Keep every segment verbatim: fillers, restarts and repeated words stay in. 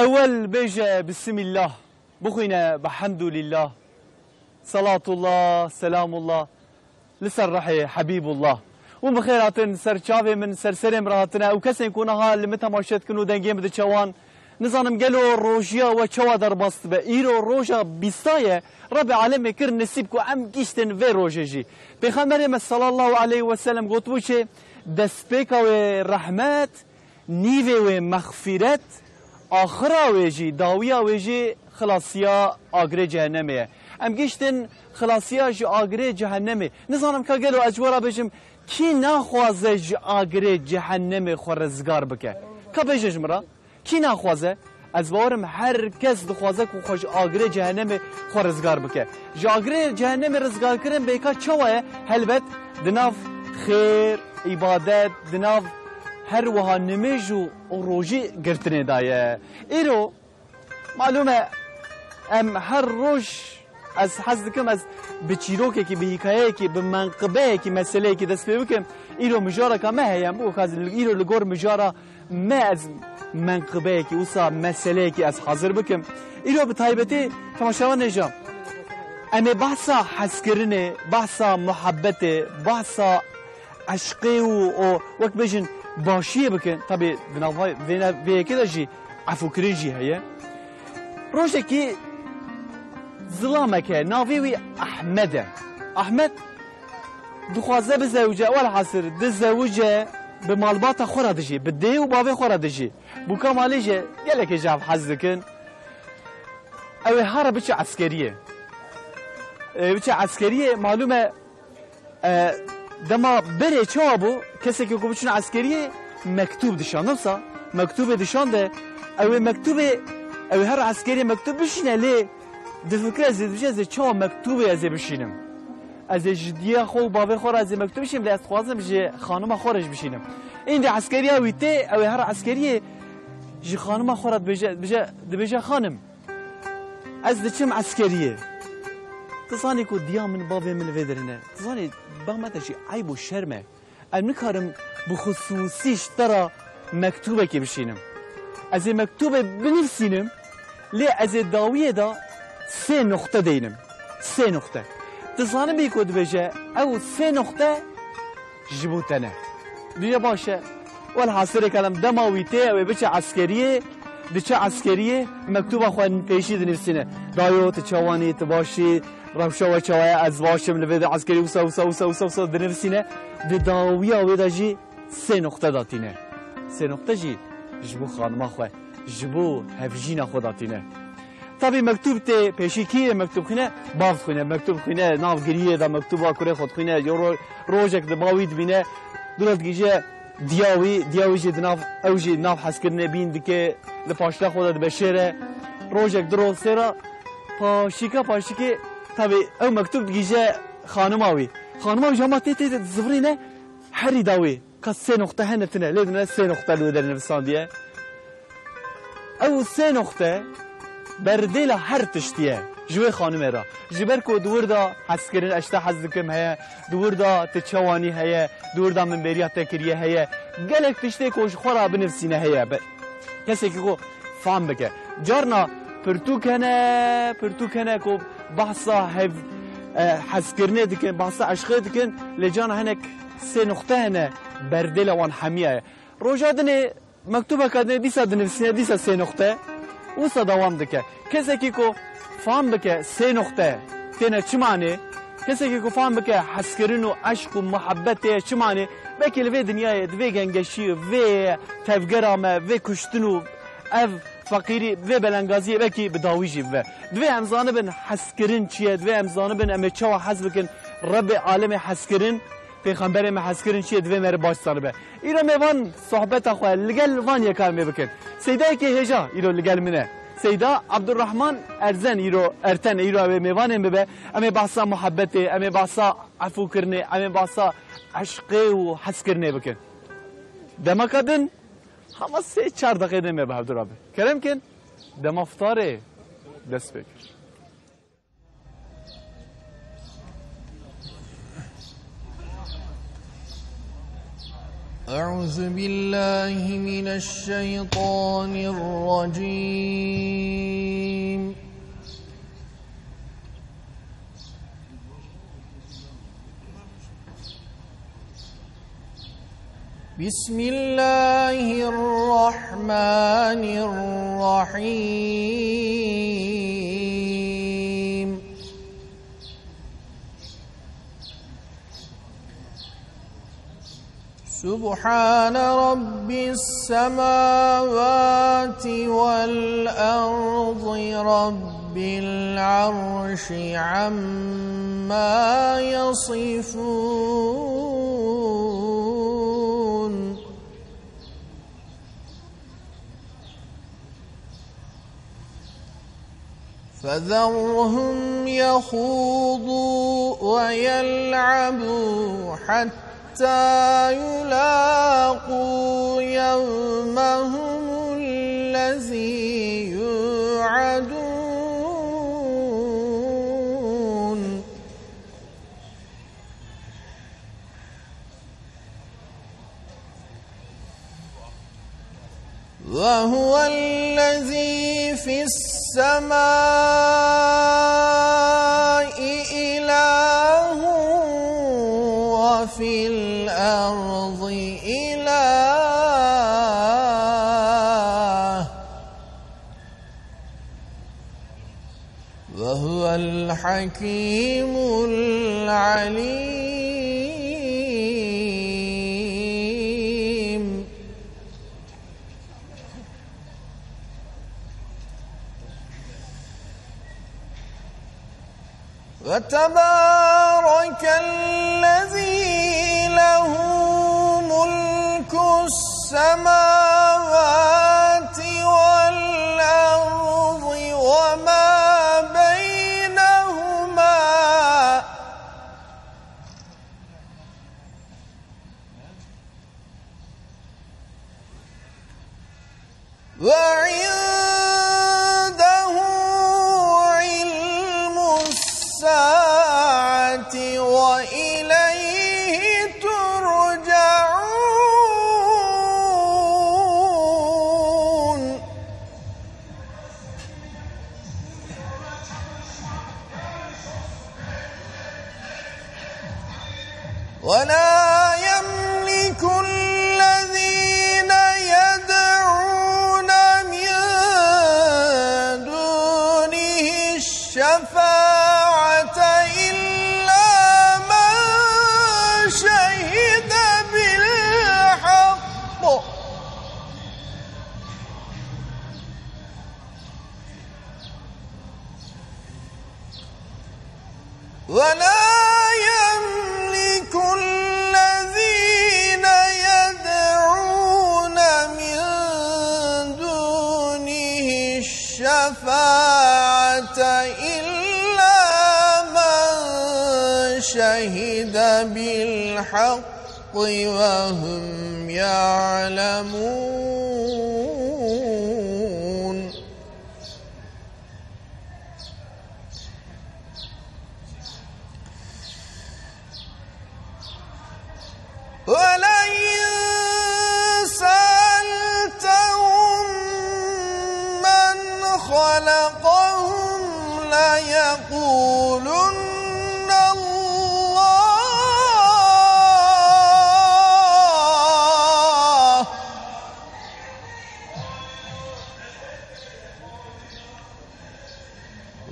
Ewel bêje Bismillah, bixwîne Behemdulillah, Salatullah, Selamullah li ser rehê Hebîbullah. Hûn bi xêr hatin, ser çavê min, ser serê min re hatine. Ew kesên ku niha li min temaşe dikin û dengê min diçe wan, nizanim gelo rojiya we çawa derbas dibe. Îro roja bîsta ye, Rebê alemê kir nesîb ku em giştin vê rojê jî. Pêxemberê me sallallahu aleyhi ve sellem gotibû çi? Destpêka wê rehmet, nîvê wê mexfîret, axira wê jî, dawiya wê jî xilasiya agirê cehennemê ye. Em giştin xilasiya ji agirê cehennemê. Nizanim ka gelo ez ji we re bêjim, kî naxwaze ji agirê cehennemê xwe rizgar bike? Ka bêje ji min re. Kî naxwaze? Ez bawerim her kes dixwaze ku xwe ji agirê cehennemê xwe rizgar bike. Ji agirê cehennemê rizgarkirin bêka çawa ye? Helbet di nav xêr, îbadet, di nav her wiha nimêj û, û rojî girtinê de ye. Îro, malûm e, em her roj, ez hez dikim ez bi çîrokekî, bi hîkayeyekî, bi menqibeyekî, meseleyekî dest pê bikim. Îro mijareka me heye, em wek ez îro li gor mijara me ez menqibeyekî, wisa meseleyekî ez hazir bikim. Îro bi taybetî temaşevanê jî em ê behsa hezkirinê, behsa muhebbetê, behsa eşqê û o wek bêjin başiyê bikin. Tabî di nava vê ne-, vê yekê de jî efûkirin jî heye. Rojekî zilameke navê wî Ehmed e. Ehmed dixwaze bizewice, welhasil dizewice, bi malbata xwe re dijî, bi dê û bavê xwe re dijî. Bûka malê jî gelekê ji hev hez dikin. Ew ê hara biçe eskeriyê. E, biçe eskeriyê, malûm e, e, dema berê çawa bû, kesekî ku biçûne eskeriyê, mektûb dişan. Wisa mektûbê dişan de, ew ê mektûbê, ew ê her eskeriyê mektûb bişîne, lê difikire, ez ê dibêje, ez ê çawa mektûbê ez ê bişînim? Ez ê ji diya xwe û bavê xwe re ez ê mektûb bişînim, lê ez dixwazim ji xanima xwe re jî bişînim. Îndî eskeriya wî tê, ew ê her eskeriyê ji xanima xwe re dibêje, dibêje, dibêje, Xanim, ez diçim eskeriyê. Tu zanî ku diya min, bavê min li vê derê ne. Tu zanî, ba me te jî eyb û şerm e. Ez nikarim bi xisûsî ji te re mektûbekê bişînim. Ez ê mektûbê binivîsînim, lê ez ê dawiyê de sê noxte deynim. Sê noxte. Tu zanibî ku dibêje, ew sê noxte ji bo te ne. Dibêje baş e. Welhasilê kelam dema wî tê, ew ê biçe eskeriyê, diçe eskeriyê, mektûba xwe pêşî dinivîsîne. Dayo, tu çawanî, tu başî, rewşa we çawa ye, ez baş im, li vê de eskerî wisa, wisa, wisa, wisa, wisa dinivîsîne. Di dawiya wê de jî sê noxte datîne. Sê noxte jî ji bo xanima xwe, ji bo hevjîna xwe datîne. Tabî mektûb tê pêşî, kî yê mektûb xwîne? Bav dixwîne. Mektûb dixwîne, nav giriyê de mektûba kurê xwe dixwîne. Yo ro-, rojek di ba wî dibîne, dûra digihîje diya wî, diya wî jî di nav, ew jî nav hezkirinê bîn dike, li paşta xwe de dibe şêre. Rojek, du roj, sê re, paşîka paşîkê, tabî ew mektûb digihîje xanima wî. Xanima wî jî hema tê tê dizivirîne, herî dawî. Ka sê noxte hene tune, lê dine sê noxte li wê derê nivîsandiye. Ew sê noxte berdêla her tiştî ye ji wê xanimê re. Ji ber ku di wir de hezkirin, ez ji te hez dikim heye, di wir de tu çawanî heye, di wir de min bêriya te kiriye heye. Gelek tiştê ku ji xwe re binivîsîne heye. Be-, kesekî ku fam bike. Carna pirtûk hene, pirtûk hene ku behsa hev-, e, hezkirinê dikin, behsa eşqê dikin, lê carna hinek sê noxte hene, berdêla wan hemiya ye. Roja dinê mektûbeka dinê dîsa dinivîsîne, dîsa sê noxte, wisa dewam dike. Kesekî ku fam bike sê noxte têne çi manê, kesekî ku fam bike hezkirin û eşq û muhebbet tê çi manê, belkî li vê dinyayê, di vê gengeşî, vê tevgera me, vê kuştin û ev feqîrî, vê belengaziyê belkî bi dawî jî bibe. Divê em zanibin hezkirin çi ye, divê em zanibin em ê çawa hez bikin. Rebê alemê hezkirin, pêxemberê me hezkirin çi ye, divê me re baş zanibe. Îro mêvan sohbeta xwe li gel van yekan me bikin. Seydayekî hêja îro li gel min e. Seyda Abdurrahman Erzen îro, Erten îro ew ê mêvanê min be. Em ê behsa muhebbetê, em ê behsa efûkirinê, em ê behsa eşqê û hezkirinê bikin. Demaka din, hema sê çar deqê dê me bi hevdû re be. Kerem kin, dema fitarê dest pê kir. أعوذ بالله من الشيطان الرجيم. بسم الله الرحمن الرحيم. سبحان رب السماوات والأرض رب العرش عما يصفون. فذرهم يخوضوا ويلعبوا حتى يلاقوا يومهم الذي يوعدون. وهو الذي في السماء إله وفي الأرض إله وهو الحكيم العليم. وتبارك الذي له ملك السماوات والأرض وما بينهما. وعنده علم الساعة وإليه ترجعون. ولا يملك الذين يدعون من دونه الشفاعة إلا من شهد بالحق. ولا يملك الذين يدعون من دونه الشفاعة إلا من شهد بالحق وهم يعلمون. ولئن سألتهم من خلقهم ليقولن الله.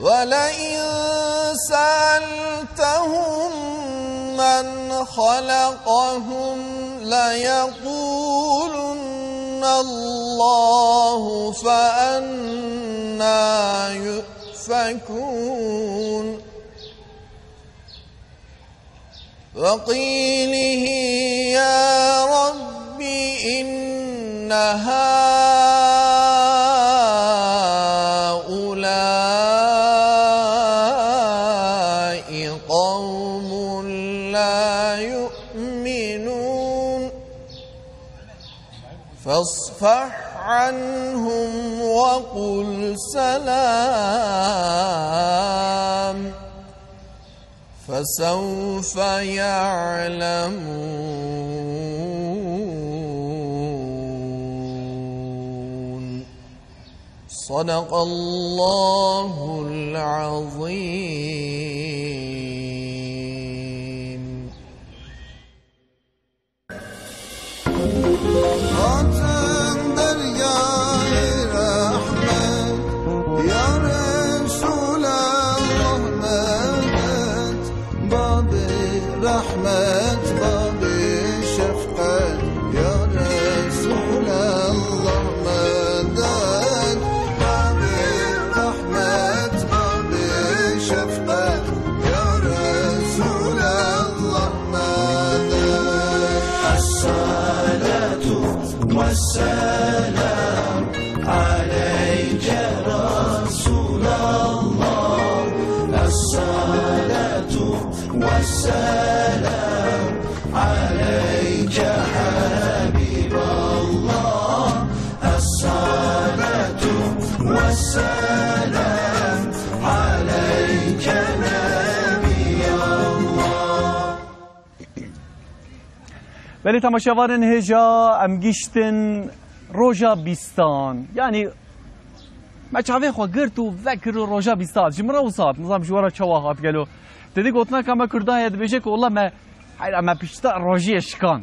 ولئن سألتهم من خلقهم ليقولن الله فأنى يؤفكون. وقيله يا رب إن هؤلاء قوم لا يؤمنون. فاصفح عنهم وقل سلام. فسوف يعلمون. صدق الله العظيم. Hatim deryayê rehmet, ya Resulallah medet, babê rehmet, babê şefqet, ya Resulallah medet, babê rehmet, babê şefqet, ya Resulallah. الصلاة والسلام عليك رسول الله. الصلاة والسلام عليك حبيب الله. الصلاة والسلام عليك نبي الله. Belê temaşevanên hêja, em giştin roja bîstan. Yanî me çavê xwe girt û vekir û roja bîstan. Ji min re wisa hat, nizam ji we re çawa hat gelo. Te dî gotina ka me Kurda heye dibêje ku wela me, heyra me pişta rojiyê şikan.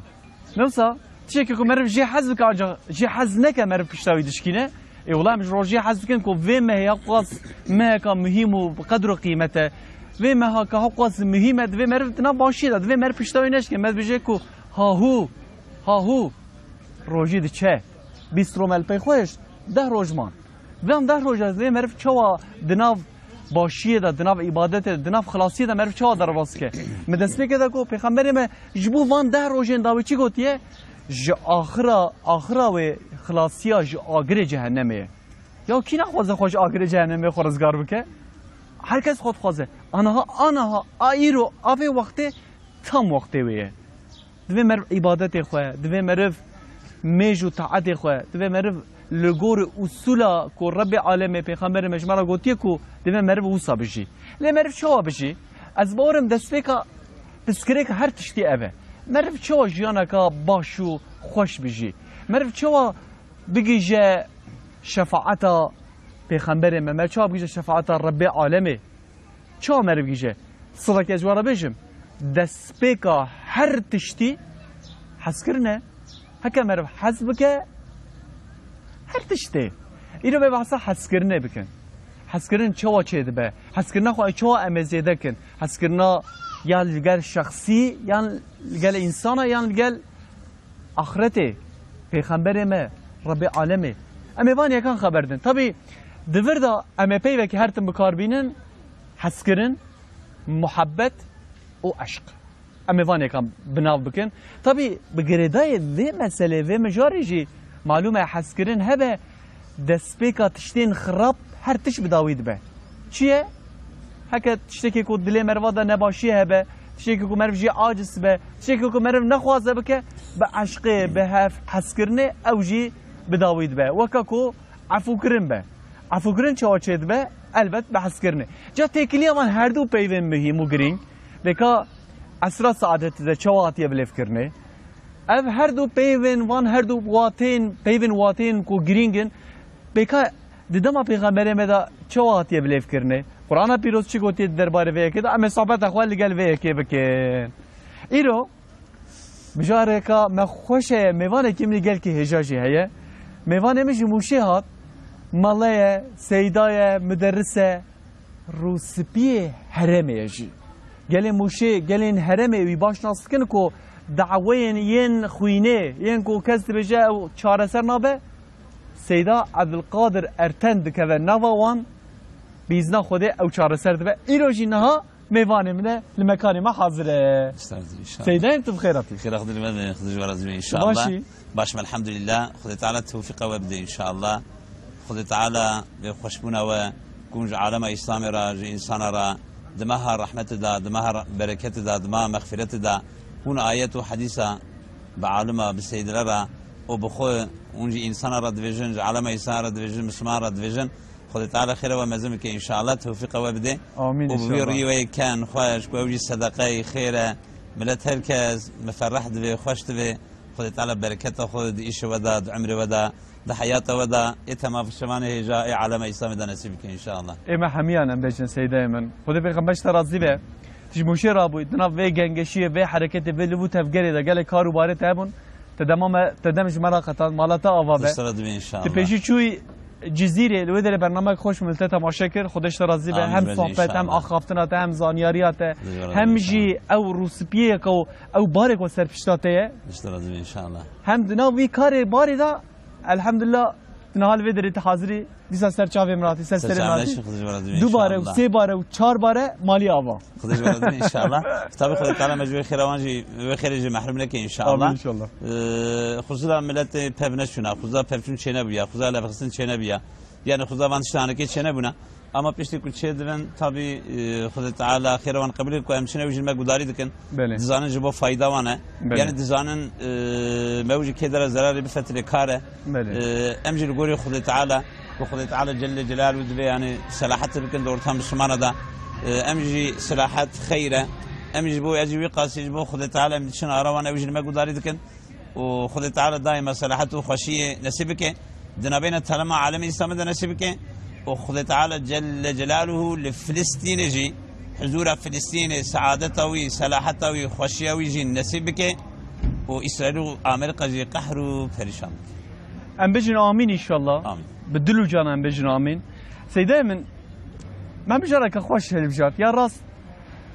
Ne wisa? Tiştekî ku meriv jê hez bike, ancax jê hez neke meriv pişta wî dişkîne. Ê wela em ji rojiyê hez dikin ku vê mehê ya qas meheka muhîm û bi qedr û qîmet e. Vê meha ka ha qas muhîm e, divê meriv di nav başiyê de, divê meriv pişta wî neşke. Me dibêje ku ha hû, ha hû rojî diçe. Bîst roj me li pey xwe hişt, deh roj man. Di van deh roja de divê meriv çawa di nav başiyê de, di nav îbadetê de, di nav xilasiyê de meriv çawa derbas ke? Me destpêkê de ku Pêxemberê me ji bo van deh rojên dawî çi gotiye? Ji axira, axira wê xilasiya ji agirê cehennemê ye. Ya kî naxwaze xwe ji agirê cehennemê xwe rizgar bike? Her kes xwe dixwaze. Aniha, aniha, a îro, a vê wextê tam wextê wê ye. Divê meriv îbadetê xwe, divê meriv mêj û taetê xwe, divê meriv li gor usûla ku Rebbê Alemê Pêxemberê me ji me re gotiye ku divê meriv wisa bijî. Lê meriv çawa bijî? Ez bawer im destpêka pirsgirêka her tiştî ev e. Meriv çawa jiyaneka baş û xweş bijî? Meriv çawa bigihîje şefaeta Pêxemberê me? Meriv çawa bigihîje şefaeta Rebbê Alemê? Çawa meriv gihîje? Sireke ez ji we re bêjim, destpêka her tiştî hezkirin e. Heke meriv hez bike, her tiştê. Îro vê behsa hezkirinê bikin. Hezkirin çawa çêdibe? Hezkirina xwe çawa em ê zêde kin? Hezkirina ya li gel şexsî, yan li gel însana, yan li gel Axretê, Pêxemberê me, Rebbê Alemê. Em ê van yekan xeber din. Tabî di vir de em ê peyvekî her tim bi kar bînin, hezkirin, muhebbet û eşq. Em ê van yekan bi nav bikin. Tabî bi girêdayê vê meselê, vê mijarê jî malûm e hezkirin hebe, destpêka tiştên xirab her tişt bi dawî dibe. Çi ye? Heke tiştekê ku dilê meriva de nebaşiyê hebe, tiştekê ku meriv jê aciz be, tiştekê ku meriv nexwaze bike, bi eşqê, bi hev hezkirinê ew jî bi dawî dibe. Weke ku efûkirin be. Efûkirin çawa çêdibe? Elbet bi hezkirinê. Ca têkiliya van her du peyvên muhîm û girîng, dêka esra saadetê de çawa hatiye bilêvkirinê? Ev her du peyvên van, her du wateyên, peyvên wateyên ku girîng in, pêka di dema Pêxemberê me de çawa hatiye bilêvkirinê? Qur'ana Pîroz çi gotiye di derbarê vê yekê de? Em ê sohbeta xwe li gel vê yekê bikin. Îro mijareka me xweş heye, mêvanekî min li gelkî hêja jî heye. Mêvanê min ji Mûşê hat, mele ye, seyda ye, muderris e. Rûspiyê herêmê ye jî. Gelê Mûşê, gelên herêmê wî baş nas dikin ku daweyên yên xwînê, yên ku kes dibêje ew çareser nabe, Seyda Ebdulkadir Erten dikeve nava wan, bi îzna Xwedê ew çareser dibe. Îro jî niha mêvanê min e, li mekanê me hazir e. Estağfurullah, inşallah. Seydayê min, tu bi xêr hatî. Xêra Xwedê li me be, Xwedê ji we razî be, inşallah. Tu baş î? Baş me, elhamdülillah. Xwedê Teala tewfîqa we bide, inşallah. Xwedê Teala vê xweşbûna we ku hûn ji alema Îslamê re, ji însana re, di meha rehmetê de, di meha re-, bereketê de, di meha mexfîretê de, hûn ayet û hedîsa bi alima, bi seydile re û bi xwe hûn ji însana re divêjin, ji alema însana re divêjin, misliman re divêjin, Xwedê Teala xêra we mezin bike înşallah, tewfîqa we bide. Amîn Û bi wî înşallah. rî we ken xweş, ku ew jî sedeqeyê xêr e. Milet her kes miferreh divê, xweş divê. Xwedê Teala bereketa xwe di îşê we de, di emrê we de, di heyata we de, ê temaşevanê hêja, ê alema Îslamê de nesîb bike înşallah. Ê me hemiyan em bêjin seydeyê min. Xwedê pêxember ji te razî be. Tu ji Mûşê rabûyî, di nav vê gengeşiyê, vê hereketê, vê liv û tevgerê de gelek kar û barê te hebûn. Te dema me, te dem ji me re qetan, mala te ava be. Tiştera dibê înşallah. Tu pêşî çûyî Cizîrê, li wê derê bernamek xweş min li te temaşe kir. Xwedê ji te razî be. Amîn, Hem belê, sohbet, hem înşallah. axaftina te, hem zanyariya te, Xwedê ji we razî hem be, jî înşallah. ew rûspiyê ku, ew barê ku ser pişta te ye. Tiştera dibê înşallah. Hem di nav vî karê barê de, elhamdulillah, tu niha li vê derê tu hazirî. Dîsa ser çavê min hatî, ser Ser serê min çavê hatî. Xwedê ji we razî be, Dubare û înşallah. sê bare û çar bare malî ava. Xwedê ji we razî be înşallah. Tabî Xwedê Teala me ji wê xêra wan jî, wê xêrê jî mehrûm neke înşallah. Amîn înşallah. Ee, xuza miletê pev neçûna, xuza pevçûn çênebûya, xuza levxistin çênebûya. Yani xuza van tişta hinekê çênebûna. Ama piştî ku çêdibin, tabî, e, Xwedê Teala xêra wan qebûl ku em çine wî jî me gudarî dikin. Belê. Dizanin ji bo fayda wan e. Belê. Yani dizanin, e, me wî jî kê dera zerarê bifetilê kar e. Belê. E, em jî li gorî Xwedê Teala, ku Xwedê Teala Celle Celaluhu divê yani selahet bikin di orta Müslümana da. E, em jî selahet xeyr e. Em jî bo, ez jî wî qasî ji bo Xwedê Teala em diçin ara wan ew jî li me gudarî dikin. û Xwedê Teala daîma selahet û xweşiyê nesîb bike. Di navbeyna telema alemê Îslamê de nesîb bike. Û Xwedê Teala Celle Celaluhu li Filistînê jî huzura Filistînê, seadeta wî, selaheta wî, xweşiya wî jî nesîb bike. Û Îsraîl û Amerîka jî qehr û perîşan bike. Em bêjin amîn înşallah. Amîn. Bi dil û can em bêjin amîn. Seydayê min, me mijareke xweş hilbijart. Ya rast,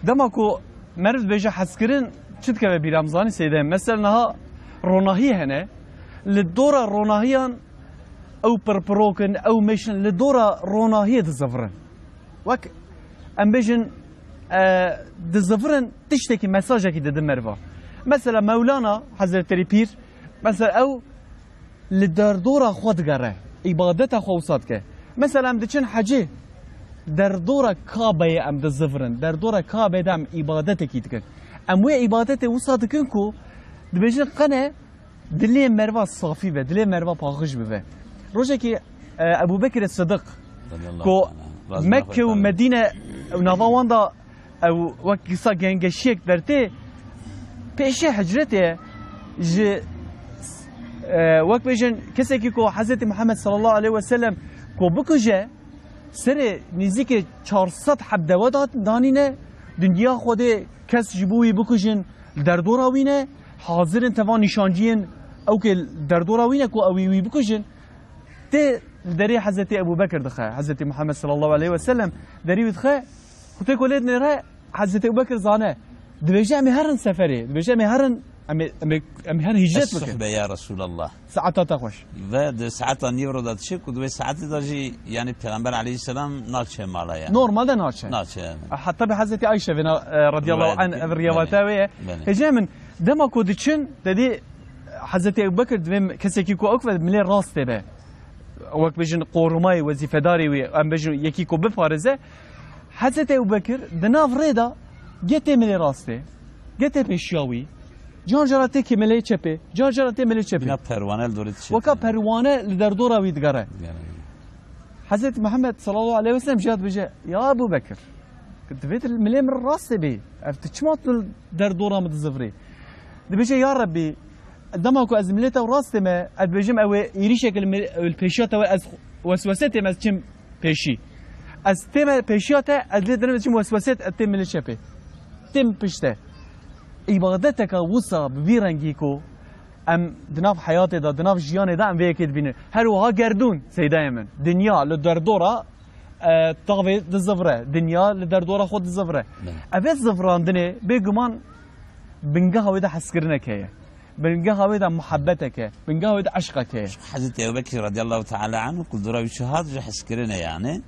dema ku meriv dibêje hezkirin, çi dikeve bîra min zanî seydayê min? Mesela niha ronahî hene, li dora ronahiyan ew pirpirok in, ew mêş in, li dora ronahiyê dizivirin. Wek em bêjin, e, dizivirin, tiştekî, mesajekî didin meriva. Mesela Mewlana Hezretî Pîr, mesela ew li derdora xwe digere, îbadeta xwe wisa dike. Mesela em diçin hecê, derdora Kabeyê em dizivirin, derdora Kabê de em îbadetekî dikin. Em wê îbadetê wisa dikin ku dibêjin qene dilê meriva safî be, dilê meriva paqij bibe. Rojekî, e, Ebû Bekirê Sidiq, Radiyallahu ku teala anhu. Razî Mekke û Xwedê Medîne, nava wan da ew wek kisa gengeşiyek dertê, pêşê hicretê ji, e, wek bêjin kesekî ku Hezretî Muhammed sallallahu aleyhi ve sellem ku bikuje, serê nêzîkê çar sed heb dewe dat-, danîne, dinya Xwedê kes ji bo wî bikujin, li derdora wî ne, hazir in teva nîşanciyên ew kê li derdora wî ne ku ew ê wî bikujin, tê li derê Hezretî Ebû Bekir dixe, Hezretî Muhammed sallallahu aleyhi ve sellem derî wî dixe, xwe tê ku lê dinêre, Hezretî Ebû Bekir zane, dibêje em ê herin seferê, dibêje em ê herin, em ê, em ê, em ê herin hicret bikin. Es-suhbe ya Resulallah. Saeta te xweş. Ve di saeta nîvro de diçe ku di wê saetê de jî, yani Pêxember aleyhisselam naçe mala yani. Normalde naçe. Naçe yani. Hatta bi Hezretî Ayşe vêna, e, radiyallahu Rivayet anh, ev rivayete wê ye. Belê. Hêjê min, dema ku diçin, dedî Hezretî Ebu Bekir divê kesekî ku ew ve milê rastê be. Wek bêjin qorumayê, wezîfedarê wî, em bêjin yekî ku biparêze. Hezretî Ebu Bekir di nav rê de ge tê milê rastê, ge tê pêşiya wî, car cara tê kê milê çepê, car cara tê milê çepê. Bîna perwane li dorê diçe. Weka perwane li derdora wî digere. Digere. Hezretî Muhammed sallallahu aleyhi ve sellem jî dibêje, ya Ebu Bekir, divê tu milê min rastê bê. Ev tu çima tu derdora min dizivirî? Dibêje, ya Rebbî, dema ku ez milê te rastê me, ez dibêjim ew ê êrîşek li mi-, li pêşiya te we ez weswese têm ez çim pêşî. Ez tême pêşiya te, ez lê dinim ez çim weswesê te, têm milê çepê. Têm pişte. Îbadeteke wisa bi vî rengî ku em di nav heyatê de, di nav jiyanê de em vê yekê dibînin. Her wiha gerdûn, seydayê min. Dinya li derdora, e, tavê dizivire. Dinya li derdora xwe dizivire. Belê. Ev ê zivirandinê bêguman bingeha wê de hezkirineke ye. Bingeha wê de muhebbetek e, bingeha wê de eşqek e. Hezretî Ebubekir radiyallahu teala anhu ku dora wî çi hat ji hezkirinê yani.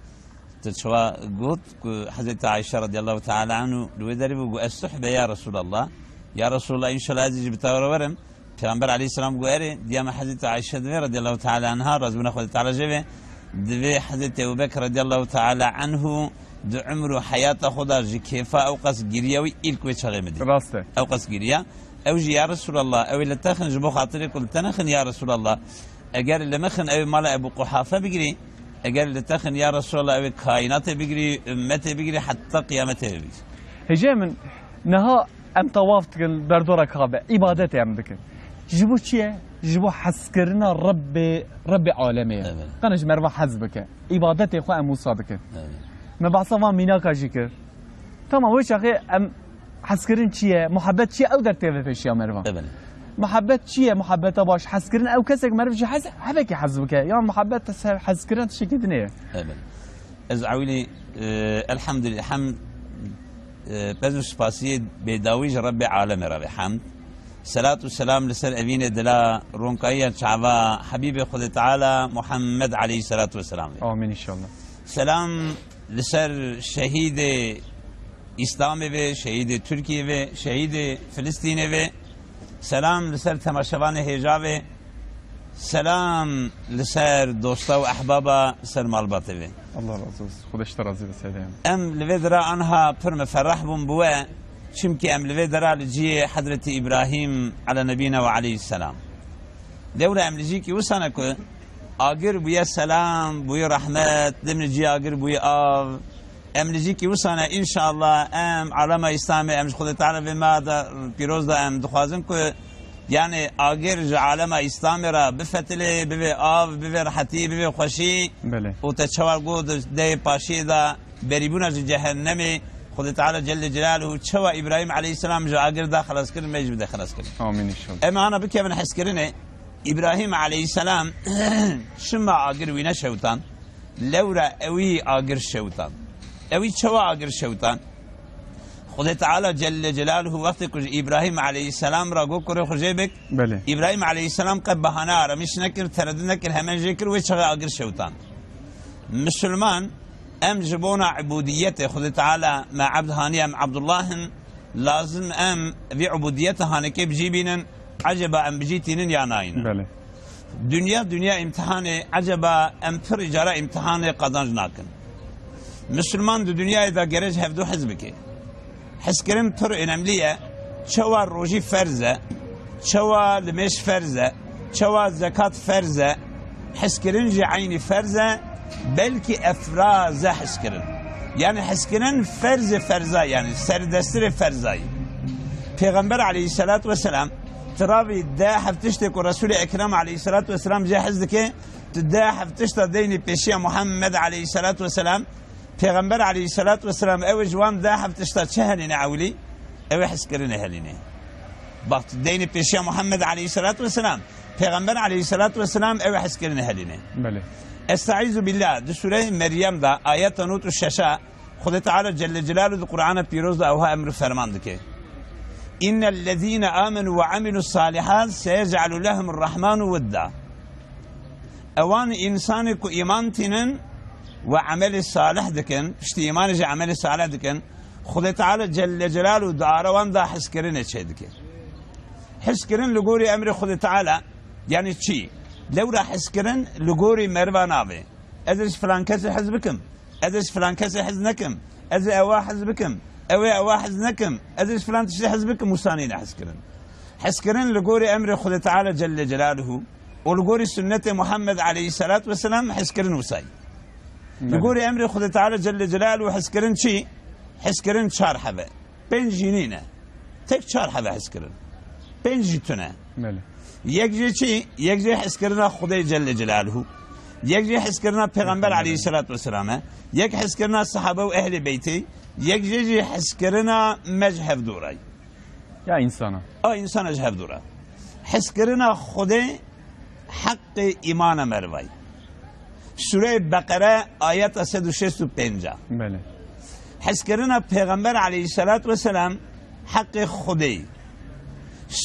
Tu çawa got ku Hezretî Ayşe radiyallahu teala anhu li wê derê bû, got, "Es-suhbe ya Resulallah." Ya Resulallah, înşallah ez jî bi te re werim. Peygamber aleyhisselam got, "Erê." Diya me Hezretî Ayşe divê radiyallahu teala anha, razibûna Xwedê teala jê ve, divê Hezretî Ebubekir radiyallahu teala anhu di umr û heyata xwe de ji kêfa ew qas giriya wî ilk wê çaxê min dî. Rast e. Ew qas giriya. Ew jî, "Ya Resulallah, ew ê li te xin, ji bo xatirê ku li te nexin, ya Resulallah. Eger li min xin, ew ê mala Ebu Quhafe bigirî, Eger li te xin ya Resulallah, ew ê kaînatê bigirî, ummetê bigirî, heta qiyametê bigirî. Hêjê min, niha em tawaf dikin berdora Kabe, îbadetê em dikin. Ji bo çi ye? Ji bo hezkirina Rebbê, Rebbê alemê ye. Evet. Qene ji meriva hez bike. Îbadetê xwe em wisa dikin. Evet. Me behsa van mînaka jî kir. Tamam, wê çaxê em hezkirin çi ye? Muhabbet çi ye? Ew der tê ve pêşiya merivan. Evet. Muhabbet çi ye? Muhabbeta baş. Hezkirin ew kesek meriv ji hez, hevekî hez bike. Yan muhabbet ser hezkirin tiştekî dinê ye. Evet. Ez ewilî, e, elhamdülillah, hem, e, pez û spasiyê bêdawî ji Rebbê alemê re be hemd. Selat û selam li ser evînê dila, ronkayî ya çava, Habîbê Xwedê Teala Muhammed aleyhisselatu vesselam be. Amin inşallah. Selam li ser şehîdê Îslamê ve, şehîdê Tirkiyê ve, şehîdê Filistînê ve. Selam li ser temaşevanê hêja ve. Selam li ser dosta û ehbaba, li ser malbatê ve. Allah razı olsun. Xwedê ji te razî be Seyda Yanî. Em li vê dira anha pir miferreh bûn bi we, çimkî em li vê dira li cihê Hezretî Îbrahîm ala nebîna we aleyhisselam. Lewra em li cîkî wisa ne ku agir bûye selam, bûye rehmet, dim li cî agir bûye av. Em li cîkî wisa ne, înşallah em alema Îslamê, em ji Xwedê Teala vê meha de, pîroz de em dixwazin ku, yani, agir ji alema Îslamê re bifetilê, bivê av, bivê rehetî, bivê xweşî. Belê. Û te çawa got di dehê paşiyê de berîbûna ji cehennemê, Xwedê Teala Celle Celaluhu çawa Îbrahîm aleyhisselam ji agir da xelas kir, me jî bide xelas kir. Amîn inşallah. Em ana bikevin hezkirinê, Îbrahîm aleyhisselam çima agir wî neşewtan? Lewra ewî agir şewtan. Ewî çawa agir şewtan? Xwedê Teala Celle Celaluhu wextê ku ji Îbrahîm aleyhisselam re got, kurê xwe jê bik, Belê. Îbrahîm aleyhisselam qe bahane aramîş nekir, teredût nekir, hemen jê kir, wê çaxê agir şewtan. Misilman, em ji bona ibûdiyetê Xwedê Teala me ebd haniye, em Ebdullah in, lazim em vî ibûdiyete hanekê bi cî bînin, eceba em bi cî tînin ya nayînin? Belê. Dinya, dinya îmtihanê, eceba em pir îcara îmtihanê qazanc nakin? Misilman di dinyayê de gere ji hevdu hez bike. Hezkirin pir önemli ye. Çawa rojî ferz e, çawa limêj ferz e, çawa zekat ferz e, hezkirin jî eynî ferz e, belkî efraz e hezkirin. Yani hezkirin ferzê ferza, yani serdestirê ferzayî. Pêxember aleyhisselatu vesselam tiravî deh heftiştê ku Resulê Ekrem aleyhisselatu vesselam jê hez dike, tu deh heftişta deynî pêşiya Muhammed aleyhisselatu vesselam, Pêxember aleyhisselatu vesselam ew ji wan deh heftişta çi helîne ewilî? Ew ê hezkirinê helîne. Bak, deynê pêşiya Muhammed aleyhisselatu vesselam, Pêxember aleyhisselatu vesselam ew ê hezkirinê helîne. Belê. Estaizu billah, di Sûreyê Meryem de, ayeta nod û şeşa, Xwedê Teala Celle Celaluhu di Qur'ana Pîroz de ewha emr û ferman dike. İnnellezîne amenu ve amilus-salihat seyec'alu lehumur-Rahmanu wedda. Ewan însanê ku îman tînin ve emelê salih dikin, piştî îmanê jî emelê salih dikin, Xwedê Teala Celle Celaluhu di ara wan de hizkirinê çêdike. Hizkirin li gorî emrê Xwedê Teala, yanî çi? Lewra hizkirin li gorî meriva navê. Ez ê ji filan kesê hez bikim. Ez ê ji filan kesê hez nekim. Ez ê ewa hez bikim. Ew ê ewa hez nekim. Ez ê ji filan tiştê hez bikim. Wisa nîne hezkirin. Hezkirin li gorî emrê Xwedê Teala Celle Celaluhu û li gorî sunnetê Muhammed aleyhisselatu vesselam hezkirin wisa ye. Li Belê. gorî emrê Xwedê Teala Celle Celaluhu hezkirin çi? Hezkirin çar hebe. Pênc jî nîne. Tek çar hebe hezkirin. Pênc jî tune. Belê. Yek jê çi? Yek jê hezkirina Xwedê Celle Celaluhu. Yek jê hezkirina Pêxember Pêxember. aleyhisselatu vesselam e. Yek hezkirina sahabe û ehlê beytê. Yek jê jî hezkirina me ji hevdû re. Ya însana. A însana ji hevdû re. Hezkirina Xwedê heqê îmana merivayî. Sûreyê Beqere ayeta sed û şêst û pênc a. Belê. Hezkirina Pêxember aleyhisselatu vesselam heqê Xwedê.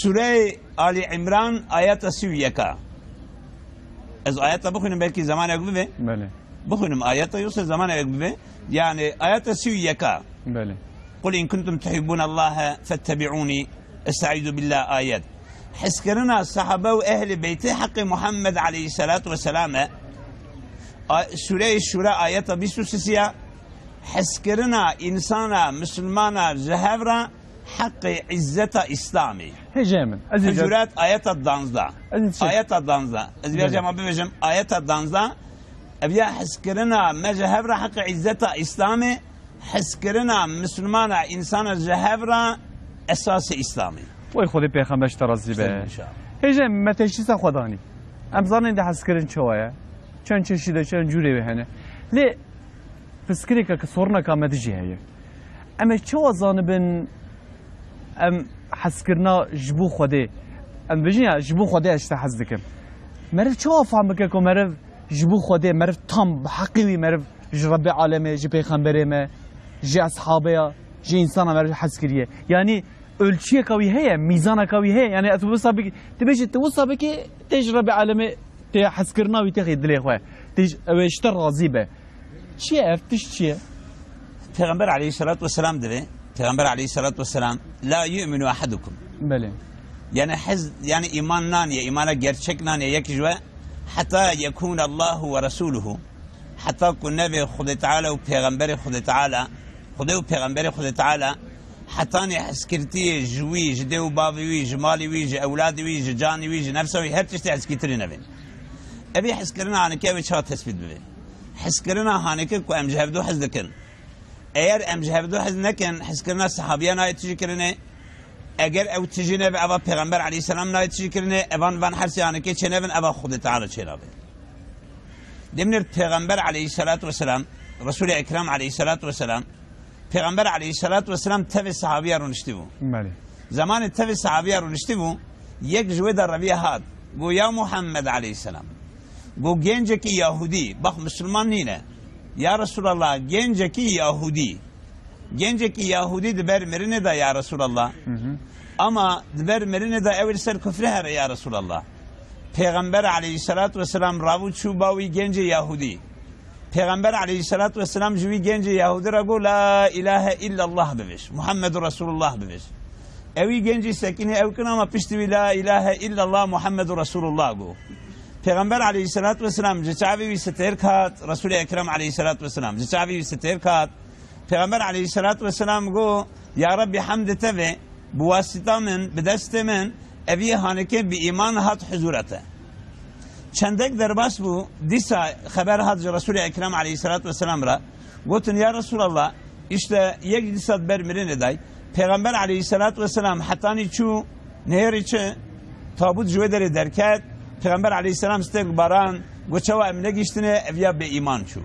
Sûreyê Ali Îmran ayeta sî û yek a. Ez ayeta bixwînim, belkî zemanek bibe. Belê. Bixwînim ayeta, yoksa zemanek bibe. Yani ayeta sî û yek a. Belê. Qul in kuntum tuhibbûnallahe fettebi'ûnî. Estaizu billah ayet. Hezkirina sahabe û ehlê beytê heqê Muhammed aleyhisselatu vesselam e. A-, Sûreyê Şûra ayeta bîst û sisiya. Hezkirina însana, misilmana ji hev re heqê îzzeta Îslamê. Hêjê min. Ez ê Hucurat ayeta danzdeh. Ez ê Ayeta danzdeh. Ez Belê. vêca ma bibêjim, ayeta danzdeh. Ev ya hezkirina me ji hev re heqê îzzeta Îslamê, hezkirina misilmana, însana ji hev re esasê Îslamê. Wey Xwedê pêxember ji te razî be. Sen inşallah. Hêje me teşhîsa xwe danî. Em zanin de hezkirin çawa ye. Çend çeşîd e, çend cûrê wê hene. Lê piskirêka ki soruneka me dijî heye. Em ê çawa zanibin em hezkirina ji bo Xwedê? Em dibêjin ya ji bo Xwedê ez ji te hez dikim. Meriv çawa fam bike ku meriv ji bo Xwedê, meriv tam bi heqî wî meriv ji Rebbê alemê, ji pêxemberê me, ji eshabê ya, ji însana meriv hez kiriye? Yanî ölçüyeka wî heye, mîzaneka wî heye? Yanî ez wisa bik-, dibêjit tu wisa bikî tê ji Rebbê alemê tê hezkirina wî têxî dilê xwe. Tê ji, ew ê ji te razî be. Çi ye ev tişt çi ye? Pêxember aleyhissalatu vesselam divê. Pêxember aleyhissalatu vesselam, "La yu'minu ahadukum." Belê. Yani hez, yani iman naniye, imana gerçek naniye yek ji we, "Hatta yekuna Allahu ve Resuluhu." Heta ku nebe Xwedê Teala û Pêxemberê Xwedê Teala, Xwedê û Pêxemberê Xwedê Teala, hetanî hezkirtiyê ji wî, ji dê û bavê wî, ji malê wî, ji ewladê wî, ji canê wî, ji nefsa wî, her tiştê hezkîtirî nebin. Evî hezkirina hanike ew ê çawa tesbît bibe? Hezkirina hanike ku em ji hevdu hez dikin. Eger em ji hevdu hez nekin, hezkirina sehabiya nayê tijî kirinê. Eger ew tijî nebe, eva Pêxember aleyhisselam nayê tijî kirinê, evan van her sê hanike çênebin, eva Xwedê Teala çênabe. Demir Pêxember aleyhissalatu vesselam, Resul-i Ekrem aleyhissalatu vesselam, Pêxember aleyhissalatu vesselam tevê sehabiya rûniştî bû. Belê. Zamanê tevê sehabiya rûniştî bû, yek ji wê de reviye hat. Got, "Ya Muhammed aleyhisselam." Got, "Gencekî Yahudî, bak Müslüman nîne. Ya Resulallah, gencekî Yahudî." Gencekî Yahudî di ber mirinê de ya Resulallah. Hı hı. Ama di ber mirinê de ew li ser kufrê here ya Resulallah. Pêxember aleyhissalatu vesselam rabû çû ba wî gencê Yahudî. Pêxember aleyhissalatu vesselam ji wî gencê Yahudî re got, "La ilahe illallah bibêj, Muhammedur Resulullah bibêj." Ewî gencî sekînê ew kin ama piştî wî, "La ilahe illallah Muhammedur Resulullah" got. Pêxember aleyhissalatu vesselam ji çavê wî stêrk hat, Resul-i Ekrem aleyhissalatu vesselam ji çavê wî stêrk hat. Pêxember aleyhissalatu vesselam got, "Ya Rebbi, hemd tevê, bi wasita min, bi destê min, evî hanike bi îman hat huzura te." Çendek derbas bû, dîsa xeber hat ji Resul-i Ekrem aleyhissalatu vesselam re. Gotin, "Ya Resulallah, işte yek dîsa di ber mirinê day." Pêxember aleyhissalatu vesselam hetanî çû nêrî çi, tabût ji wê derê derket. Pêxember aleyhisselam stêrk baran, got, "Çawa em negihiştine, ev ya bê îman çû."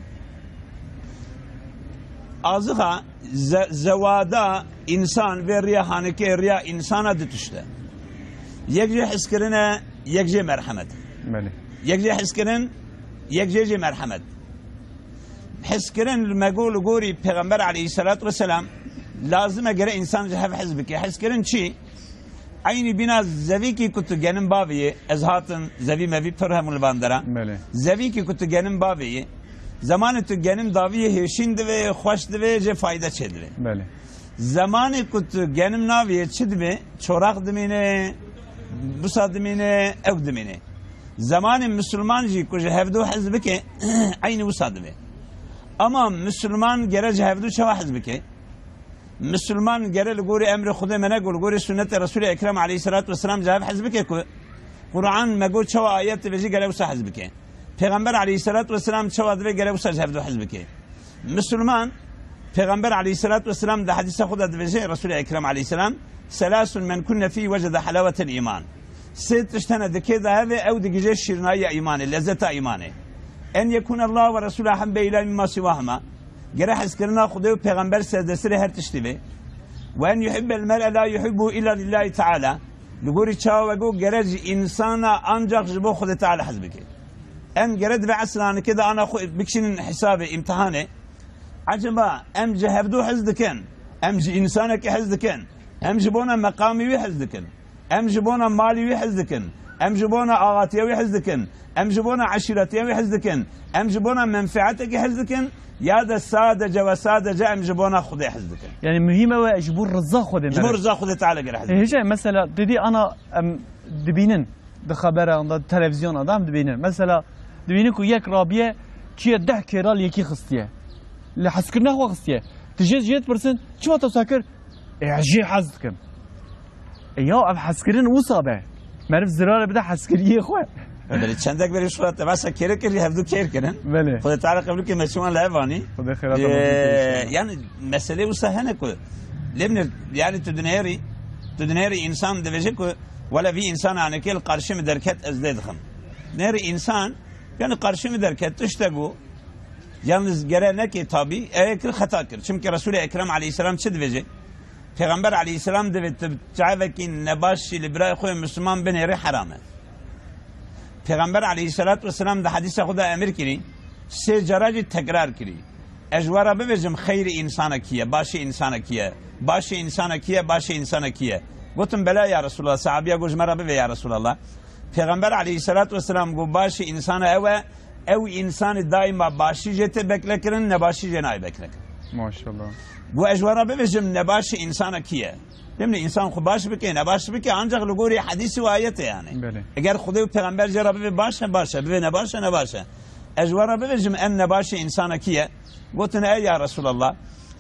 Azixa ze-, zewada însan vê riya hanike, riya însana du tişt e. Yek jê hizkirin e, yek jê merhemet. Belê. Yek jê hizkirin, yek jê jê merhemet. Hizkirin li me go li gorî Pêxember aleyhisselatu vesselam lazim e gere însan ji hev hez bike. Hizkirin çi? Eynî bîna zevîkî ku tu genim bavê yê, ez hatim, zevî mevî pir hemû li van dera. Belê. Zevîkî ku tu genim bavê yê, zemanê tu genim daviyê hêşîn divê, xweş divê, jê fayde çê divê. Belê. Zemanê ku tu genim navê yê çi divê? Çoraq dimîne, busa dimîne, ew dimîne. Zemanê misilman jî ku ji hevdu hez bike, eynî wisa divê. Ama misilman gere ji hevdu çawa hez bike? Misilman gere li gorî emrê Xwedê me ne ku li gorî sunnetê Resûlê Ekrem aleyhisselatu vesselam ji hev hez bike ku Quran me got çawa ayet divê jî gere wisa hez bike. Pêxember aleyhisselatu vesselam çawa divê gere wisa ji hevdu hez bike. Misilman, Pêxember aleyhisselatu vesselam di hedîsa xwe de dibêje, Resûlê Ekrem aleyhisselam, "Selasun men kunne fî wecede helawetel îman." Sê tişt hene di kê de heve, ew digije şîrinayiya îmanê, lezzeta îmanê. En yekûne Allah ve Resûlû hebbe îleyhi mimma sîwahuma. Gere hezkirina Xwedê û Pêxember serdestirê her tiştî be. Ve en yuhibbel mer'e la yuhibbu illa lillahi teala. Li gorî çawa we got, gere ji însana ancak ji bo Xwedê Teala hez bike. Em gere di vê esranekê de ana xwe bikişînin hesabê, îmtihanê. Eceba em ji hevdu hez dikin? Em ji însanekî hez dikin? Em ji bona meqamê wî hez dikin? Em ji bona malê wî hez dikin? Em ji bona axatiya wî hez dikin? Em ji bona eşîretiya wî hez dikin? Em ji bona menfeetekî hez dikin? Ya de sadece ve sadece em ji bona Xwedê hez dikin? Yani muhîm ew e ji bo riza Xwedê. Ji bo riza Xwedê Teala gere hez dikin. E, hêje, mesela, dedî ana em dibînin, di xeberan de, di televizyona de em dibînin. Mesela, dibînin ku yek rabiye çiye deh kêra li yekî xistiye. Li hezkirina xwe xistiye. Tu jê, jê dipirsin, "Çima te wisa kir?" "Ê, ez jê hez dikim." E ya, ev hezkirin wisa be. Meriv zirarê bide hezkiriyê xwe. Belê çendek berê şûra te basa kêrê kirî, hevdû kêr kirin. Belê. Xwedê Teala qebûl ke me çûman li hev anî. Xwedê xêra te Ee, bixî. Yani mesele wisa hene ku lê min, yani tu dinêrî, tu dinêrî insan dibêje ku wele vî insana anekê li qarşî min derket ez lê dixim. Dinêrî insan, yani qarşî min derket tiştek bû, yalnız gere neke tabî, e kir xeta kir. Çimkî Resul-i Ekrem aleyhisselam çi dibêje? Pêxember aleyhisselam divê tu çavekî nebaş jî li birayê xwe Müslüman binêrî heram e. Pêxember aleyhisselatu vesselam di hedîsa xwe de emir kirî, sê cara jî tekrar kirî. Ez ji we re bibêjim xeyrî insana kî ye, başî insana kî ye, başî insana kî ye, başî insana kî ye? Gotim bela ya Resulallah, sahabiya got ji me re bibê ya Resulallah. Pêxember aleyhisselatu vesselam got başî insana ew e, ew însanî daîma başî jê tê bekle kirin, nebaşî jê nayê bekle kirin. Maşallah. Got ez ji we re bibêjim nebaşî însana kî ye? Demê însan xwe baş bike, nebaş bike, ancak li gorî hedîsî û ayetê yani. Belê. Eger Xwedê û Pêxember jê re bibê baş e, baş e, bibê nebaş e, nebaş e. Ez ji we re bibêjim en nebaşî însana kî ye? Gotin ey ya Resulallah,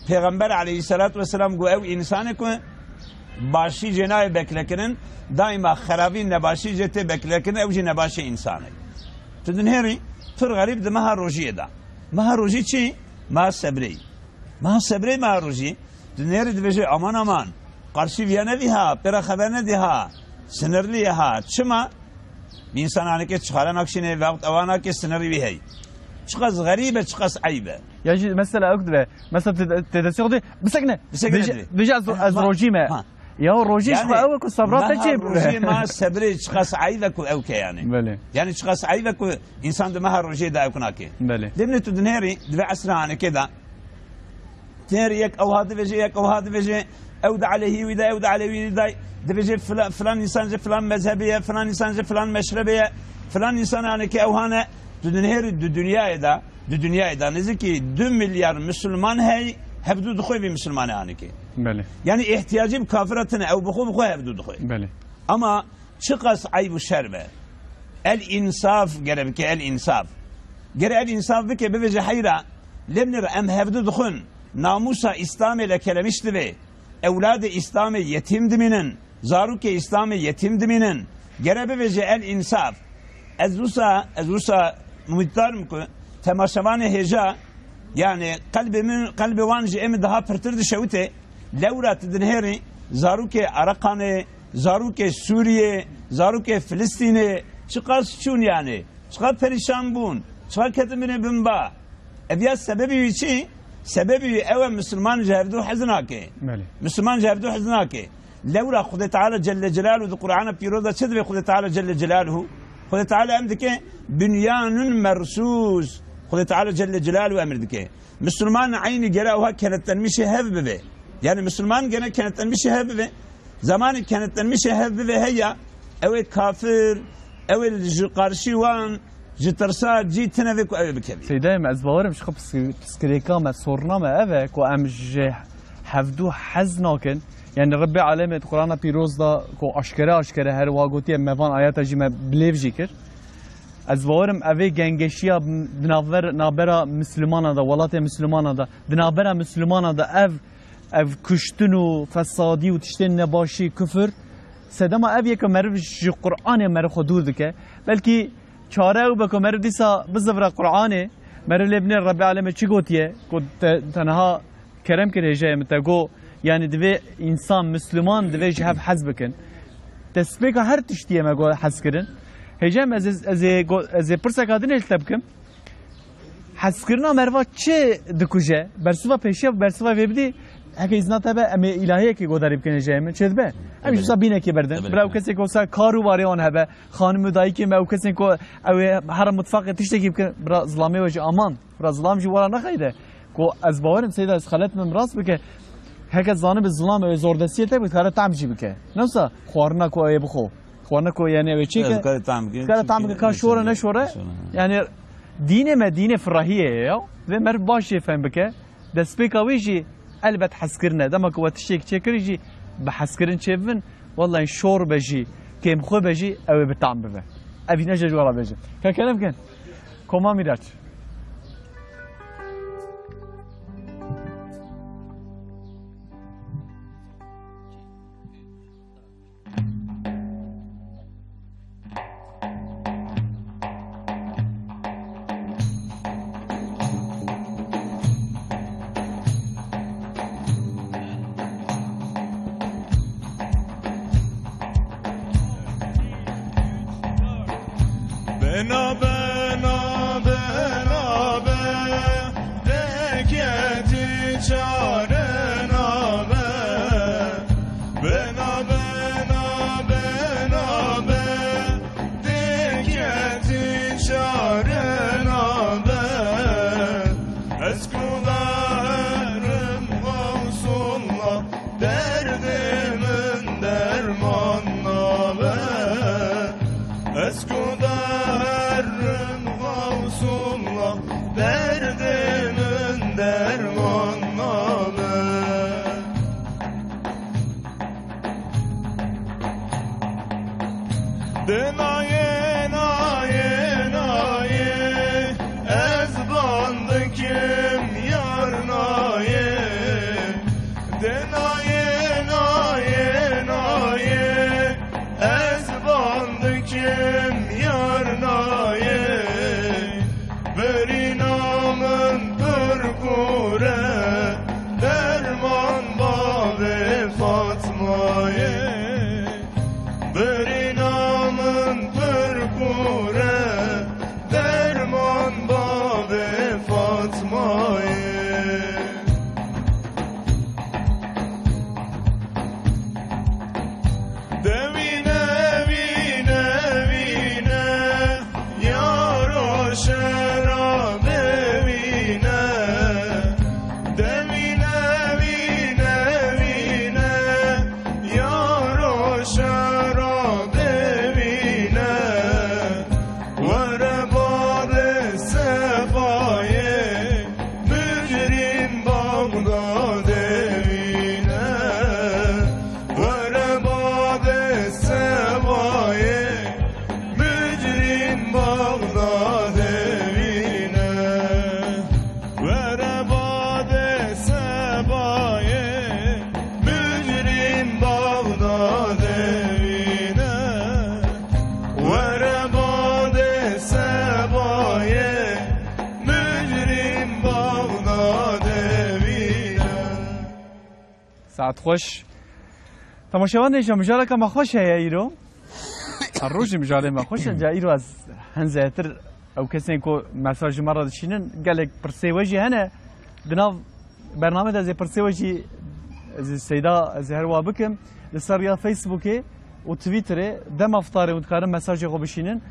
Pêxember aleyhisselatu vesselam got ew însanê ku başî jê nayê beklekirin, daîma xerabî nebaşî jê tê beklekirin, ew jî nebaşê însanê. Tu dinêrî pir xerîb di meha rojiyê de. Meha rojî çi? Meha sebrê. Meha sebrê, meha rojî. Tu dinêrî dibêje aman aman, qarşî viya nevî ha, pêra xeber nedî ha, sinirlî ye ha. Çima? Însan anekê çixare nakşînê, vewt ewa nake, sinirî wî hey. Çiqas xerîb e, çiqas eyb e. Ya jî mesela ew dibe. Mesela te, te destê xwe dê, bisekine. Bisekine Dibêje, dibê. Dibêje ez, Ha, ez ma-, rojî me. Ha. Ya rojî ji Yani, xwe ew e ku sebra te meha çê rojê bibe. Ma sebrê çiqas eyb e ku ew ke yani. Belê. Yani çiqas eyb e ku însan di meha rojê de ew ku nake. Belê. Demê tu dinêrî, divê esra anekê de. Têr yek ewha dibêje, yek ewha dibêje, ew di aleyhî wî de, ew di aleyhî wî de, dibêje fila-, filan însan ji filan mezhebê ye, filan însan ji filan meşrebê ye, filan însan anekê ewha ne. Tu dinêrî di dinyayê de, di dinyayê de nêzîkî du milyar misilman hey, hevdû dixwe vî misilmanê anekê. Belê. Yani îhtiyacî bi kafira tine, ew bi xwe, bi xwe hevdû dixwe. Belê. Ama çiqas eyb û şerm e. El însaf gere bike, el însaf. Gere el însaf bike, bibêje heyra, lê min re em hevdu dixwin, namûsa Îslamê lekelemiş dibe, ewladê Îslamê yetîm dimînin, zarokê Îslamê yetîm dimînin. Gere bibêje el însaf. Ez wisa, ez wisa umîtdar im ku temaşevanê hêja, yani qelbê min, qelbê wan ji ê min daha pirtir dişewite. Lewra tu dinêrî zarokê Ereqanê, zarokê Sûriyê, zarokê Filistînê çiqas çûn yani, çiqas perîşan bûn, çiqas ketin binê binba. Ev ya sebebî wî çi? Sebebî wî ew e, misilman ji hevdu hez nake. Belê. Misilman ji hevdu hez nake. Lewra Xwedê Teala Celle Celaluhu di Qur'ana Pîroz de çi divê Xwedê Teala Celle Celaluhu? Xwedê Teala em dike binyanun mersûs. Xwedê Teala Celle Celaluhu emir dike. Misilman eynî gere ewha kenetlenmişê hev bibe. Yani misilman gene kenetlenmişê hev bibe. Zamanê kenetlenmişê hev bibe heya, ew ê kafir, ew ê ji qarşî wan, ji tirsa cî tine vê ku ew ê bikevî. Seydayê me, ez bawerim ji xwe piskir-, piskirêka me, sorna me ev e ku em ji hevdû hez nakin. Yani Rebbê Alemê di Qur'ana Pîroz da ku aşkere aşkere her wa gotiye, me van ayeta jî me bilêv jî kir. Ez bawerim evê gengeşiya di navber-, navbera Mislimana de, welatê Mislimana de, di navbera Mislimana de ev, ev kuştin û fesadî û tiştên nebaşî, kufir, sedema ev yeke meriv ji Qur'anê meriv xwe dûr dike. Belkî çare ew be ku meriv dîsa bizivre Qur'anê, meriv lê binê Rebbê Alemê çi gotiye, ku te, tenha kerem kir hêjayê min te got, yani divê însan, Misliman divê ji hev hez bikin. Destpêka her tiştiyê me got hez kirin. Hêjayê min ez, ez, ez ê go-, ez ê pirseka din ê ji te bikim. Hezkirina meriva çi dikuje? Bersiva pêşiya, bersiva vê bidî, heke îzna te be, em ê îlahiyekê godarî bikin hêjayê min. Çê dibe? Em ji wisa bînekê berdin. Bira ew kesê ku wisa kar û barê wan hebe, xanim û dayikê me, ew kesên ku ew ê here mutfaqê tiştekî bikin, bira zilamê we jî aman. Bira zilam jî wera nexeyde. Ku ez bawerim Seyda, ez xelet bim, rast bike. Heke zanibe zilam ew ê zordestiyê te bike, dikare tam jî bike. Ne wisa xwarina ku ew ê bixwe. Xwarina ku yani ew ê çêke. Dikare tam bike. Dikare tam bike, ka şore ne şore. Yani dînê me dînê firahiyê ye ya. Vê meriv baş jê fehm bike. Destpêka wê jî elbet hezkirin e. Dema ku we tiştek çêkirî jî bi hezkirin çêbibin. Wellahî şor be jî, kêmxwe be jî, ew ê bi tam bibe. Ev jî ne ji we re bêjim. Ka kerem kin. Koma Mîraç. Nabe, nabe, nabe, deketi çare nabe. Bena, bena, bena be, deketi çare nabe. Ez ku derim Gawsullah, derdê min derman nabe. Ez ku derim Gawsullah, derdê min derman nabe. De nayê, nayê, nayê, ez bandikim yar nayê. De nayê, nayê, nayê, ez bandikim yar nayê. Birîna min pir kûr e, derman bavê Fatmayê. Birîna min pir kûr e, derman bavê Fatmayê. De wîne, wîne, wîne, yaro şerabê wîne. De wîne, wîne, wîne, yaro şerabê wîne. Were badê sebayê, micrîm Baxdadê wîne. Were badê sebayê, micrîm Baxdadê wîne. Were badê sebayê, micrîm Baxdadê wîne. Were badê sebayê, micrîm Baxdadê wîne. Saet xweş. Temaşevanên hêja, mijareka me xweş heye îro. Her rojî mijarê me xweş e. Ca îro ez hin zêdetir ew kesên ku mesaj ji me re dişînin, gelek pirsê we jî hene. Di nav bernamê de ez ê pirsê we jî, ez ê Seyda, ez ê her wa bikim. Li ser riya Facebookê û Twitterê dema fitarê hûn dikarin mesajê xwe bişînin.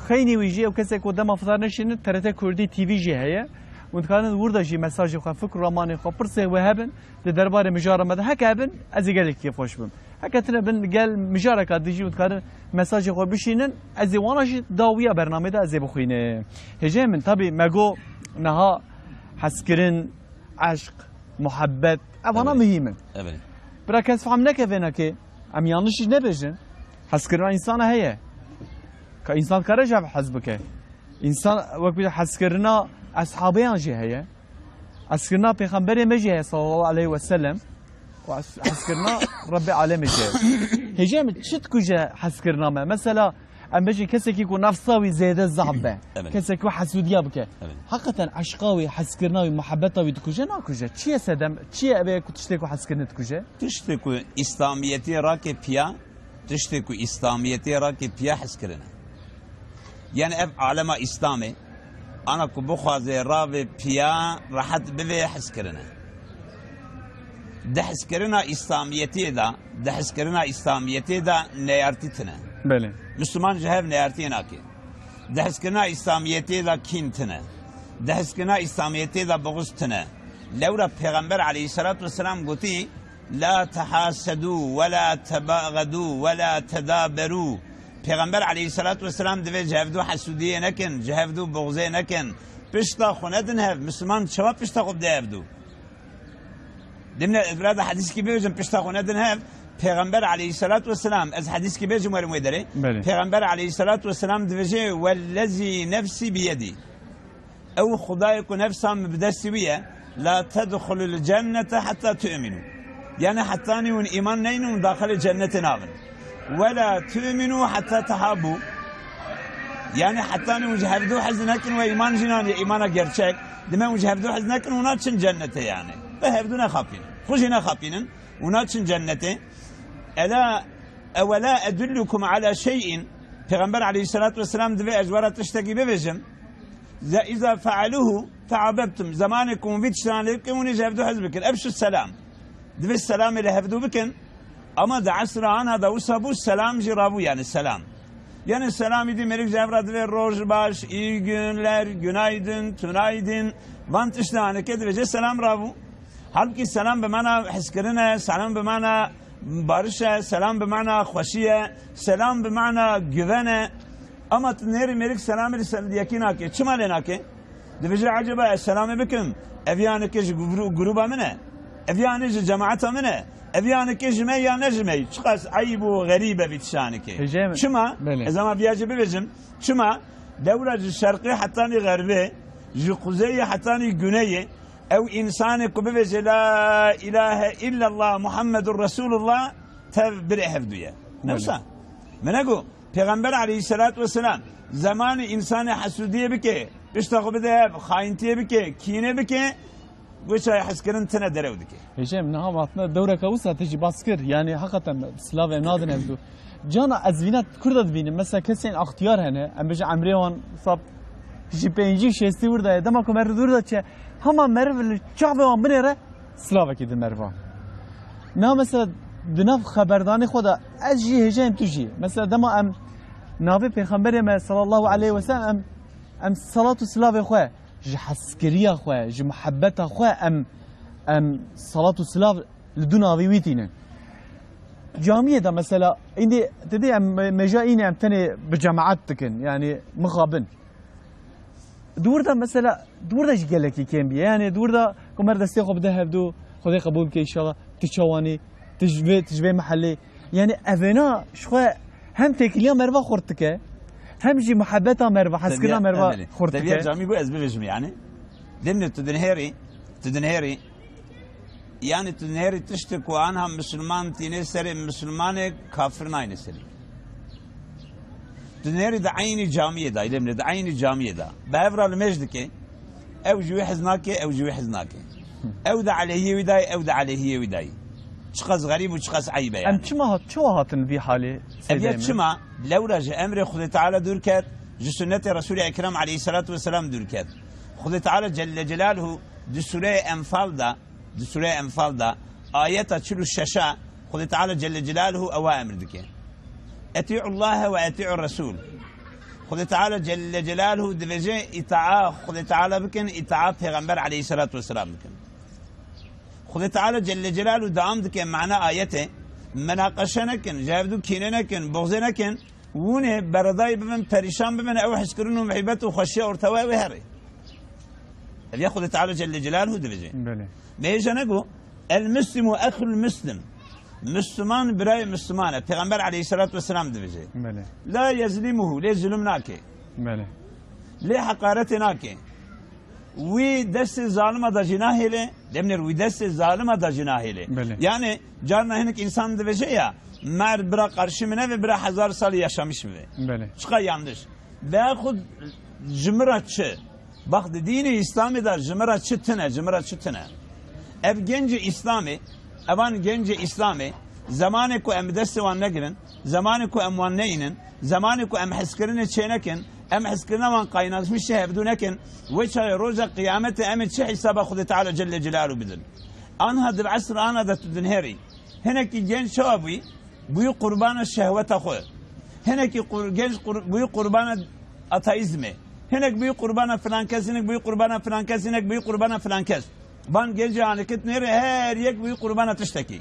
Xeynî wî jî ew kesê ku dema fitar neşînin, T R T Kurdî T V jî heye. Hûn dikarin wir de jî mesajê xwe, fikr û ramanê xwe, pirsê we hebin. Di derbarê mijara me de heke hebin, ez ê gelekî kêfxweş bim. Heke tune bin, gel mijareka dijî û dikarin mesajê xwe bişînin, ez ê wana jî dawiya bernamê de ez ê bixwînim. Hêjayê min, tabî me got niha hezkirin, eşq, muhebbet, evana Evet. muhîm in. Evet. Bira kes fehm neke vênekê, em yanlış jî nebêjin. Hezkirina însana heye. Ka însan dikare ji hev hez bike. Însan wek bir hezkirina eshabeyan jî heye. Hezkirina Pêxemberê me jî heye sallallahu aleyhi ve sellem. Û hez-, hezkirina Rebbê alemê jî heye. Hêjayê min, çi dikuje hezkirina me? Mesela, em bêjin kesekî ku nefsa wî zêde zaf be. Evet. Kesekî ku hesûdiya bike. Evet. Heqeten eşqa wî, hezkirina wî, muhebbeta wî dikuje, nakuje? Çi ye sedem? Çi ye ev ê ku tiştê ku hezkirinê dikuje? Tiştê ku Îslamiyetê rake piya, tiştê ku Îslamiyetê rake piya hezkirin e. Yani ev alema Îslamê, ana ku bixwaze ravê piya rehet bivê hezkirin e. Di hezkirina Îslamiyetê de, di hezkirina Îslamiyetê de neyartî tine. Belê. Misliman ji hev neyartiyê nake. Di hezkirina Îslamiyetê de kîn tine. Di hezkirina Îslamiyetê de buxuz tine. Lewra Pêxember aleyhisselatu vesselam gotî, "La tehasedû, ve la tebaxedû, ve la tedaberû." Pêxember aleyhisselatu vesselam divê ji hevdû hesûdiyê nekin, ji hevdû buxzê nekin. Pişta xwe nedin hev, Misliman çawa pişta xwe bide hevdû? Dimne ez bira da hedîskî bêjim, pişta xwe nedin hev. Pêxember aleyhisselatu vesselam, ez hedîskî bêjim werim wê derê. Belê. Pêxember aleyhisselatu vesselam divêje, "Wellezî nefsî biyedî." Ew Xwedayê ku nefsa min bi destî wî ye, "La tedxulul cennete hetta tu'minu." Yani hetanî hûn îman neynin, hûn daxilê cennetê nabin. "Ve la tu'minu hetta tehabu." Yani hetanî hûn ji hevdû hez nekin we îman jî naniye, îmana gerçek. Dime hûn ji hevdû hez nekin, hûn naçin cennetê yani. Ve hevdû nexapînin. Xwe jî nexapînin. Hûn naçin cennetê. Ela, ewela edullukum ala şey'in. Pêxember aleyhisselatu vesselam divê ez ji we re tiştekî bibêjim. Ze-, iza fealuhu feahabebtum. Zemanê ku hûn vî tiştan lê bikin, hûn ê ji hevdu hez bikin. Ev şu selam. Divê selamê li hevdu bikin. Ama di esra ana da wisa bû, selam jî rabû, yani selam. Yani selam îdî mêrik ji hev re divê roj baş, iyi günler, günaydın, tünaydın. Van tiştan anike divê jê selam rabû. Halbukî selam bi mana hezkirin e, selam bi mana bariş e, selam bi mana xweşî ye, selam bi mana güven e. Ama tu nêrî mêrik selamê li ser yekî nake. Çima lê nake? Dibêje, eceba ez selamê bikim, ev yanike ji gru-, gruba min e, ev yanî ji cemaeta min e, ev yanike ji me ya ne ji me. Çiqas eyb û xerîb e vî tişanike. Hêjayê min. Çima? Belê. Ez ama viya jî bibêjim. Çima? Lewra ji şerqê hetanî xerbê, ji quzeyê hetanî guneyê, ew însanê ku bibêje, "La ilahe illallah Muhammedur Resulullah", tev birê hevdû ye. Belê. Newsa. Min negot, Pêxember aleyhisselatu vesselam, zemanê însanê hesûdiyê bike, pişta xwe bide hev, xayintiyê bike, kînê bike, wê çayê hezkirin tine derew dike. Hêjayê min, niha me hatine dewreke wisa te jî bas kir. Yani heqeten silavê em nadin hevdû. Cana ez vîna kurda dibînim. Mesela kesên axtiyar hene. Em bêjin emrê wan sab jî pêncî û şêstî wir de ye. Dema ku meriv dûr de çe, hema meriv li çavê wan binêre silavekî di meriva. Na mesela di nav xeberdanê xwe de ez jî hêjayên tu jî. Mesela dema em navê Pêxemberê me sallallahu aleyhi ve sellem em, em salat û silavê xwe ji hezkiriya xwe, ji muhebbeta xwe em, em salat û silav li dû navê wî tînin. Camiyê de mesela, îndî, te dî em me-, mêja înê em tenê bi cemaet dikin, yani mixabin. Di wir de mesela, di wir de jî gelekî kêm bîye. Yani di wir de ku mer destê xwe bide hevdû, Xwedê qebûl bike înşallah, tu çawanî, tu ji vê, tu ji vê mehellê. Yani evêna ji xwe hem têkiliya meriva xurt dike, hem jî muhebbeta meriva, hezkirina meriva xurt dike. Tebiya camî bû ez bibêjim yani. Demê tu dinhêrî, tu dinhêrî, yani tu dinhêrî tiştê ku anha misilman tîne serê misilmanê, kafir nayne serî. Tu dinhêrî di eynî camiyê de, îlem ne, di eynî camiyê de. Bi hev re limêj dike. Ew ji wî hez nake, ew ji wî hez nake. Ew di aleyhiyê wî dayê, ew di aleyhiyê wî dayê. Çiqas xerîb û çiqas eyb e yani. Em çima hat-, çawa hatin vî halê? Ev ya çima? Lewra ji emrê Xwedê Teala dûr ket, ji sunnetê Resûlê Ekrem aleyhisselatu vesselam dûr ket. Xwedê Teala Celle Celaluhu di Sûreya Enfal de, di Sûreya Enfal de, ayeta çil û şeş a Xwedê Teala Celle Celaluhu ewa emir dike. Etî'ullahe ve etî'ur Resûl. Xwedê Teala Celle Celaluhu dibêje, îtaa Xwedê Teala bikin, îtaa Pêxember aleyhisselatu vesselam bikin. Xwedê Teala Celle Celaluhu dewam dike mana ayetê, menaqeşe nekin, ji hevdû kîne nekin, buxzê nekin, wûnê beredayî bibin, perîşan bibin, ew hezkirin û muhîbet û xweşiya ortewa wê herê. Ev ya Xwedê Teala Celle Celaluhu dibêje. Belê. Mêje negot, "El muslimu ehul muslim." Müslüman birayê Müslüman e. Pêxember aleyhisselatu vesselam dibêje. Belê. "La yezlimuhu", lê zulm nake. Belê. Lê heqaretê nake. Wî destê zalima da jî nahêle, demnêr wî destê zalima da jî nahêle. Belê. Yani, carna hinek insan dibêje ya, "Mer bira qarşî min neve, bira hezar salî yaşamiş bibe." Belê. Çiqa yanlış. Veyahut ji min re çi? Bak, di dînê Îslamê de ji min re çi tine, ji min re çi tine? Ev gencê Îslamê, evan gencê Îslamê, zemanê ku em bi destê wan negirin, zemanê ku em wan neynin, zemanê ku em hezkirinê çê nekin, em hezkirina wan qaynaşmişê hevdû nekin, wê çayê roja qiyametê em ê çi hesaba Xwedê Teala Celle Celaluhu bidin? Anha di esr ana de tu dinhêrî. Hinekî genc çawa bûyî? Bûyî qurbana şehweta xwe. Hinekî qur-, genc qur-, bûyî qurbana ateîzmê. Hinek bûyî qurbana filan kes, hinek bûyî qurbana filan kes, hinek bûyî qurbana filan kes. Van gencê anikit nêrê her yek bûyî qurbana tiştekî.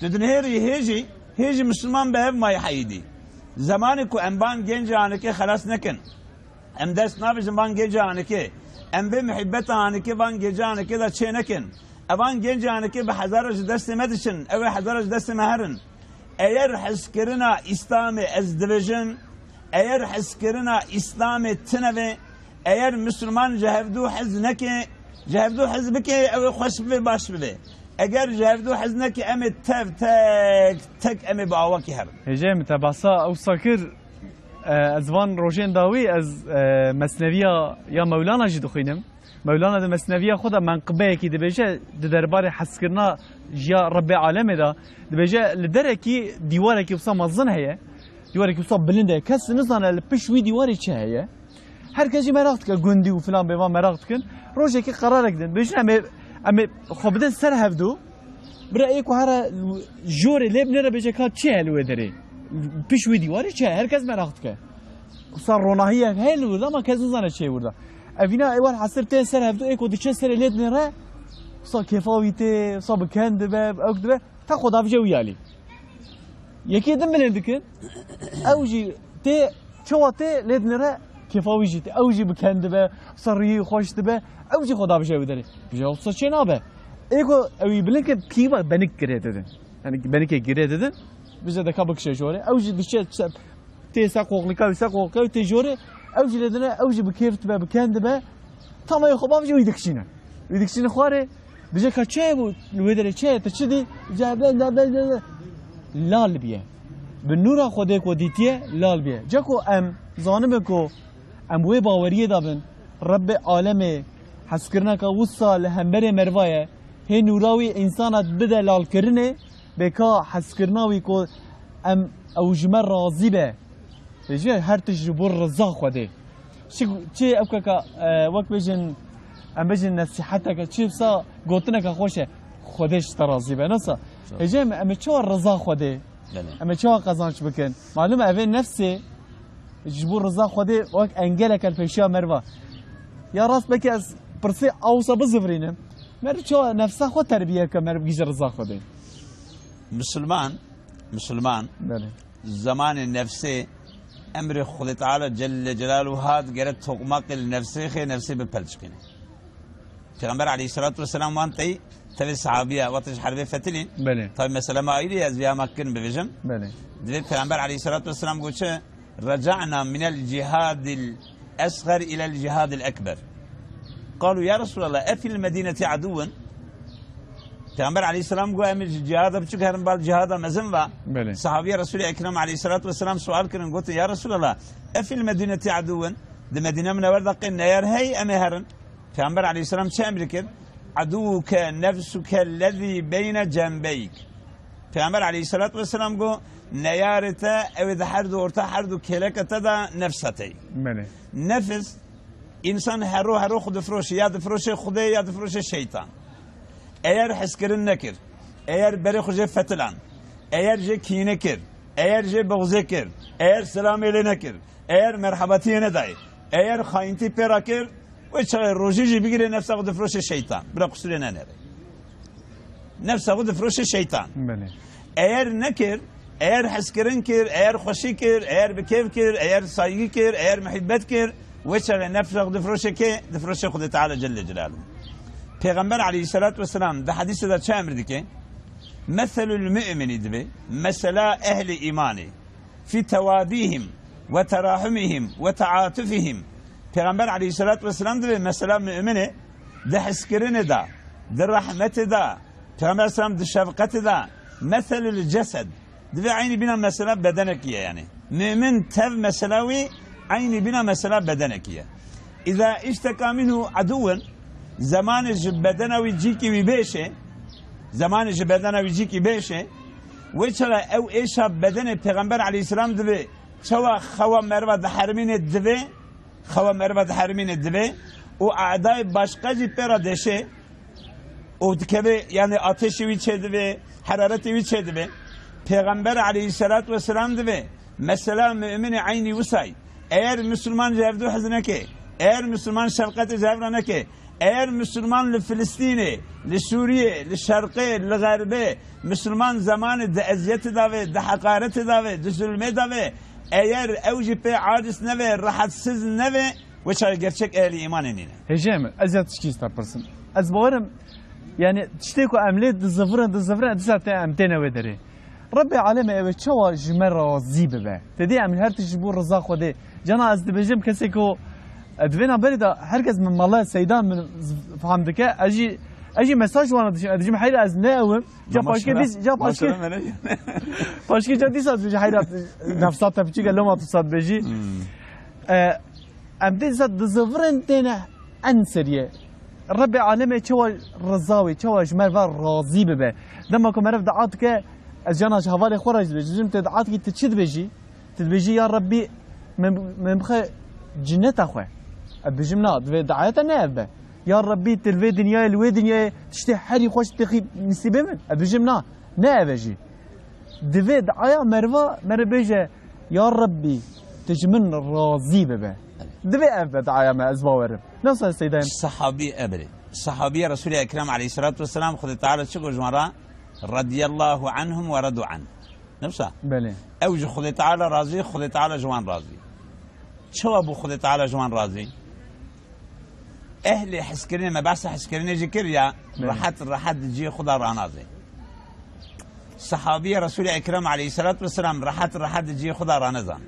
Tu dinhêrî hêjî, hêjî Misliman bi hev mayî heyîdî. Zemanê ku em van gencê anikê xelas nekin, em dest navêjin van gencê anikê. Em vê muhîbeta anikê van gencê anikê de çê nekin. Evan gencê anikê bi hezara ji destê me diçin, ew ê hezara ji destê me herin. Eger hezkirina Îslamê ez dibêjin, eger hezkirina Îslamê tine ve, eger Misliman ji hevdû hez neke, ji hevdû hez bike, ew ê xweş bibe, baş bibe. Eger ji hevdû hez neke, em ê tev tek tek em ê bi awakî herin. Hêjayê min, te behsa ewsa kir, e, ez van rojên dawî ez, e, mesneviya ya Mewlana jî dixwînim. Mewlana di mesneviya xwe de menqibeyekî dibêje, di derbarê hezkirina ji ya Rebbê alemê de dibêje, li derekî dîwarekî wisa mezin heye. Dîwareke wisa bilind e. Kes nizane li pişt wî dîwarê çi heye. Her kes jî meraq dike, gundî û filan bêvan meraq dikin. Rojekê qerarek din. Bêjin em ê, em ê xwe bidin ser hevdu. Bira ê ku here jorê lê binêre bêje ka çi heye li wê derê. Pişt wî dîwarê çi heye. Her kes meraq dike. Wisa ronahiyek heye li wir de ama kes nizane çi heye wir de. Evîna êwar hesir tên ser hevdu ê ku diçe serê lê dinêre. Wisa kêfa wî tê, wisa bi ken dibe, bi ewk dibe. Te xwe davije wî alî. Yekê din bilind dikin. Ew jî tê, çawa tê lê dinêre kêfa wî jî tê. Ew jî bi ken dibe, wisa rûyê xweş dibe. Ew jî xwe davije wî derê. Bije wisa çê nabe. Ê ku ew ê bilind ke kî be benik girê didin. Yani benikê girê didin. Bije deka bikişe jorê. Ew jî diçe se-, tê se qoxlika wî se qoxlika wî tê jorê. Ew jî lê dine, ew jî bi kêf dibe, bi ken dibe. Tam ew xwe bavije wî dikişîne. Wî dikişîne xwarê. Bije ka çi ye bû? Li wê derê çi ye? Tu çi dî? Bije be, be, be, be, be. Lal biye. Bi nûra Xwedê ku dîtiye, lal biye. Ca ku em zanibin ku em wê baweriyê de bin, Rebbê alemê hezkirineka wisa li hemberê meriva ye. Hê nûra wî însana bide lalkirinê, bê ka hezkirina wî ku em ew ji me razî be. Ji her tişt ji bo riza Xwedê. Çi, çi ew keka, e, wek bêjin, em bêjin nesîheteke, çi wisa gotineke xweş e. Xwedê ji te razî be. Nasa? Sağ ol. Hêjê em, em ê çawa riza Xwedê? Belê. Em ê çawa qezanç bikin? Malum e, evê nefsê ji bo riza Xwedê wek engeleke li pêşiya meriva. Ya rast belkî ez pirsê awsa bizivirînim. Meriv çawa nefsa xwe terbiye ke, meriv bigihîje riza Xwedê? Misilman, misilman Belê. Zemanê nefsê emrê Xwedê Teala Celle Celaluhu hat, gere toqmaqê li nefsê xê, nefsê bipelçikîne. Pêxember aleyhisselatu vesselam wan tey tevê sahabiya wextê ji herbê fetilîn. Belê. Tabi mesele me ayrı ye, ez vêya me kirin bibêjim. Belê. Divê Pêxember aleyhisselatu vesselam got çi? Reca'na minel cihadil esğer ilel cihadil ekber. Qalu ya Resulallah, efil medineti aduwun? Peygamber aleyhisselam got, em ji cihada biçûk herin bal cihada mezin va. Belê. Sahabiye Resul-i Ekrem aleyhisselatu vesselam sual kirin, gotin, ya Resulallah, efil medineti aduwun? Di Medîne Minewer de qê neyar hey em ê herin? Peygamber aleyhisselam çi emrî kir? Aduwuke nefsuke lezî beyne cembeyk. Peygamber aleyhisselatu vesselam got, neyarê te ew ê di her du orta, her du kêleke te de nefsa te ye. Belê. Nefis, însan hero hero xwe difiroşe, ya difiroşe Xwedê, ya difiroşe şeytan. Eyer hezkirin nekir, eyer berê xwe jê fetilan, eyer jê kîne kir, eyer jê bixzê kir, eyer selamê lê nekir, eyer merhebatiyê nedayê, eyer xayintî pê re kir, wê çaxê rojî jî bigirê nefsa xwe difiroşe şeytan. Bira qusûrê nenêrê. Nefsa xwe difiroşe şeytan. Belê. Eyer nekir, eyer hezkirin kir, eyer xweşî kir, eyer bi kêf kir, eyer saygî kir, eyer muhibbet kir, wê çaxê nefsa xwe difiroşe kê? Difiroşe Xwedê Teala Celle Celaluhu. Pêxember aleyhisselatu vesselam di hedîsê de çi emir dike? Meselul mu'mini dibe, mesela ehli îmanê. Fi tewadihim ve terahumihim ve taatufihim. Peygamber aleyhissalatu vesselam divê mesela müminê di hezkirinê de, di rehmetê de, Peygamber aleyhisselam di şefqetê de, meselul cesed. Divê eynî bîna mesela bedenekî ye yani. Mümin tev mesela wî eynî bîna mesela bedenekî ye. İza işteka minhu aduwun, zemanê ji bedena wî cîkî wî bêşê, zemanê ji bedena wî cîkî bêşê, wê çaxa ew êşa bedenê Pêxember aleyhisselam divê çawa xewa meriva diherimînê divê, xewa meriva diherimînê divê û edayê başqa jî pê re deşê, û dikeve, yani ateşê wî çêdibe, heraretê wî çêdibe. Pêxember aleyhisselatu vesselam dibe, mesela müminê eynî wisay. Eğer Müslüman ji hevdu hez neke, eğer Müslüman şefqetê ji hev re neke, eğer Müslüman li Filistînê, li Sûriyê, li Şerqê, li Xerbê, Müslüman zemanê di eziyetê de ve, di heqaretê de ve, di zulmê de ve, eğer ew jî pê aciz neve, rahatsiz neve, wê çaxê gerçek ehlî îmanê nîne. Hêjê min, ez ya tişkî ji te pirsim. Ez bawerim, yani tiştê ku em lê dizivirin, dizivirin, dîsa te em têne wê derê. Rebbê alemê ew ê çawa ji me razî bibe? Te dî em her tişt ji bo riza Xwedê. Cana ez dibêjim kesê ku, e, di vê navberê de her kes min mala seydan min z-, fam dike, ez jî, ez jî mesaj wana dişim, ez dibêjim heyra ez ne ewim. Ca Ama paşkê şuna-, dîs-, ca paşkê, maşallah, melek. Paşkê ca dîsa dibêjim heyra nefsa te piçîk e, loma tu sat bêjî. Hmm. E, Em dê zat dizivirin têne en seriye. Rebbê alemê çawa riza wê, çawa ji me ve razî bibe. Dema ku meriv dua dike, ez cana ji hevalê xwe re jî dibêjim, te dua dikî, tu çi dibêjî? Dibêjî, ya Rebbî, min, min bixe cinneta xwe. Ez dibêjim, na, di vê diayeta ne ev be. Ya Rebbî, tu li vê dinyayê, li wê dinyayê tiştê herî xweş têxî nisîbê min. Ez dibêjim, na, ne ev e jî. Di vê diaya meriva, meriv bêje, ya Rebbî, tu ji min razî bibe. Divê ev be diaya me, ez bawerim. Nasıl Seyda em? Sahabî, e, belê. Sahabiye Resulê Ekrem aleyhissalatu vesselam, Xwedê Teala çi got ji wan re? Radiyallahu anhum ve radu anh. Ne wisa? Belê. Ew ji Xwedê Teala razî, Xwedê Teala ji wan razî. Çawa bû Xwedê Teala ji wan razî? Ehlê hezkirinê, me behsa hezkirinê jî kir ya, Belê. rehet rehet di cihê xwe de ranazê. Sahabiye Resulê Ekrem aleyhissalatu vesselam rehet rehet di cihê xwe de ranezan.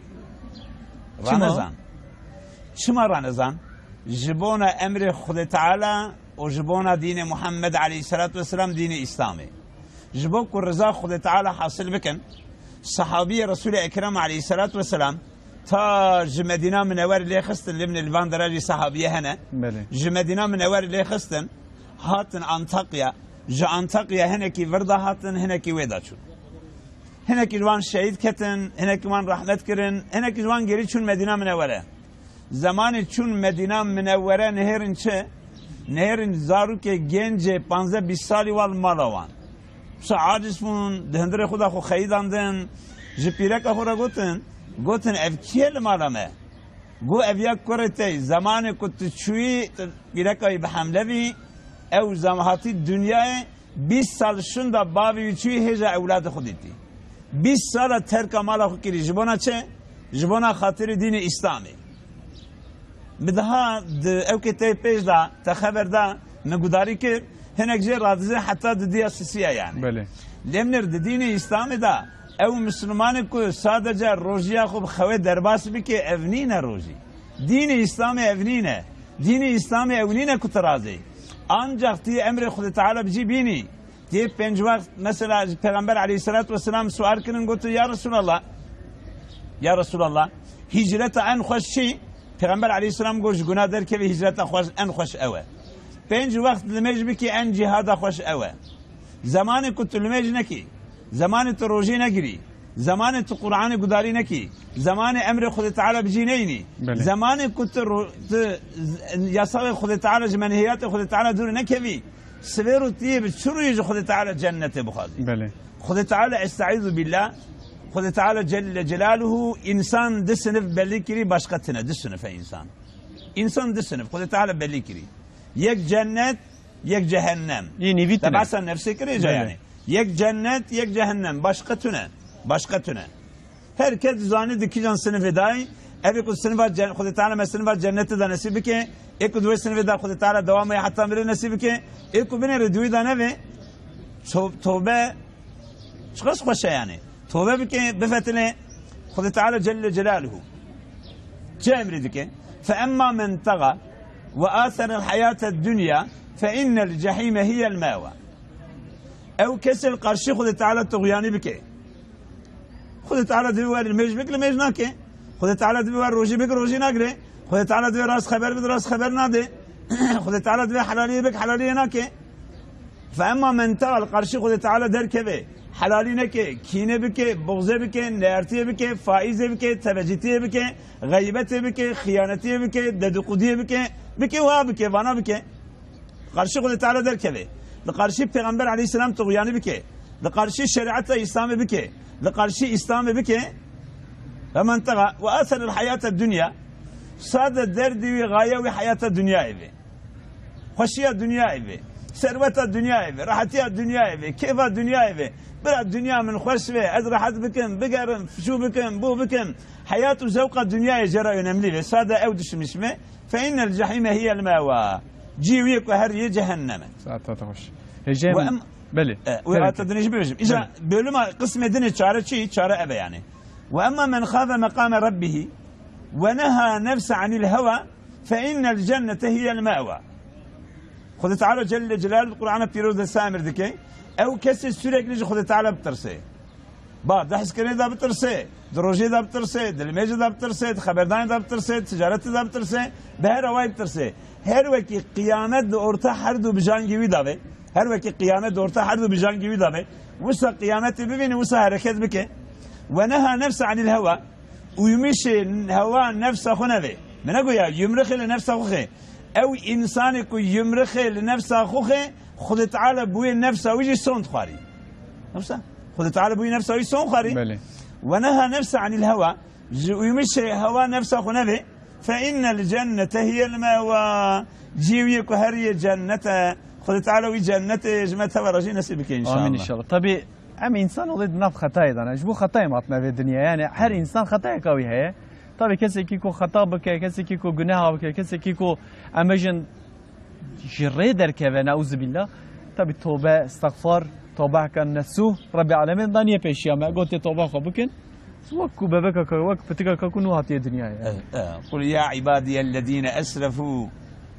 Çima? Ranezan. Çima ranezan? Ji bona emrê Xwedê Teala û ji bona dînê Muhammed aleyhissalatu vesselam, dînê Îslamê. Ji bo ku riza Xwedê Teala hasil bikin, sahabiyê Resûlê Ekrem aleyhissalatu vesselam ta ji Medîna Minewer lê xistin, li min li van dera jî sahabiye hene. Belê. Ji Medîna Minewer lê xistin, hatin Antakya. Ji Antakya hinekî vir de hatin, hinekî wê de çûn. Hinekî ji wan şehîd ketin, hinekî wan rehmet kirin, hinekî ji wan gerî çûn Medîna Minewere. Zemanê çûn Medîna Minewere nihêrin çi? Nihêrin zarokê gencê panzdeh bîst salî wa li mala wan. Wisa aciz bûn, di hundirê xwe de xwe xeyidandin. Ji pîreka xwe re gotin, gotin, ev kî ye li mala me? Got, ev ya kurê te ye. Zemanê ku tu çûyî, tu pîreka wî bi hemle bî, ew zam-, hatî dinyayê, bîst sal şûnda bavê wî çûyî, hêja ewladê xwe dîtî. Bîst sala terka mala xwe kirî. Ji bona çi? Ji bona xatirê dînê Îslamê. Bi daha di ewkê te pêş de, te xeber da, min gudarî kir, hinek jê radizin heta di diya sisiya yani. Belê. Lê min ir di dînê Îslamê de, ew Mislimanê ku sadece rojiya xwe bi xewê derbas bike, ev nîne rojî. Dînê Îslamê ev nîne. Dînê Îslamê ew nîne ku tu razê. Ancak tî emrê Xwedê Teala bi cî bînî. Tê pênc wext, mesela, Pêxember aleyhissalatu vesselam sual kirin, gotu, ya Resulallah, ya Resulallah, hicreta en xweş çi? Pêxember aleyhisselam got, ji guna derkevî hicreta xweş, en xweş ew e. Pênc wext limêj bikî, en cihada xweş ew e. Zemanê ku tu limêj nekî, zemanê tu rojî negirî, zemanê tu Qur'anê gudarî nekî, zemanê emrê Xwedê Teala bi cî neyînî, Belê. zemanê ku tu ro-, tu z-, yasayê Xwedê Teala, ji menhiyatê Xwedê Teala dûr nekevî, sivêr û tiyê bi çi rûyê ji Xwedê Teala cennetê bixwazî? Belê. Xwedê Teala, estaizu billah, Xwedê Teala Celle Celaluhu însan di sinif belî kirî, başqa tune, di sinif e însan. Însan di sinif, Xwedê Teala belî kirî. Yek cennet, yek cehennem. Yê nîvî tune. Te behsa nefsê kirê ca Belê. yani. Yek cennet, yek cehennem. Başqa tune. Başqa tune. Her kes zanî di kîjan sinifê dayî. Evê ku sinifa cen-, Xwedê Teala me sinifa cennetê de nesîb bike. Ê ku di wê sinifê de Xwedê Teala dewamê heta mirê nesîb bike. Ê ku binêre di wî de nebe. To-, tobe çiqas xweş e yani. Tobe bike, bifetine Xwedê Teala Celle Celaluhu. Çi emrî dike? Fe emma men tega ve aserel hayate dunya fe innel cehîme hiyel mewa. Ew kesê li qarşî Xwedê Teala tuxyanî bike. Xwedê Teala divê we limêj bik, limêj nake. Xwedê Teala divê we rojî bik, rojî nagire. Xwedê Teala divê rast xeber bid, rast xeber nade. Xwedê Teala divê helaliyê bik, helaliyê nake. Fe emma men tega, li qarşî Xwedê Teala derkeve, helalî neke, kîne bike, buxzê bike, neyartiyê bike, faîzê bike, tevecîtiyê bike, xeybetê bike, xiyanetiyê bike, dedikudiyê bike, bike, wa bike, vana bike. Li qarşî Xwedê Teala derkeve. Li qarşî Pêxember aleyhisselam tuxyanî bike. Li qarşî şerîeta Îslamê bike. Li qarşî Îslamê bike. Ve men tega ve aserel hayate dunya. Sade derdî wî, gaye wî heyata dinyayê be. Xweşiya dinyayê be. Serweta dinyayê be. Rehetiya dinyayê be. Kêfa dinyayê be. Bira dinya min xweş be. Ez rehet bikim, bigerim, şû bikim, bû bikim. Heyat û zewqa dinyayê jê re önemlî be. Sade ew dişimîş be. Fe innel cehîme hiyel mewa. Cî wî ku her yê cehennem e. Saeta te xweş. Hêjayê Ve min, em-, belê. E, wê Belê. ata dinê jî bibêjim. Îja Belê. bölüma qismê dinê çare çi? Çare eve yani. Ve emma men xafe meqame rabbihi ve neha nefse anil hewa fe innel cennete hiyel mewa. Xwedê Teala Celle Celaluhu Qur'ana Pîroz de sa emir dike. Ew kesê sürekli ji Xwedê Teala bitirse. Ba, di hezkirinê de bitirse, di rojê de bitirse, di limêjê de bitirse, di xeberdanê de bitirse, di ticaretê de bitirse, bi her awayî bitirse. Her wekî qiyamet di orta her du bijangî wî de be, her wekî qiyamet di orta her du bijangî wî de be, wisa qiyametê bibîne, wisa hereket bike. Ve neha nefse anil hewa, Uymîşê hewa nefsa xwe nebe. Me negoya, yumrixê li nefsa xwe xe. Ew însanê ku yumrixê li nefsa xwe xe, Xwedê Teala bi wê nefsa wî jî son dixwarî. Nefsa. Xwedê Teala bi wî nefsa wî son xwarî. Belê. Ve neha nefse anil hewa. Ji uymîşê hewa nefsa xwe nebe. Fe innel cennete hiyel mewa. Cî wî ku her yê cennet e. Xwedê Teala wî cennetê ji me teva re jî nesîb bike înşallah. Amin înşallah. Tabii em însan olê di nav xetayê de ne. Ji bo xetayê me hatine vê dinyayê. Yani her însan xetayeka wî heye. Tabii kesekî ku xeta bike, kesekî ku guneha bike, kesekî ku em bêjin ji rê derkeve, neuzubillah. Tabii tobe, istixfar, tobeheka nesuh, Rebbê Alemên danîye pêşiya me. Gotê toba xwe bikin. Wek ku bebeka ka, wek pitika ka ku nû hatiye dinyayê. Eh, eh. Qul ya ibadiyellezîne esrefû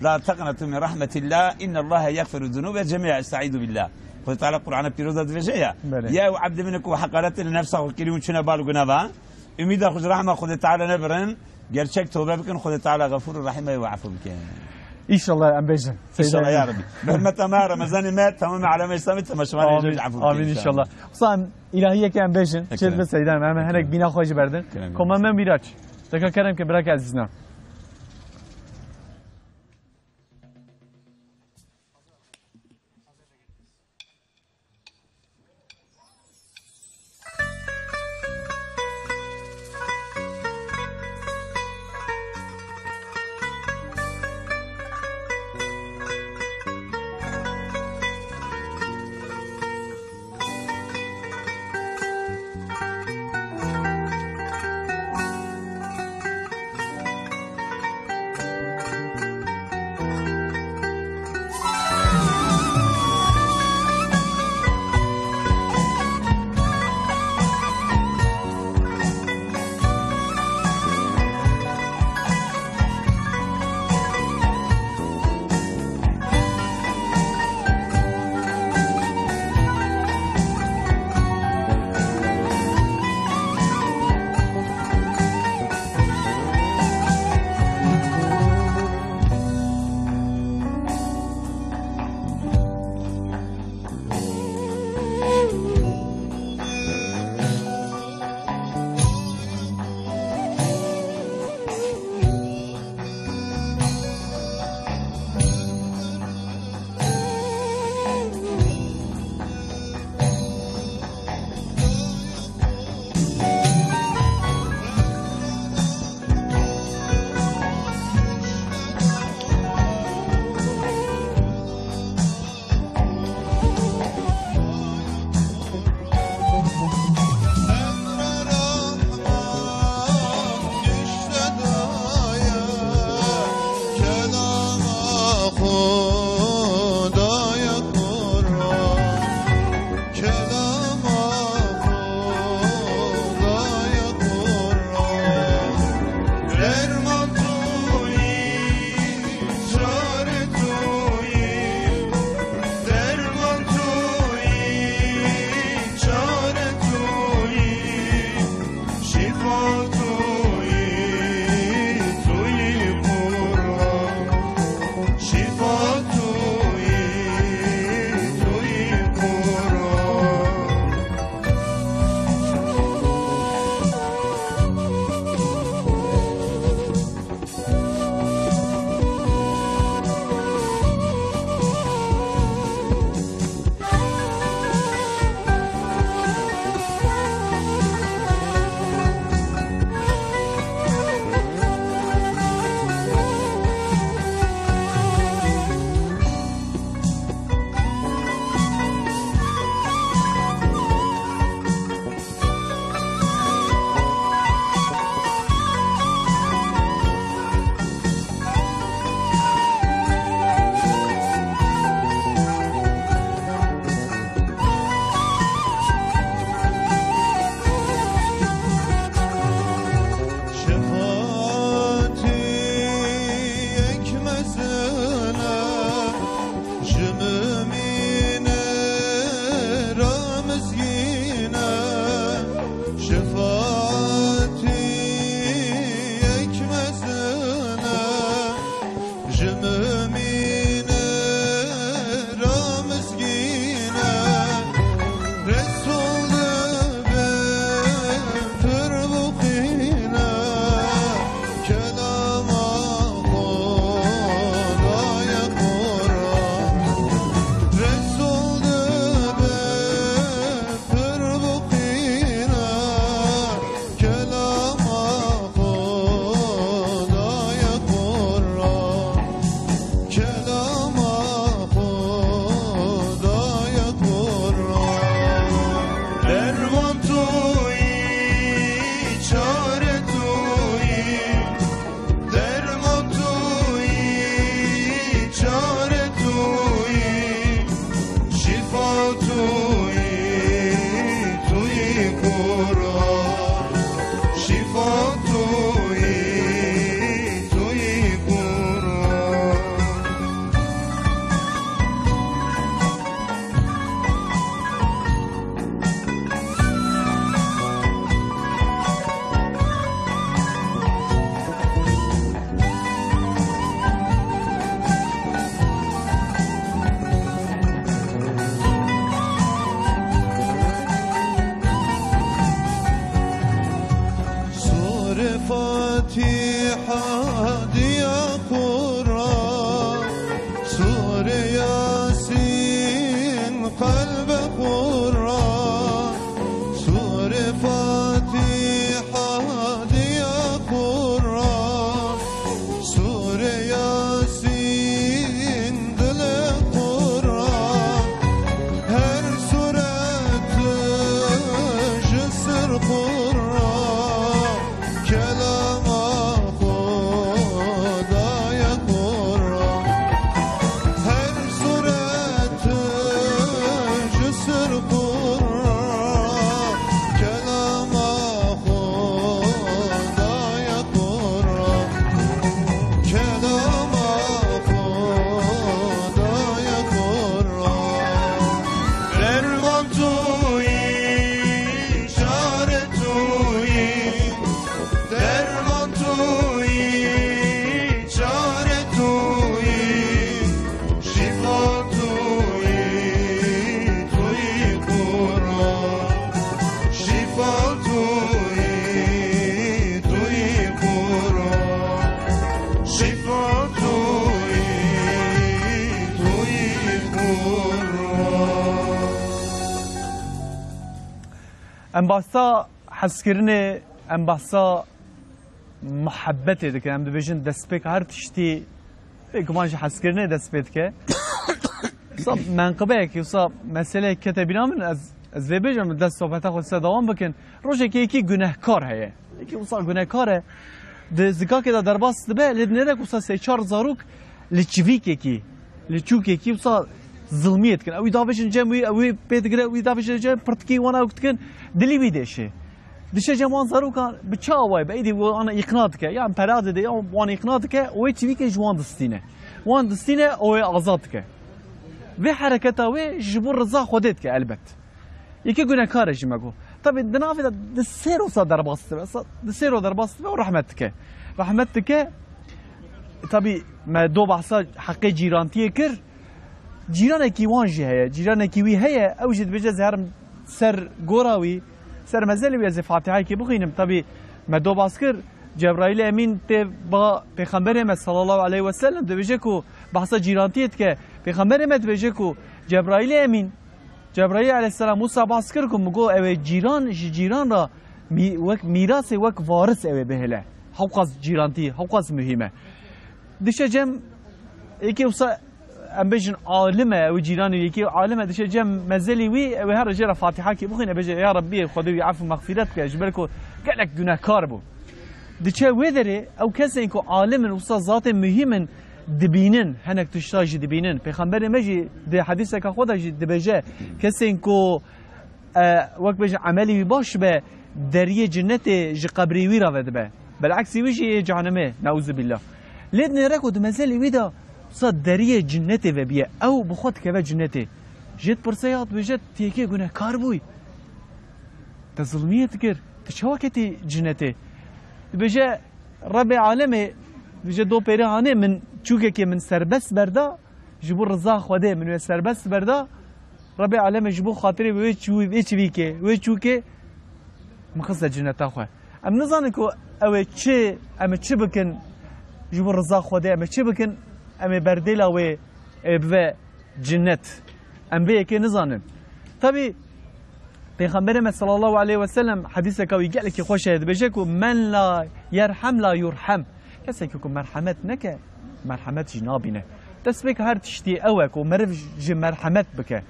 la teqnetû min rahmetillâh, innallâhe yexfiru zunûbe cemî'a, estaizu billâh. Xwedê Teala Qur'ana Pîroz de dibêje ya, Belê. Ya ew ebdê min ku heqaretê li nefsa xwe kirî û çûne bal û guna va, umîda xwe ji rehma Xwedê Teala nebirin, gerçek tobe bikin, Xwedê Teala Xefûr û Rehîm e, wê efû bike. Înşallah em bêjin. Înşallah ya Rebî. Bi hurmeta me, Remezanê me, tamamê alemê Îslamê, temaşevanê Amin. Amin înşallah. Xwesa em îlahiyeke em bêjin. Peki. Çêt bi Seyda em, em hinek bîna xwe jî berdin. Kerem. Koma me Mîraç. Deka kerem ke birake ezîzna. Fatiha diya Kur'an, Sure Yasin kalbe Kur'an, Sure Fatiha diya Kur'an, Sure Yasin dile Kur'an, her suret ji ser Kur'an. Kelama Xwedaya Kur'an, her suret ji ser Kur'an. Kelama Xwedaya Kur'an, Kelama Xwedaya Kur'an. Derman tu yî, çare tu yî, Derman tu yî, çare tu yî, şîfa tu yî, tu yî Kur'an. Şîfa tu yî, tu yî Kur'an. Şîfa tu yî, tu yî Kur'an. Em behsa hezkirinê, em behsa muhebbetê dikin. Em dibêjin destpêka her tiştî, bêguman ji hezkirinê dest pê dike. Wisa menqibeyekî, wisa meseleyek kete bîra min, ez, ez vê bêjim, dest sohbeta xwe dîsa dewam bikin. Rojekê yekî gunehkar heye. Yekî wisa gunehkar e. Di zikakê de derbas dibe, lê dinêre ku wisa sê çar zarok li çivîkekî, li çûkekî wisa zilmiyê dikin. Ew ê davêjin cem wî, ew ê pê digire, ew ê davêjin cem pirtikî wan ew dikin. Dilî wî dêşê. Dişe cem wan zarokan bi çi awayî, bi êdî wan îqna dike, yan pera dide, yan wan îqna dike, û wê çivîkê ji wan distîne. Wan distîne, û wê azad dike. Vê hereketa wê ji bo riza Xwedê dike elbet. Yekê gunehkar e jî me got. Tabî di navê de di sêro sa derbas dibe, sa-, di sêro derbas dibe û rehmet dike. Rehmet dike, tabî me do behsa heqê cîrantiyê kir. Cîranekî wan jî heye, cîranekî wî heye, ew jî dibêje ez herim ser gora wî, ser mezelê wî, ez ê Fatihayekê bixwînim. Tabî me do behs kir, Cebraîlê Emîn tê ba Pêxemberê me sallallahu aleyhi ve sellem dibêje ku behsa cîrantiyê dike. Pêxemberê me dibêje ku Cebraîlê Emîn, Cebraîl aleyhisselam wisa behs kir ku min got ew ê cîran ji cîran re mî-, wek mîrasê, wek varis ew ê bihêle. Hewqas cîrantî, hewqas muhîm e. Dişe cem yekê wisa em bêjin alim e, ew cîranê yekê alim e, dişe cem mezelî wî, ew ê her jê re Fatihakê bixwîne, bêje, ya Rebbî, Xwedê wî efû mexfîret bike, ji ber ku gelek gunehkar bû. Diçe wê derê, ew kesên ku alim in, wisa zatên muhîm in, dibînin, hinek tişta jî dibînin. Pêxemberê me jî di hedîseka xwe de jî dibêje, kesên ku e, wek bêje emelê wî baş be, deriyê cinnetê ji qebrê wî re vedibe. Beleksî wî jî yê cehennemê, neuzubîllah. Lê dinêre ku di mezelê wî de wisa deriyê cinnetê vebiye, ew bi xwe dikeve cinnetê. Jê dipirse ya dibêje, tu yekê gunehkar bûyî. Te zilmiyê dikir. Tu çawa ketî cinnetê? Dibêje, Rebê alemê, dibêje, do pêre hanê min çûkekê min serbest berda, ji bo riza Xwedê min wê serbest berda. Rebê alemê ji bo xatirê wê çû-, wê çivîkê, wê çûkê min xiste cinneta xwe. Em nizanin ku ew ê çi, em ê çi bikin ji bo riza Xwedê, em ê çi bikin, em ê berdêla wê ê bibe cinnet. Em vê yekê nizanin. Tabî, Pêxemberê me sallallahu aleyhi ve sellem hedîseka wî gelekî xweş heye, dibêje ku, "Men la yerhem la yurhem." Kesekî ku merhemet neke, merhemet jî nabîne. Destpêka her tiştî ew e ku meriv ji merhemet bike.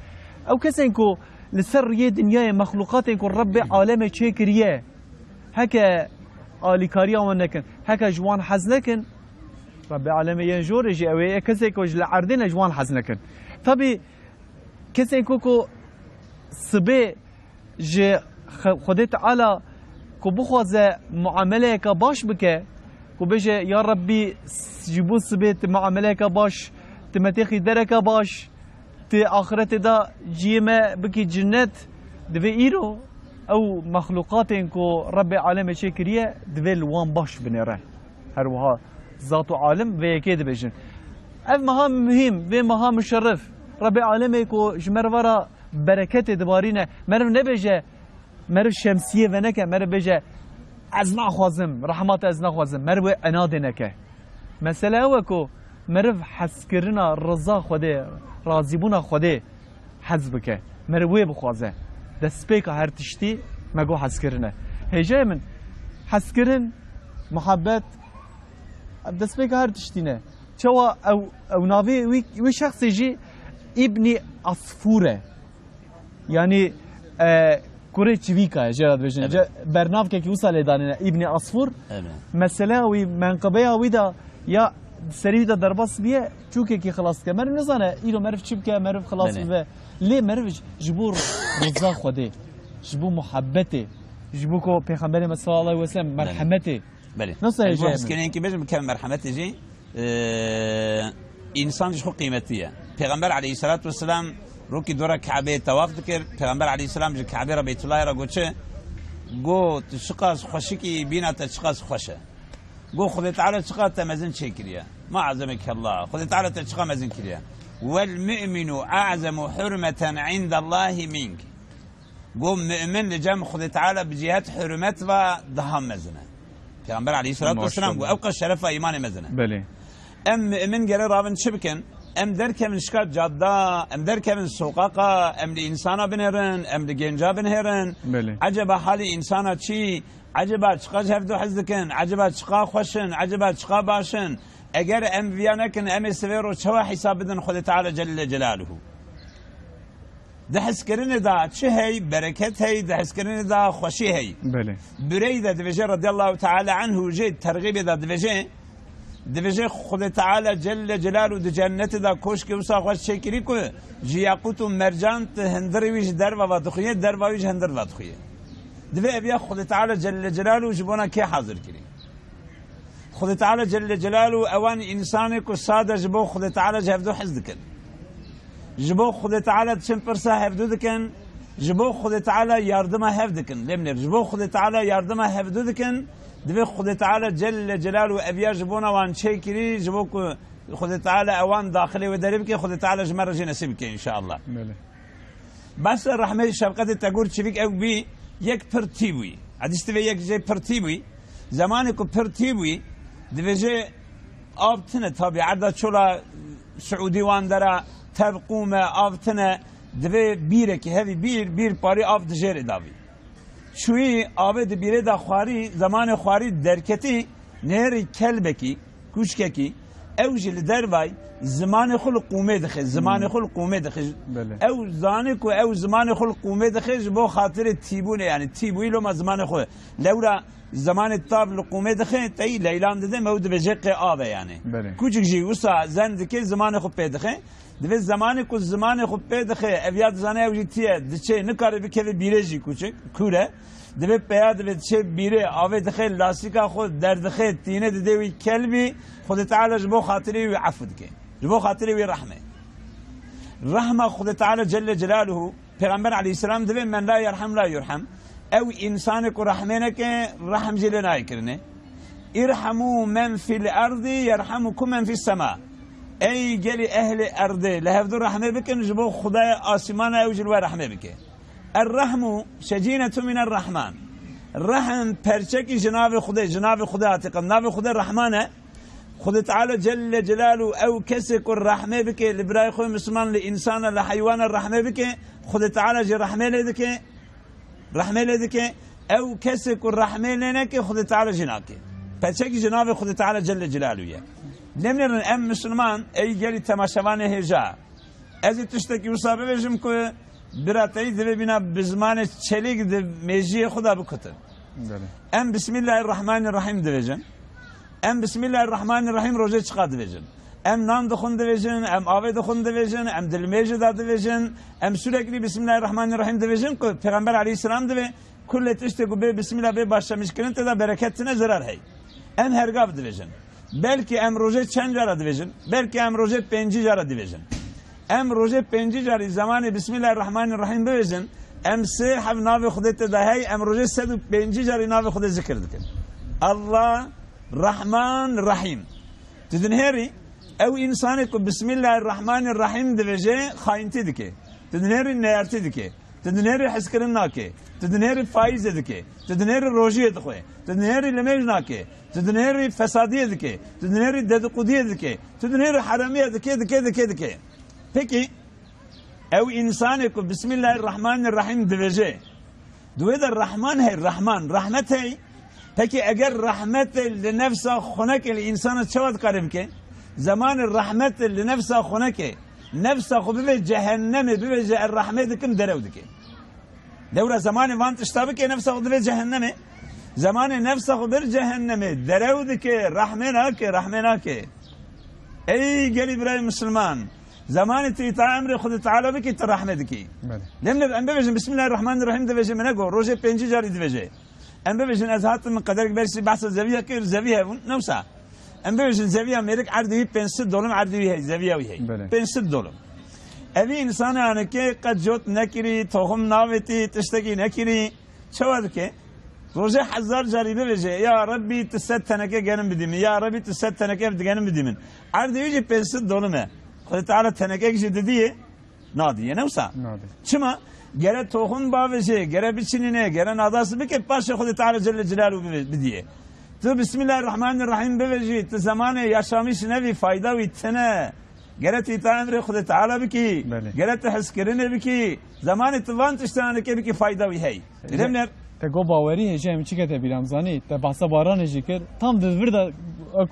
Ew kesên ku li ser riyê dinyayê mexlûqatên ku Rebbê alemê çêkiriye, heke alîkariya wan nekin, heke ji wan hez nekin, Rebbê alemê yên jorê jî ew ê, kesê ku ji li erdê ne ji wan hez nekin. Tabî, kesên ku, ku sibê ji Xe-, Xwedê Teala ku bixwaze muameleyeke baş bike, ku bêje, "Ya Rebbî, s-, ji bo sibê tu muameleyeke baş, tu me têxî dereke baş, tu axiretê de cihê me bikî cinnet", divê îro ew mexlûqatên ku Rebbê alemê çêkiriye, divê li wan baş binêre. Her wiha zat û alim vê yekê dibêjin. Ev meha muhîm, vê meha muşerrif, Rebbê alemê ku ji meriva re bereketê dibarîne, meriv nebêje, meriv şemsiyê veneke, meriv bêje, Ez naxwazim, rehmata ez naxwazim. Meriv wê enadê neke. Mesele ew e ku meriv hezkirina riza Xwedê, razîbûna Xwedê hez bike. Meriv wê bixwaze. Destpêka her tiştî me got hezkirin e. Hêjayê min, hezkirin, muhebbet, ev destpêka her tiştî ne. Çawa ew, ew navê wî, wî şexsê jî Îbnî Asfûr e. Yanî, e, kurê çivîka ye, jê re dibêjin. Evet. Ce-, bernavkekî wisa lê danîne Îbnî Asfûr. Evet. Meseleya wî, menqebeya wî de ya serî wî de derbas biye, çûkekî xilas dike. Meriv nizane, îro meriv çi bike, meriv xilas Belê. bibe. Lê meriv ji, ji bo riza Xwedê, ji bo muhebbetê, ji bo ku Pêxemberê me sallallahu aleyhi ve sellem Belê. merhemetê. Belê. Nasıl Ez bu hecayê min? hezkirin ki bizim kem merhamet jî, e, insan ji xwe qîmetî ye. Pêxember aleyhissalatu vesselam rokî dora Kabe'yê tewaf dikir. Pêxember aleyhisselam ji Kabe re Beytullahê re got çi? Got, "Tu çiqas xweşik î, bîna te çiqas xweş e." Got, "Xwedê Teala çiqas te mezin çêkiriye. Ma azemekallah. Xwedê Teala te çiqas mezin kiriye." "Wel mu'minu a'zemu hurmeten indallahi mink." Got, "Mu'min li cem Xwedê Teala bi cihet hurmet ve daha mezin e." Pêxember aleyhissalatu vesselam got, Maşallah. "Ew qas şerefa îmanê mezin e." Belê. Em mu'min gere ravin çi bikin? Em derkevin şika cadda, em derkevin soqaqa, em li însana binêrin, em li genca binêrin. Belê. Eceba halê însana çi? Eceba çiqa ji hevdu hez dikin? Eceba çiqa xweş in? Eceba çiqa baş in? Eger em viya nekin, em ê sivê ro çawa hesab bidin Xwedê Teala Celle Celaluhu? Di hezkirinê de çi hey? Bereket hey, di hezkirinê de xweşî hey. Belê. Bureyde dibêje radiyallahu teala anhu jê tergîbê de dibêje, dibêje Xwedê Teala Celle Celaluhu di cennetê de koşkê wisa xweş çêkirî ku ji yaqût û mercan tu hindirê wî ji derve ve dixuye, derva wî ji hindir ve dixuye. Divê ev ya Xwedê Teala Celle Celaluhu ji bona kê hazir kirî? Xwedê Teala Celle Celaluhu ewan însanê ku sade ji bo Xwedê Teala ji hevdu hez dikin. Ji bo Xwedê Teala diçin pirsa hevdu dikin, ji bo Xwedê Teala yardima hev dikin. Lê min ji bo Xwedê Teala yardima hevdu dikin, divê Xwedê Teala Celle Celaluhu ev ya ji bona wan çêkirî, ji bo ku Xwedê Teala ewan daxilê wê derê bike, Xwedê Teala ji me re jê nesîb bike înşallah. Belê. Behsa rehmê şefqetê te got çivîk ew bî yek pir tî bûyî. Edî ji tivê yek jê pir tî bûyî. Zemanê ku pir tî bûyî, divêje av tine tabî. Erda çola Siûdî wan dera tev qûm e, av tine. Divê bîrekî hevî bîr, bîr parî av dijêrê davî. Çûyî avê di bîrê de xwarî, zemanê xwarî derketî, nêrî kelbekî, kûçkekî, ew jî li dervayî zimanê xwe li qûmê dixe, zimanê Hmm. xwe li qûmê dixe. Belê. Ew zanî ku ew zimanê xwe li qûmê dixe ji bo xatirê tîbûnê, yanî tîbûyî loma zimanê xwe. Lewra zemanê tav li qûmê dixe, teyî leylan dide me û dibêje qê av e yanî. Belê. Kûçik jî wisa zen dike zimanê xwe pê dixe. Divê zemanê ku zimanê xwe pê dixe, ev ya dizane ew jî tiye, diçe, nikare bikeve bîrê jî kûçik, kûr e. Divê peya divê diçe bîrê, avê dixe, lasîka xwe derdixe, tîne dide wî kelbî, Xwedê Teala ji bo xatirê wî efû dike. Ji bo xatirê wî rehme. Rehma Xwedê Teala Celle Celaluhu, Pêxember aleyhisselam divê men la yerhem la yurhem. Ew însanê ku rehmê neke, rehm jê lê nayê kirinê. Irhemû men fil erdî yerhemukum men fis sema. Ey gelî ehlê erdê, li hevdu rehmê bikin, ji bo Xwedaya asîmana ew jî li we rehmê bike. Er-rehmu şecînetu miner rehman. Rehm perçekî ji navê Xwedê, ji navê Xwedê hatiqe. Navê Xwedê Rehman e. Xwedê Teala Celle Celaluhu ew kesê ku rehmê bike, li birayê xwe Misliman, li însana, li heywana rehmê bike, Xwedê Teala jî rehmê lê dike. Rehmê lê dike, ew kesê ku rehmê lê neke, Xwedê Teala jî nake. Peçekî ji navê Xwedê Teala Celle Celaluhu ye. Lê binêrin em Misliman, ey gelî temaşevanê hêja. Ez ê tiştekî wisa bibêjim ku bira te yî divê bîna bi zimanê çelîk di mêjiyê xwe de bikutin. Belê. Em Bismillahirrahmanirrahîm dibêjin. Em Bismillahirrahmanirrahîm rojê çiqa dibêjin. Em nan dixwin dibêjin, em avê dixwin dibêjin, em dilmêjê de dibêjin, em sûreklî Bismillahirrahmanirrahîm dibêjin ku Pêxember aleyhisselam divê kulê tiştê ku bê Bismillah bê başlamişkirin tê de bereket tine, zerar hey. Em hergav dibêjin. Belkî em rojê çend cara dibêjin, belkî em rojê pêncî cara dibêjin. Em rojê pêncî carî zemanê Bismillahirrahmanirrahîm bibêjin, em sê heb navê Xwedê tê de hey, em rojê sed û pêncî carî navê Xwedê zikir dikin. Allah, Rahman, Rahîm. Tu dinhêrî, ew însanê ku Bismillahirrahmanirrahîm dibêje, xayintî dike. Tu dinhêrî neyartî dike. Tu dinêrî hezkirin nake. Tu dinêrî faîzê dike. Tu dinêrî rojiyê dixwe. Tu dinêrî limêj nake. Tu dinêrî fesadiyê dike. Tu dinêrî dediqudiyê dike. Tu dinêrî heremiyê dike, dike, dike, dike. Pekî, ew însanê ku Bismillahirrahmanirrahîm dibêje, di wê de Rahman hey, Rahman, rahmet hey. Pekî eger rahmetê li nefsa xwe neke, li însana çawa dikare bike? Zemanê rahmetê li nefsa xwe neke, nefsa xwe bibe cehennemê, bibêje, "Ez rahmê dikim", derew dike. Lewra zemanê van tişta bike, nefsa xwe dibe cehennemê. Zemanê nefsa xwe bir cehennemê, derew dike, rahmê nake, rahmê nake. Ey gelî birayê misilman, zemanê tu îta emrê Xwedê Teala bikî, tu rahmê dikî. Belê. Demne em bibêjin, "Bismillahirrahmanirrahîm" dibêje, min ego, rojê pêncî carî dibêje. Em bibêjin, "Ez hatim, min qederek bersî behsa zeviya kir, zeviya hebûn", newsa. Em bibêjin, zeviya mêrik erdî wî pênc sed dolim erdî wî hey, zeviya wî hey. Belê. Pênc sed dolim. Evî însanê anike qet cot nekirî, toxum navêtî, tiştekî nekirî. Çawa dike? Rojê hezar carî bibêje, "Ya Rebbî, tu sed teneke genim bidî min, ya Rebbî, tu sed teneke genim bidî min." Erdê wî jî pênc sed dolim e. Xwedê Teala tenekek jî didiyê, nadiyê, ne wisa? Nadî. Çima? Gere toxum bavêje, gere biçinîne, gere nadasî bike, paşê Xwedê Teala Celle Celaluhu bibe-, bidiyê. Tu Bismillahirrahmanirrahîm bibêjî, tu zemanê yaşamiş nevî, fayda wî tine. Gere tu îta emrê Xwedê Teala bikî, Belê. Gere tu hezkirinê bikî. Zemanê tu van tiştan dike bikî, fayda wî hey. Demler. Te got bawerî hêje, em çi kete bîra, em zanî. Te behsa baranê jî kir. Tam di vir de ek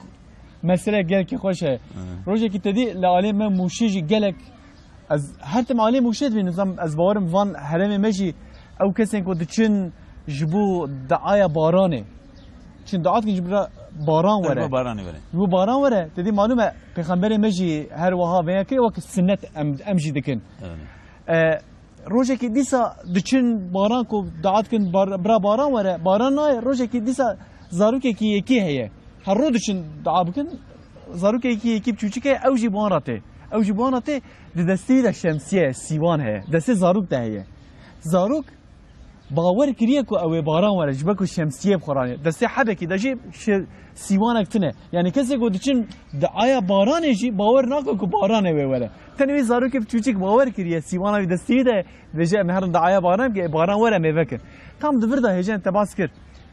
mesele gelkî xweş e. Hı. Rojekî te dî li alê me Mûşê jî gelek, ez her tim alê Mûşê dibînim, zan ez bawerim van herêmê me jî ew kesên ku diçin ji bo diaya baranê. Çin dua dikin ji bo baran were. Ji bo baranê were. Ji bo baran were. Te dî malûm e, pêxemberê me jî her wiha vêya kiriye, wek sinnet em, em jî dikin. Evet. E, Rojekî dîsa diçin baran ku dua dikin, bar-, bira baran were, baran nayê, rojekî dîsa zarokekî yekî heye. Her roj diçin dua bikin, zarokekî yekî biçûçik heye, ew jî bi wan re tê. Ew jî bi wan re tê, di destê wî de şemsiye, sîwan heye. Destê zarok de heye. Zarok bawer kiriye ku ew ê baran were, ji ber ku şemsiye bi xwe re anî. Destê hebekî de jî şe-, sîwanek tune. Yani kesê ku diçin diaya baranê jî bawer nake ku baranê wê were. Tenê wî zarokê biçûçik bawer kiriye, sîwana wî destê wî de, dibêje, "Em herin diaya baran bike, baran were, em ê vekin." Tam di vir de hêjên te bas kir.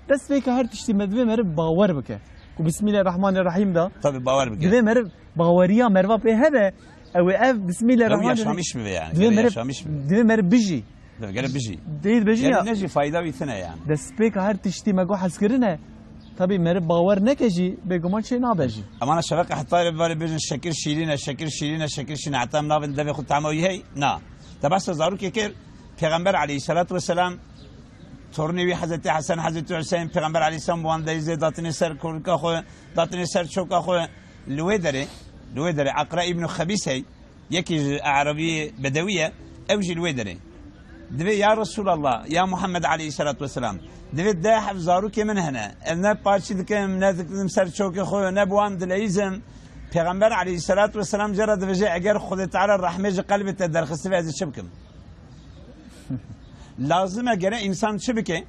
Dest pê ke her tiştî me divê meriv bawer bike. Ku Bismillahirrahmanirrahîm de Tabii, bawer bike. Divê meriv baweriya meriva pê hebe, ew ê ev Bismillahirrahmanirrahîm. Ew yaşamiş bibe yani, Divê gere meriv, yaşamiş bibe. Divê meriv bijî. Gere bijî. Dê dibêjin Gere ya. Nejî fayda wî tine yani. Destpêka her tiştî me got hezkirin e. Tabii meriv bawer neke jî, bêguman çê nabe jî. Emana şeveqe heta re bibare bêjin, "Şekir şîrîn e, şekir şîrîn e, şekir şîrîn e." Heta em navin devê xwe tama wî hey? Na. Te behsa zarokê kir, Pêxember aleyhisselatu vesselam, torunê wî Hezretî Hesen, Hezretî Hüseyin, Pêxember aleyhisselam wan deyzê datine ser kolika xwe, datine ser çoka xwe. Li wê derê, li wê derê Aqra îbnû Xebîs hey, yekî ji Erebî bedewî ye, ew jî li wê derê. Divê, "Ya Resulallah, ya Muhammed aleyhisselatu vesselam, divê deh hev zarokê min hene, ez ne parçî dikim, ne dikim ser çokê xwe, ne bi wan dileyîzim." Pêxember aleyhisselatu vesselam cara dibêje, "Eger Xwedê Teala rehmê ji qelbê te derxistibê, ez ê çi bikim?" Lazim e gere însan çi bike?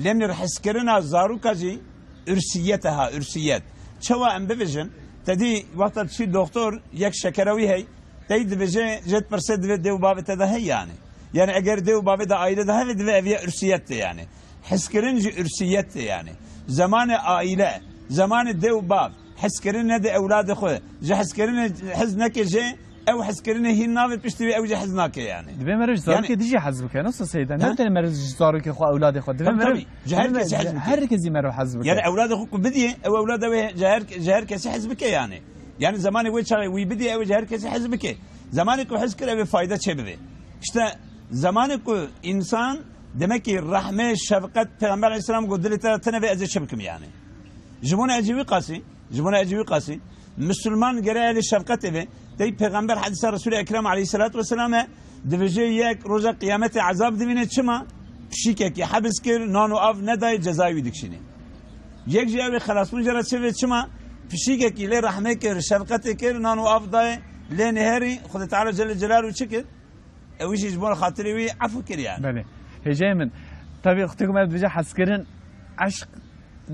Lê min hezkirina zaroka jî ürsiyet e ha, ürsiyet. Çawa em bibêjin? Te dî wexta diçî doktor yek şekera wî hey, tey dibêje, jê dipirsê divê dê û bavê te de hey yani. Yani eger dê û bavê de aile de heve divê ev ya ürsiyet de yani. Hezkirin jî ürsiyet de yani. Zemanê aile, zemanê dê û bav, hezkirin nede ewladê xwe, ji hezkirinê hez neke jê, ew hezkirinê hîn navê piştî wî, ew jî hez nake yani. Divê meriv ji Yani zarokê dijî hez bike, nasıl Seyda? Ne Ha? Tenê meriv ji zarokê xwe, ewladê xwe. Divê Tabii, meriv, tabii. Ji her divê kesî hez bike. Her kesî meriv hez bike. Yani ewladê xwe ku bidiyê, ew ewlada wê ji her, ji her kesî hez bike yani. Yani zemanê wê çaxê wî bidiyê, ew ji her kesî hez bike. Zemanê ku hez kir, ew ê fayda çê bibe. İşte zemanê ku insan, demek ki rahme, şefqet, Peygamber aleyhisselam got, dilê te tine ve ez ê çi bikim yani. Ji bona ez jî wî qasî, ji bona ez jî wî qasî, Müslüman gere elê şefqetê ve. Dey Peygamber hadisa Resul-i Ekrem aleyhissalatu vesselam e, dibêje yek roja qiyamete ezab divîne çima? Pişikekî hebs kir, nan û av nedayê, cezayê wî dikişîne. Yek jî ew ê xelasbûn jê re çi ve çima? Pişikekî lê rehmê kir, şefqetê kir, nan û av dayê, lê nêherî, Xwedê Teala Celle Celaluhu çi kir? Ew jî ji bo xatirê wî efû kir yani. Belê. Hêjayê min, tabii xwedê ku me dibêje hezkirin, eşq,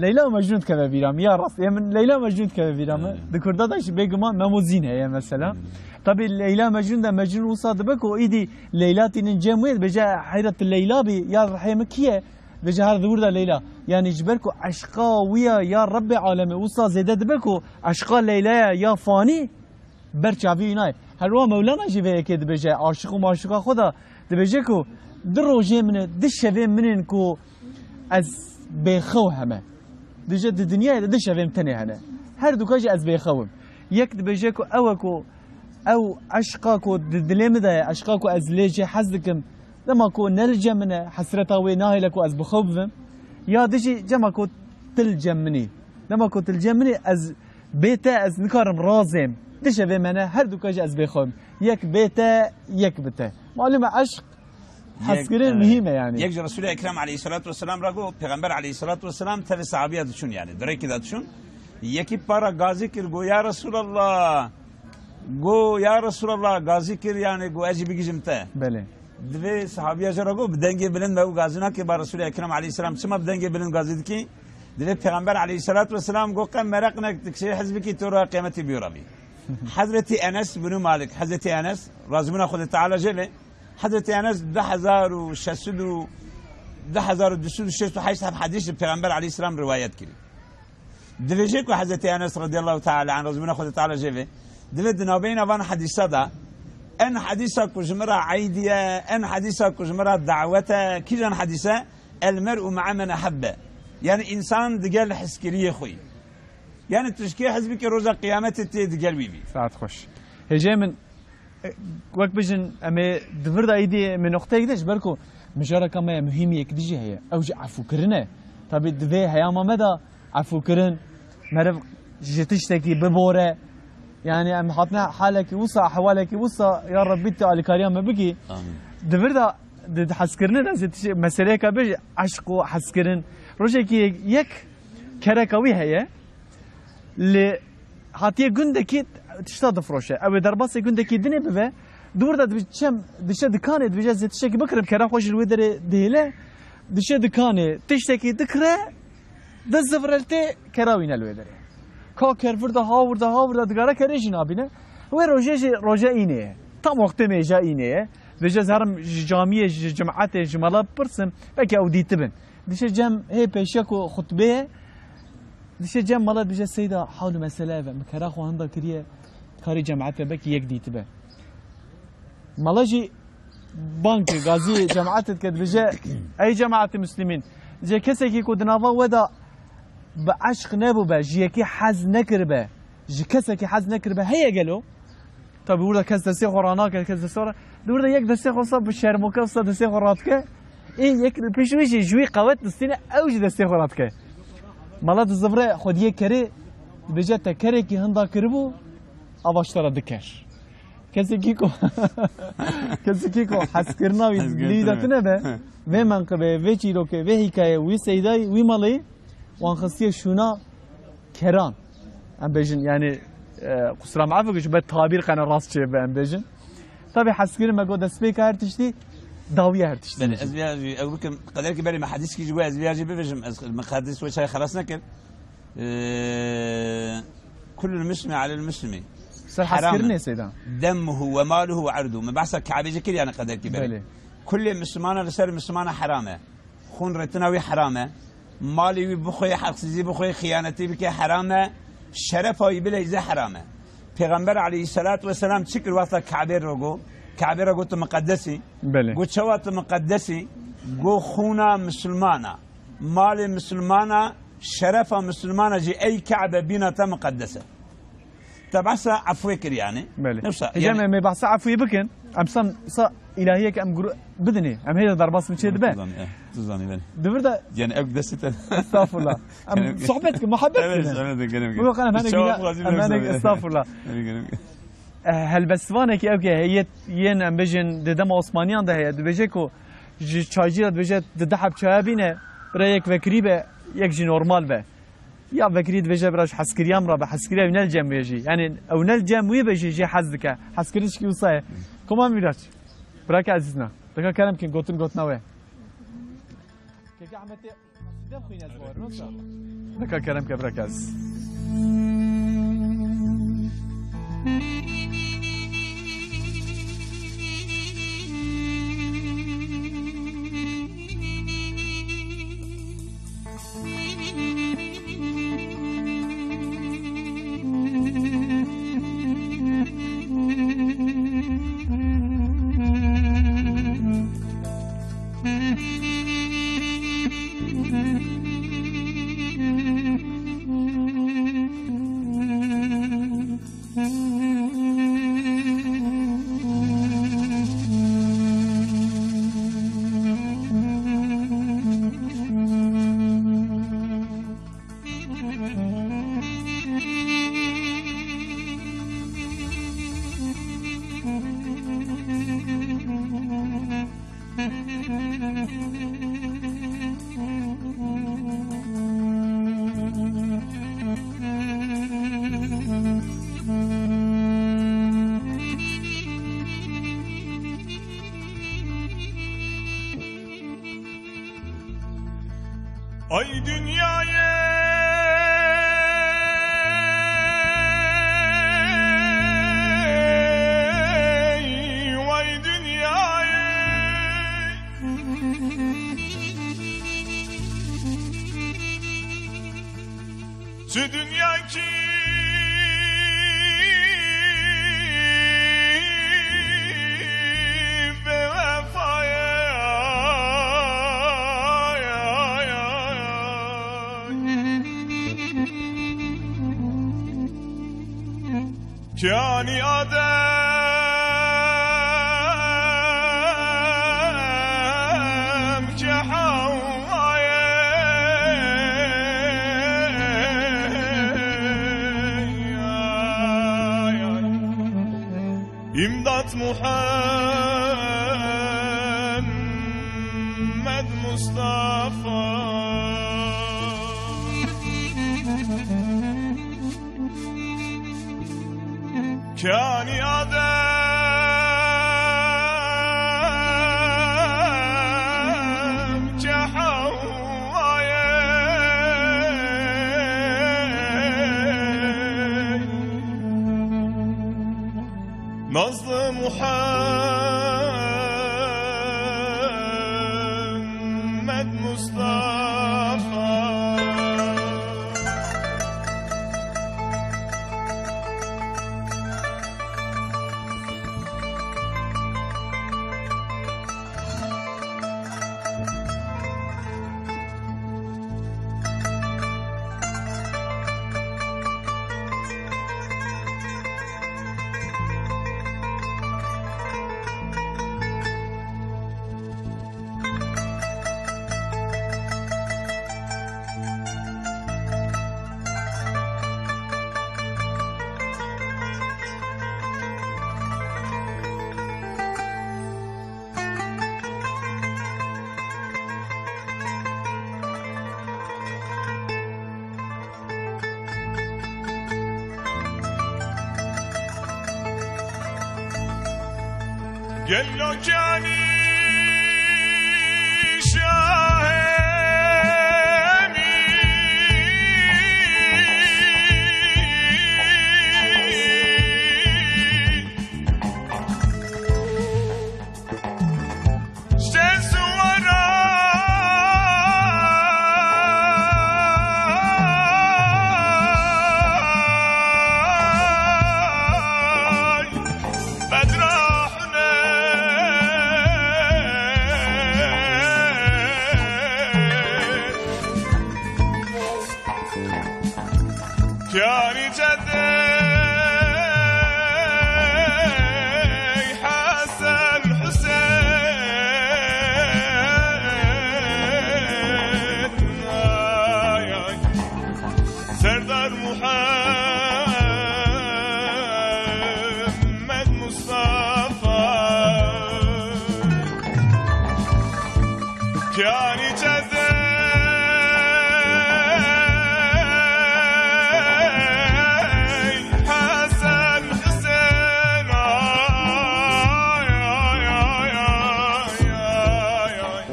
Leyla û Mecnûn dikeve bîra min, ya rast. Ê min Leyla û Mecnûn dikeve bîra min. He. Di Kurda de jî bêguman Mem û Zîn heye mesela. He. Tabî Leyla Mecnûn de Mecnûn wisa dibe ku êdî Leyla tînin cem wê, dibêje heyra tu Leyla bî, ya rihê min kî ye? Dibêje her di wir de Leyla. Yanî ji ber ku eşqa wî ya, ya Rebbê alemê wisa zêde dibe ku eşqa Leylaya ya fanî ber çavî wî nayê. Her wa Mewlana jî vê yekê dibêje, aşiq û maşuqa xwe de dibêje ku du rojê min e, du şevê min in ku ez bêxew heme. Dibêje di dinyayê de du şevê min tenê hene. Her duka jî ez bêxew im. Yek dibêje ku ew e ku ew eşqa ku di dilê min de ye, eşqa ku ez lê jê hez dikim, dema ku ne li cem min e, hesreta wê nahêle ku ez bi xew bibim. Ya dijî cema ku tu li cem min î. Dema ku tu li cem min î, ez bê te ez nikarim razêm. Du şevê me ne, her duka jî ez bêxew im. Yek bê te, yek bi te. Malum e eşq, hezkirin muhîm e yanî. Yek ji Resulê Ekrem aleyhissalatu vesselam re got, Pêxember aleyhissalatu vesselam tevî sahabiya diçûn yanî, di rêkê de diçûn. Yekî para gazî kir, got, "Ya Resulallah." Got, "Ya Resulallah, gazî kir yanî, got, ez jî bigihîjim te." Belê. Divê sahabiya jê re got, "Bi dengê bilind me û gazî nake ba Resulê Ekrem aleyhisselam. Çima bi dengê bilind gazî dikî?" Divê Pêxember aleyhisselatu vesselam got, "Qe mereq nek, tu kişê hez bikî, tu roja qiyameti bîyo rabî." Hezretî Enes bin Malik, Hezretî Enes, razîbûna Xwedê Teala jê be, Hezretî Enes du hezar û şeş sed û, du hezar û du sed û şêst û heşt heb hedîs ji Pêxember aleyhisselam riwayet kirî. Divêje ku Hezretî Enes radiyallahu teala anh, razîbûna Xwedê Teala jê ve, divê di navbeyna van hedîsa de, en hedîsa ku ji min re eydî ye, en hedîsa ku ji min re dawet e, kîjan hedîse? El mer'u ma'a men ehebbe. Yani însan digel hizkiriyê xwe. Yani tu ji kê hez bikî roja qiyametê tê digel wî bî. Saet xweş. Hêjê min, e, wek bijin, em ê di vir de êdî em ê noqteyek de, ji ber ku mijareka me ya muhîm yek dî jî heye. Ew jî efûkirin e. Tabî di vê heyama me de efûkirin, meriv ji tiştekî bibore. Yani em hatine halekî wisa, ehwalekî wisa, ya Rebbî tu alîkariya me bikî. Amin. Di vir de, di, di hezkirinê de jî tişt-, meseleyeka bêje eşq û hezkirin. Rojekî yek kereka wî heye. Lê hatiye gundekî tişta difiroşe. Ew ê derbasê gundekî dinê bibe. Di wir de dibi-, çem, dişe dikanê, dibêje ez ê tiştekî bikirim, kera xwe jî li wê derê dihêle. Dişe dikanê, tiştekî dikire, dizivre li tê, kera wî ne li wê derê. Ka ker vir de, ha vir de, ha vir de digare, kerê jî nabîne. Wê rojê jî roje înê ye. Tam wextê mêja înê ye. Dibêje ez herim ji camiyê, ji cimetê, ji mala bipirsim, belkî ew dîtibin. Dişe cem hê pêşiya ku xutbê ye, dişe cem mala dibêje, "Seyda, hewlî mesele ev e. Min kera xwe hinda kiriye, karê cemaetê belkî yek dîtibe." Mala jî bang kir, gazî cemaetê dike, dibêje, "Ey cemaetê muslimîn, dibêje kesekî ku di nava we de bi eşq nebûbe, ji yekî hez nekiribe, ji kesekî hez nekiribe, heye gelo?" Tabi, wir de kes destê xwe ranake, kes destê xwe ra-, di wir de yek destê xwe wisa bi şermoke, wisa destê xwe radike. Ê yek li pêş wî jî ji wî qewet distîne, ew jî destê xwe radike. Mala dizivre xwediyê kerê, dibêje, "Te kerekî hinda kiribû, ava ji te re diker." Kesekî ku, kesekî ku hezkirina wî Hezkirina dilî de wî. Tune be, vê menqibê, vê çîrokê, vê hîkayê, wî seydayî, wî malê, wan xistiye şûna keran. Em bêjin, yani, e, qusura me efû, ji ber tabîr qene rast çêbe, em bêjin. Tabi hezkirin me got destpêka her tiştî dawiye her tiştî. Belê, ez vêya jî, ew bikim, qederkî berê me hedîskî ji bo ez vêya jî bibêjim, ez min qedîs we çay xelas nekir. E, kullu muslimi alel muslimi. Ser haram hezkirinê e. Seyda. Demuhu ve maluhu ve irdu. Me behsa Kabe jî kir yani qederkî berê. Belê. Kulê Müslümana li ser Müslümana heram e. Xûn retina wî heram e. Malê wî bixwe, heqsizî bixwe, xiyanetî bike heram e. Şerefa wî bileyze heram e. Pêxember aleyhisselatu vesselam çi kir wexta Kabe re got? Kabe re got tu miqeddesî. Belê. Got çawa tu miqeddesî? Got xûna misilmana, malê misilmana, şerefa misilmana jî ey Kabe bîna te miqeddes e. Te behsa efwê kir yani. Belê. Ne wisa, Hêja yani me, me behsa efwê bikin. Em san, sa ilahiyek em gru-, bidinê. Em hêja derbas min çê dibe. Tu zanî, eh, tu zanî, belê. Di vir de Yani ew destê te. Estağfurullah. Em Yani sohbet ki, muhabbet Evet, ki. Evet, gerek. Bu yok, em henek Çawa yine, lazım em yoksa henek yani. Estağfurullah. Yani gerek. Eh, helbestvanekî ew ki heyet yên em bêjin di dema Osmaniyan de heye. Dibêje ku ji çaycî re dibêje di deh heb çaya bîne, bira yek vekirî be, yek jî normal be. Ya vekirî dibêje bira ji hezkiriya min re be, hezkiriya wî ne li cem wê jî. Yani ew ne li cem wî be jî, jê hez dike. Hezkirin şikî wisa ye. Koma Mîraç. Birake ezîz na. Dika kerem kin gotin gotina we. Keke Ehmetê Neka kerem ke bırak ez. Ay dünyayê, vay dünyayê. Çi dünya ki bêwefa ye. Kî anî Adem, kî Hewwa ye. Îmdat Muhammed Mustafa. Kî anî Adem, kî Hewwa ye. Nazlı Muhammed Mustafa. Gelo kî anî Şahê Emîn. Şeş wara bedra Huneyn. Kî anî cedê Hesen Husên. Ay, ay. Serdar Muhammed Mustafa. Kî anî cedê Hesen Husên. Ay, ay, ay.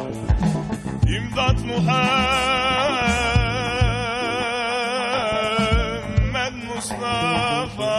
Îmdat Muhammed Mustafa.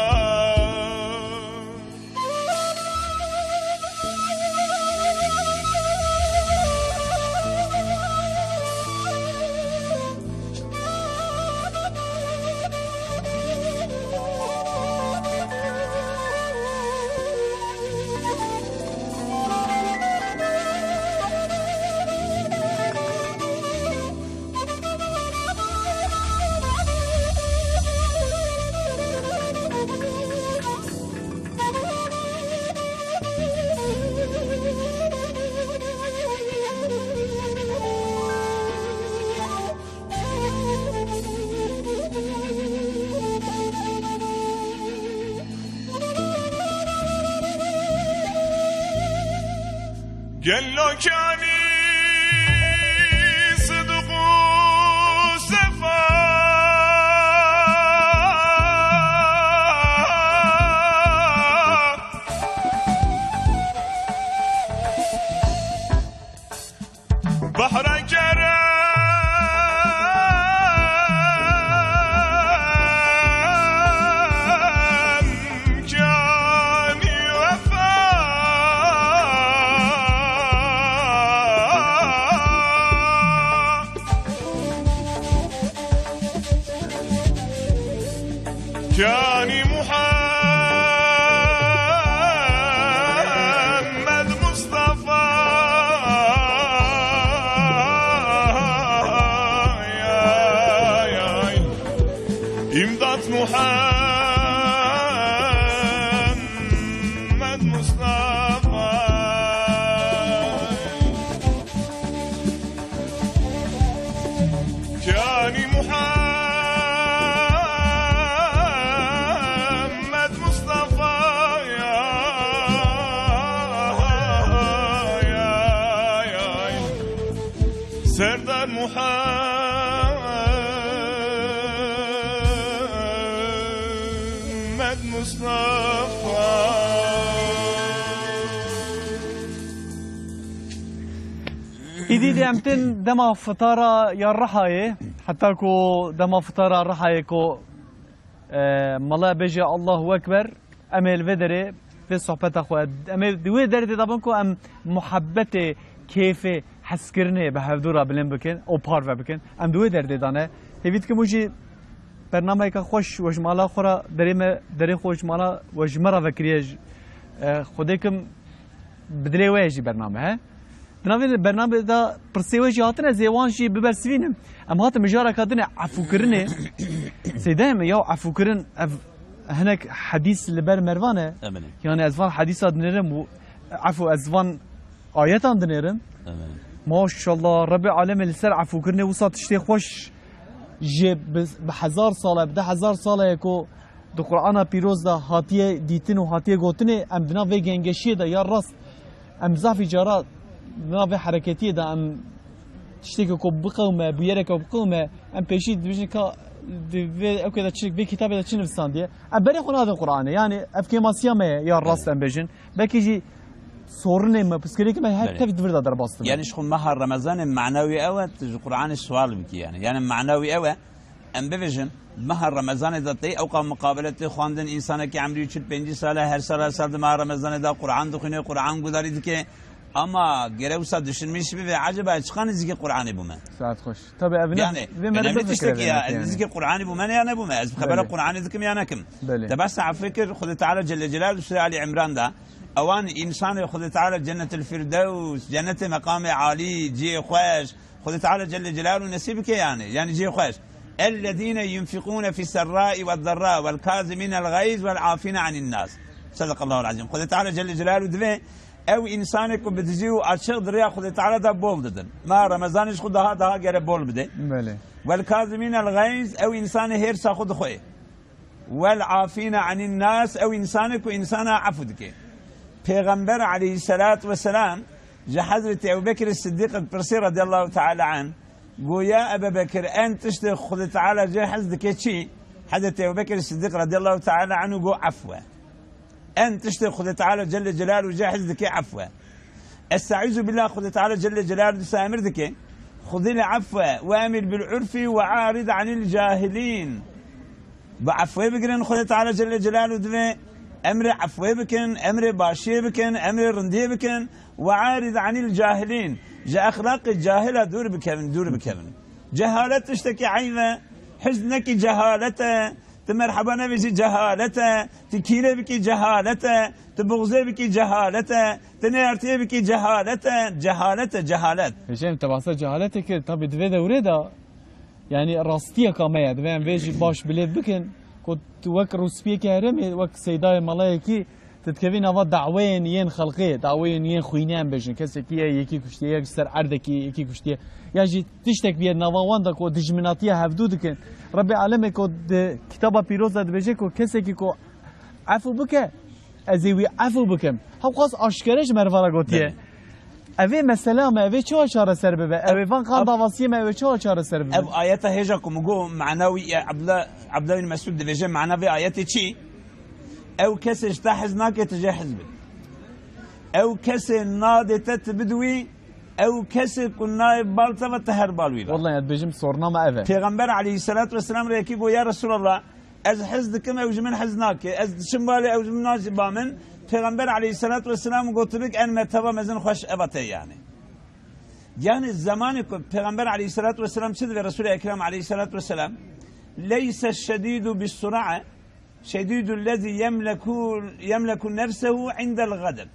Gelo kanî Sidq û Sefa. Behre kerem, kanî wefa. Kanî Muhammed Mustafa. Ay, ay. İmdat Muhammed Mustafa. Kanî Muhammed Mustafa, ay, ay, ay. Serdar Muhammed Mustafa. Îdî dê em tên dema fitara ya Rihayê, heta ku dema fitara Rihayê ku, e, mala bêje Allahu Ekber, em ê li vê derê vê sohbeta xwe, em ê di wê derdê de bin ku em muhebbetê, kêfê, hezkirinê bi hevdû re bilind bikin û parve bikin. Em di wê derdê de ne. Hêvî dikim û jî bernameyeke xweş we ji mala xwe re derê me, derê xwe ji mala we ji me re vekiriye, ji, e, Xwedê kim bi dilê we ye jî bername, he? Di navê bernamê de pirsê we jî hatine, ez ê wan jî bibersivînim. Em hatin mijareka din e efûkirinê. Seyda me ya efûkirin ev hinek hedîs li ber mervan e. Emine. Yani ez van hedîsa dinêrim û efû ez van ayetan dinêrim. Emine. Maşallah, Rebê Alemê li ser efûkirinê wisa tiştê xweş ji bi, bi hezar sale, bi deh hezar sale ye ku di Qur'ana Pîroz de hatiye dîtin û hatiye gotinê, em di nav vê gengeşiyê de ya rast, em zafî cara di nav vê hereketiyê de em tiştêke ku biqewime, bûyereke biqewime, em pêşî dibêjin ka di vê ewkê de çi, vê kitabê de çi nivîsandiye? Em berê xwe nadin Qur'anê. Yani ev kêmasiya me ye, ya rast em bêjin. Belkî jî sorinê me, pirsgirêkê me her Belê. tevî di vir de derbas dibe. Yani ji xwe meha Remezanê manewî ew e, tu ji Qur'anê sual bikî yani. Yani manewî ew e, em bibêjin, meha Remezanê de tê ewqa muqabele tê xwendin, însanekî emrî çil pêncî sal e, her sal her sal di meha Remezanê de Qur'an dixwîne, Qur'an gudarî dike. Ama gere wisa düşünmüş bibe, acaba çiqa nizîkî Qur'anê bûme? Saet xweş. Tabii, ev Yani, vê me de önemli bifikire tiştekî ya, yani. Nizîkî Qur'anê bûme ne ya nebûme? Ez bi xebera Belê. Qur'anê dikim ya nekim? Belê. Te behsa efû kir, Xwedê Teala Celle Celaluhu Sûre Ali Imran da, ewan însanê Xwedê Teala Cennetil Firdews, cennetê meqamê alî, cihê xweş, Xwedê Teala Celle Celaluhu nesîb bike yani, yani cihê xweş. Ellezîne yunfikûne fis serrâi wed derrâ wel kazimînel gayz wel afîne anin nas. Sedaqallahul azîm. Xwedê Teala Celle Celaluhu divê ew însanê ku bi dijî û açiq di rêya Xwedê Teala de bol didin. Meha Remezanê ji xwe daha daha gere bol bide. Belê. Wel kazimînel gayz, ew însanê hêrsa xwe dixwe. Wel afîne anin nas, ew însanê ku însana efû dike. Pêxember aleyhisselatu vesselam ji Hezretî Ebubekir Siddîq dipirsî radiyallahu teala anh, got, ya Ebubekir, en tiştê Xwedê Teala jê hez dike çi? Hezretî Ebubekir Siddîq radiyallahu teala anhu got, efw e. En tiştê Xwedê Teala Celle Celaluhu jê hez dike efw e. Estaizu billah, Xwedê Teala Celle Celaluhu disa emir dike, Xudil afwe ve emir bil urfi ve arid anil cahilin. Bi efwê bigirin, Xwedê Teala Celle Celaluhu divê emrê efwê bikin, emrê başiyê bikin, emrê rindiyê bikin. Ve arid anil cahilin. Ji exlaqê cahila dûr bikevin, dûr bikevin. Cehalet tiştekî eyb e. Hizd nekî cehalet e. Tu merheba nevêjî cehalet e. Tu kînê bikî cehalet e. Tu buxzê bikî cehalet e. Tu neyartiyê bikî cehalet e. Cehalet e, cehalet. Hêjayê min, te behsa cehaletê kir. Tabî di vê dewrê de, yanî rastiyeka me ye. Divê em vê jî baş bilêv bikin. Ku tu wek rûspiyekî herêmê, wek seydayê melayekî, tu dikevî nava daweyên yên xelqê, daweyên yên xwînê em bêjin. Kesekî ye, yekî kuştiye, yek ji ser erdekî, yekî kuştiye. Ya jî tiştek bîye nava wan de ku dijminatiya hevdû dikin. Rebbê alemê ku di kitaba pîroz de dibêje ku kesekî ku efû bike, ez ê wî efû bikim. Hewqas aşkere ji merva re gotiye. Belê. Ev ê mesela me, ev ê çawa çareser bibe? Ev ê van qan davasiyê me, ev ê çawa çareser bibe? Ev ayeta hêja ku min got, mana wî, e, Abdullah, Abdullah bin Mesud dibêje, mana vê ayetê çi? Ew kesê ji te hez nake, tu jê hez bidî. Ew kesê nadê te tu bidî wî, ew kesê ku nayê bal te ve, tu her bal wî ve. Wallahî, ez dibêjim, sorna me ev e. Pêxember aleyhisselatu vesselam re yekî got, ya Resulallah, ez hez dikim, ew ji min hez nake. Ez diçim balê, ew ji min naçe ba min. Pêxember aleyhisselatu vesselam gotibik, en merteba mezin xweş eva te yani. Yani zemanê ku Pêxember aleyhisselatu vesselam çi divê, Resul-i Ekrem aleyhisselatu vesselam, leyse şedidu bis sura'a, şedidu lezi yemleku, yemleku nefsehu indel gadeb.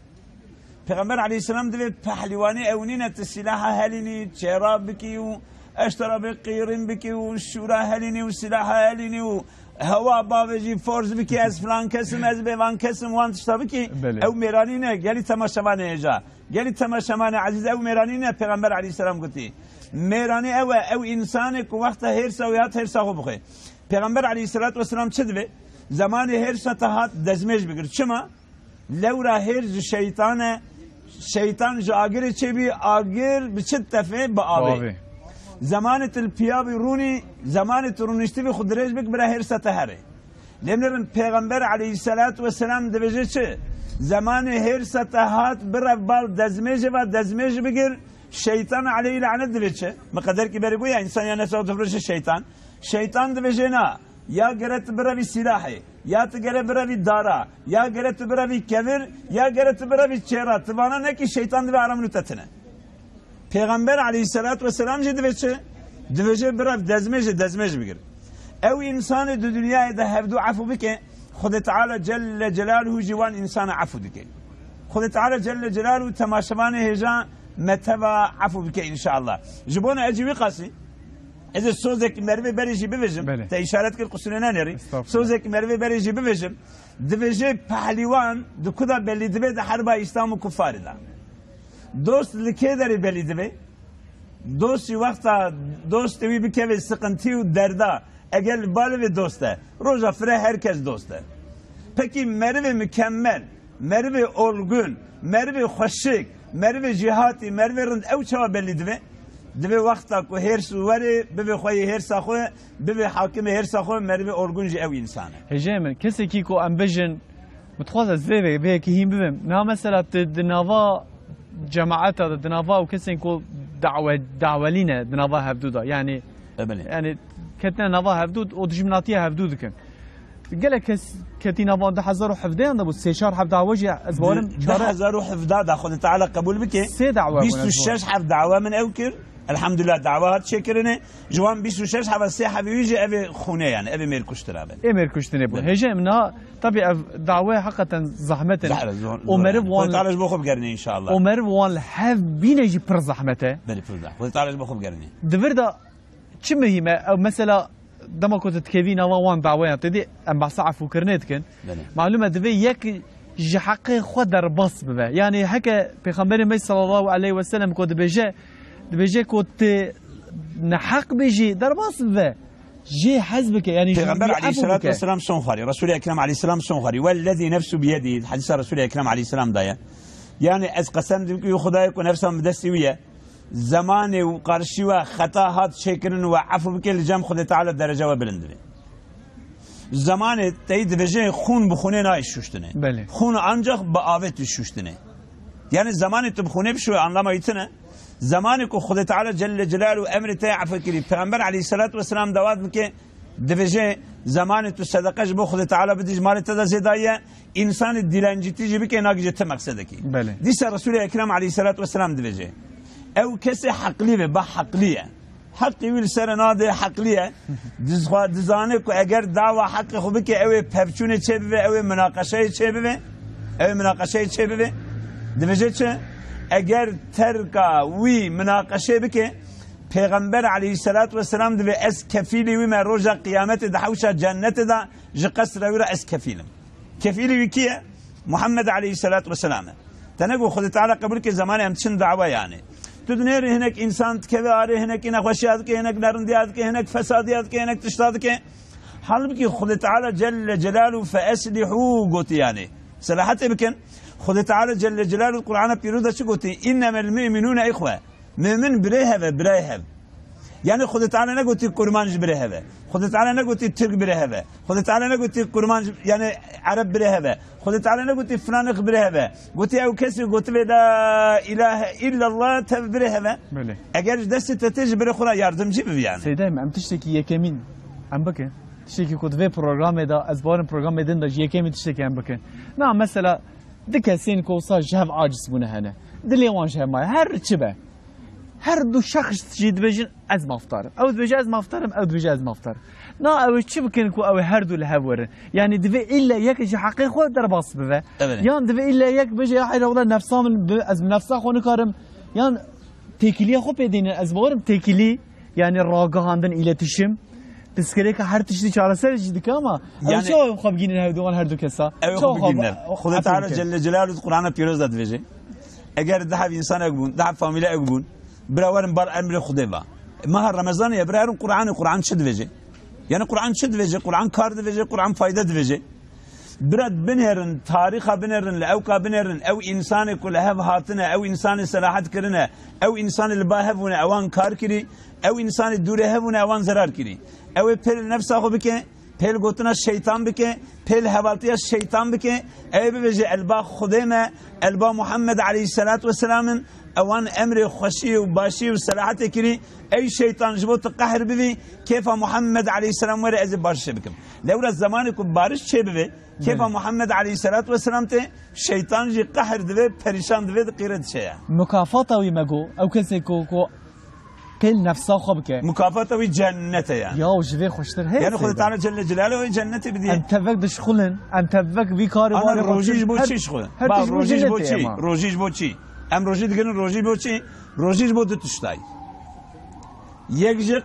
Pêxember aleyhisselam divê pehlîwanê ew nîne, tu sîlaha helînî, çêra bikî û eştera bê qîrin bikî û şûra helînî û sîlaha helînî û hewa bavêjî, forz bikî, ez filan kesim, ez bêvan kesim, wan tişta bikî. Belê. Ew mêranî ne, gelî temaşevanê hêja. Gelî temaşevanê ezîz, ew mêranî ne, Pêxember aleyhisselam gotî. Mêranî ew e, ew însanê ku wexta hêrsa wî hat, hêrsa xwe bixwe. Pêxember aleyhisselatu vesselam çi divê? Zemanê hêrsa te hat, dezmêj bigir. Çima? Lewra hêrs ji şeytan e. Şeytan ji agirê çêbî, agir bi çi tefê? Bi avê. Bi avê. Zemanê tu li piya bî rûnî, zemanê tu rûniştî bî, xwe dirêj bik, bira hêrsa te herê. Lê min Pêxember aleyhisselatu vesselam dibêje çi? Zemanê hêrsa te hat, bira bal dezmêjê ve, dezmêj bigir, şeytan aleyhî lanet divê çi? Min qederkî berê goya, însan ya nefsa tefrişi şeytan. Şeytan dibêje na. Ya gere tu birevî sîlahê, ya tu gere birevî dara, ya gere tu birevî kevir, ya gere tu birevî çêra. Tu vana nekî, şeytan divê aramînû te tine. Pêxember aleyhisselatu vesselam jî divê çi? Divê jê birev dezmêjê, dezmêj bigir. Ew însanê di dinyayê de hevdû efû bike, Xwedê Teala Celle Celaluhu jî wan însana efû dike. Xwedê Teala Celle Celaluhu temaşevanê hêja me teva efû bike înşallah. Ji bona ez jî wî qasî, Ez ê sozek merivê berê jî bibêjim. Belê. Te îşaret kir, qusûrê nenêrî. Estağfurullah. Sozek merivê berê jî bibêjim. Divêjê pehlîwan di ku de belî dibe, di herba Îslam û kufarê de. Dost li kê derê belî dibe? Dostî wexta dostê wî bikeve siqintî û derda, eger li balê vê dost e, roja fire her kes dost e. Pekî merivê mukemmel, merivê olgun, merivê xweşik, merivê jîhatî, merivê rind, ew çawa belî dibe? Divê wexta ku hêrs û werê, bivê xweyê hêrsa xwe, bivê hakimê hêrsa xwe, merivê olgun jî ew însan e. Hêjayê min, kesekî ku em bijin, min dixwaz ez vê, vê, vê yekê hîn bibim. Niha mesela tu di nava cemaeta de, di nava ew kesên ku dawe-, dawelî ne, di nava hevdû de. Yani, E, belê. yani ketine nava hevdû û dijminatiya hevdû dikin. Gelek kes ketî nava du hezar û hevdeh yan de bû, sê çar heb dawe jî ez bawerim Du çare-, hezar û hevdeh da Xwedê Teala qebûl bike. Sê dawe bûne. Bîst û şeş heb dawe min ew kir. Elhamdulillah, dawe hat çêkirinê. Ji wan bîst û şeş heba sê hebî wî jî evê xûnê, yani evê mêrkuştira be. Ê mêrkuştinê bû. Belê. Hêjayê min, niha tabî ev dawe heqeten zehmet in. Zehmet, zor, û zor meriv yani. Wan Xwedê Teala ji bo xwe bigerîne înşallah. Û meriv wan li hev bîne jî pir zehmet e. Belê, pir zehmet. Xwedê Teala ji bo xwe bigerîne. Di vir de Çi muhîm e? Ew mesela dema ku tu dikevî nava wan daweyan, te dî em behsa efûkirinê dikin. Belê. Malûm e, divê yek ji heqê xwe derbas bibe. Yani heke Pêxemberê me sallallahu aleyhi ve sellem ku dibêje, dibêje ku tu neheq bê jî derbas bibe. Jê hez bike, yani ji Pêxember wî efû aleyhissalatu bike. Vesselam son xwarî, Resul-i Ekrem aleyhisselam son xwarî. Wellezî nefsu biyedî, hedîsa Resul-i Ekrem aleyhisselam daye. Yani ez qesem dikim ku Xwedayê ku nefsa min bi destê wî ye. Zemanê û qarşî we xeta hat çêkirin, we efû bike, li cem Xwedê Teala derece we bilind dibe. Zemanê teyî dibêje xûn bi xûnê nayê şuştinê. Belê. Xûn ancax bi avê tu şuştinê. Yani zemanê tu bi xûnê bişuwe, anlama wî tine. Zemanê ku Xwedê Teala Celle Celaluhu emrê te efû kirî, Peygamber aleyhissalatu vesselam dawat bike, Divêje, zemanê tu sedeqe ji bo Xwedê Teala bidî, ji malê te de zêdayî ye. Însanê dîlencîtî jî bike, nagihîje ti meqsedekî. Belê. Dîsa Resûlê Ekrem aleyhisselatu vesselam divêje, ew kesê heqlî be, ba heqlî ye. Heqê wî li ser nade, heqlî ye. Dizxwa-, dizane ku eger dawa heqê xwe bike, ew ê pevçûnê çê bibe, ew ê minaqeşeyê çê bibe. Ew ê minaqeşeyê çê bibe. Divêje çi? Eger terka wî minaqeşê bike, Pêxember aleyhisselatu vesselam divê, ez kefîlî wî me, roja qiyametê di hewşa cennetê de ji qesra wî re ez kefîl im. Kefîlî wî kî ye? Muhammed aleyhisselatu vesselam e. Te negot Xwedê Teala qebûl ke, zemanê em diçin dawa yanê. Tu dinêrî hinek însan dikeve arê, hinek nexweşiya dike, hinek nerindiya dike, hinek fesadiya dike, hinek tişta dike. Halbikî Xwedê Teala Celle Celaluhu fe eslihû gotî yanê. Selahatê bikin. Xwedê Teala Celle Celaluhu Qur'ana Pîroz de çi gotî? "Înnemel mu'minûne ihwe." Mumin birê hev e, birayê hev. Yani Xwedê Teala negotî kurmanc birê hev e. Xwedê Teala negotî Tirk birê hev e. Xwedê Teala negotî kurmanc, yani Ereb birê hev e. Xwedê Teala negotî filanix birê hev e. Gotî ew kesî gotivê la ilahe illallah tev birê hev e. Belê. Eger ji destê te tê, ji birê xwe re yardimcî bibî yani. Seyda, em tiştekî yekemîn em bikin. Tiştekî ku di vê programê de, ez bawerim programê din de ji yekemîn tiştekî em bikin. Na mesela, du kesên ku wisa ji hev aciz bûne hene. Dilê wan ji hev maye. Her çi be. Her du şexs jî dibêjin, "Ez mafdar im." Ew dibêje, "Ez mafdar im", ew dibêje, "Ez mafdar im." Na ew ê çi bikin ku ew ê her du li hev werin? Yani divê îlle yek ji heqê xwe derbas bibe. Evet. Yan divê îlle yek bêje, "Ya heyra wela nefsa min bi, ez bi nefsa xwe nikarim." Yan têkiliya xwe pê dînin, ez bawerim têkilî, yani ragihandin, îletişim, pirsgirêka her tiştî çareser jî dike ama ew Yani çawa xwe bigînin hevdû wan her du kesa? Ew Çawa xwe xwe bigînin. Xwedê efû Teala bikin. Celle Celaluhu Qur'ana Pîroz de dibêje. Eger du hev însan ek bûn, du hev famîle ek bûn, bira werin bar emrê Xwedê va. Meha Remezanê ye, bira herin Qur'anê, Qur'an çi dibêje? Yani Qur'an çi dibêje? Qur'an kar dibêje, Qur'an fayde dibêje. Bira binêrin, tarîxa binêrin, li ewka binêrin, ew însanê ku li hev hatine, ew însanê selahet kirine, ew însanê li ba hev bûne, ewan kar kirî, ew însanê dûrê hev bûne, ewan zerar kirî. Ew ê pê li nefsa xwe bike, pê li gotina şeytan bike, pê li hevaltiya şeytan bike, ew ê bibêje, "El ba Xwedê me, el ba Muhammed aleyhisselatu vesselam in." Ewan emrê xweşî û başî û selahetê kirî, ey şeytan, ji bo tu qehr bivî, kêfa Muhammed aleyhisselam were, ez ê barişê bikim. Lewra zemanê ku bariş çê bivê, kêfa Belê. Muhammed aleyhisselatu vesselam tê, şeytan jî qehr divê, perîşan divê, diqîre diçe ya. Mukafata wî me got, ew kesê ku, ku pêl nefsa xwe bike. Mukafata wî cennet e yani. Ya, û ji vê xweştir heye Yani Xwedê Seyda. Teala Celle Celaluhu wê cennetê bidî. Em tevek dişxulin, em tevek vî karê Ana warê rojî ji bo her, çi ji xwe? Her Ba, tişt ji bo rojî ji bo cennetê çi? Ama. Rojî ji bo çi? Em rojî digirin, rojî ji bo çi? Rojî ji bo du tiştay. Yek ji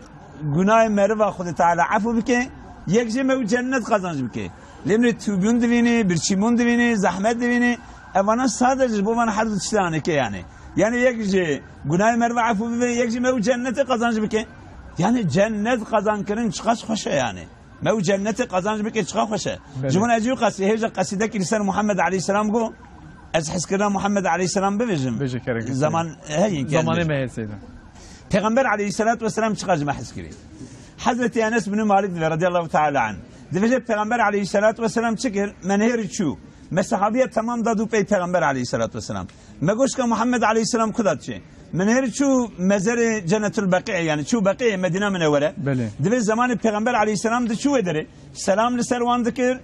gunahê meriva Xwedê Teala efû bike, yek jî me û cennet qazanc bike. Lê min tûbûn divînî, birçîbûn divînî, zehmet divînî, evana sadece ji bo van her du tiştan eke yani. Yani yek ji gunahê meriva efû bibe, yek jî me û cennetê qazanc bike. Yani cennet qazankirin çiqas xweş e yani. Me û cennetê qazanc bike çiqas xweş e. Belê. Ji bo ez jî qesî, hêja qesîdekî li ser Muhammed aleyhisselam go, ez hizkirina Muhammed aleyhisselam bibêjim. Bêje kerek. Zaman heye, Zamanê me heye Seyda. Pêxember aleyhisselatu vesselam çiqas ji me hez kirî? Hezretî Enes bin Malik dibe radiyallahu teala anh. Dibêje Pêxember aleyhisselatu vesselam çi kir? Me nêrî çû. Me sehabiye temam da dû pey Pêxember aleyhisselatu vesselam. Me goşt ke Muhammed aleyhisselam ku da diçe? Me nêrî çû mezerê Cennetul Beqî, yani çû Beqî Medîna Minewwere. Belê. Divê zemanê Pêxember aleyhisselam diçû wê derê. Selam li ser wan dikir.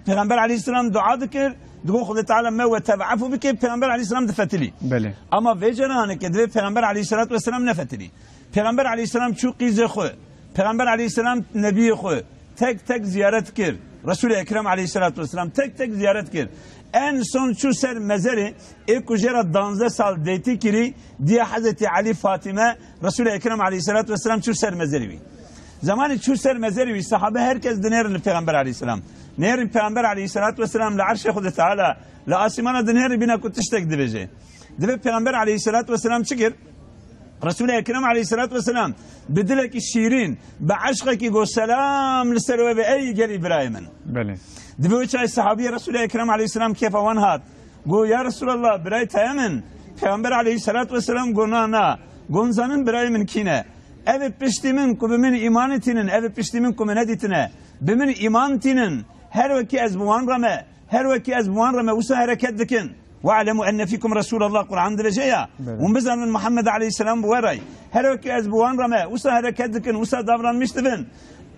Pêxember aleyhisselam dua dikir. Digo Xwedê Teala me we tev efû bike, Pêxember aleyhisselam difetilî. Belê. Ama vê ceraneke divê Pêxember aleyhisselatu vesselam nefetilî. Pêxember aleyhisselam çû qîzê xwe. Pêxember aleyhisselam nebiyê xwe tek tek ziyaret kir. Resul-i Ekrem aleyhisselatu vesselam tek tek ziyaret kir. En son çû ser mezerê ê ku jê re danzdeh sal dêtî kirî, diya Hezretî Elî, Fatîme, Resul-i Ekrem aleyhisselatu vesselam çû ser mezerê wî. Zemanê çû ser mezerê wî, sahabe herkes dinêrin li Pêxember aleyhisselam. Nêrin Pêxember aleyhisselatu vesselam li erşê Xwedê Teala, li asîmana dinêrin bîna ku tiştek dibêje. Divê Pêxember aleyhisselatu vesselam çi kir? Resul-i Ekrem aleyhisselatu vesselam bi dilekî şîrîn, bi eşqekî got, "Selam li ser we be ey gelî birayê min." Belê. Divê wê çay sahabiyê Resul-i Ekrem aleyhisselam kêfa wan hat. Got, "Ya Resulallah, birayê te ye min?" Pêxember aleyhisselatu vesselam got, "Na, na." Got, "Zanin birayê min kî ne? Ev ê piştî min ku bi min îmanê tînin, ev ê piştî min ku min nedîtine, bi min îman tînin. Her wekî ez bi wan re me, her wekî ez bi wan re me, wisa hereket dikin." "Ve'lemu enne fîkum Resûlallah", Qur'an dibêje ya. Belê. Hûn bizanin Muhammed aleyhisselam bi we re ye. Her wekî ez bi wan re me, wisa hereket dikin, wisa davranmîş dibin.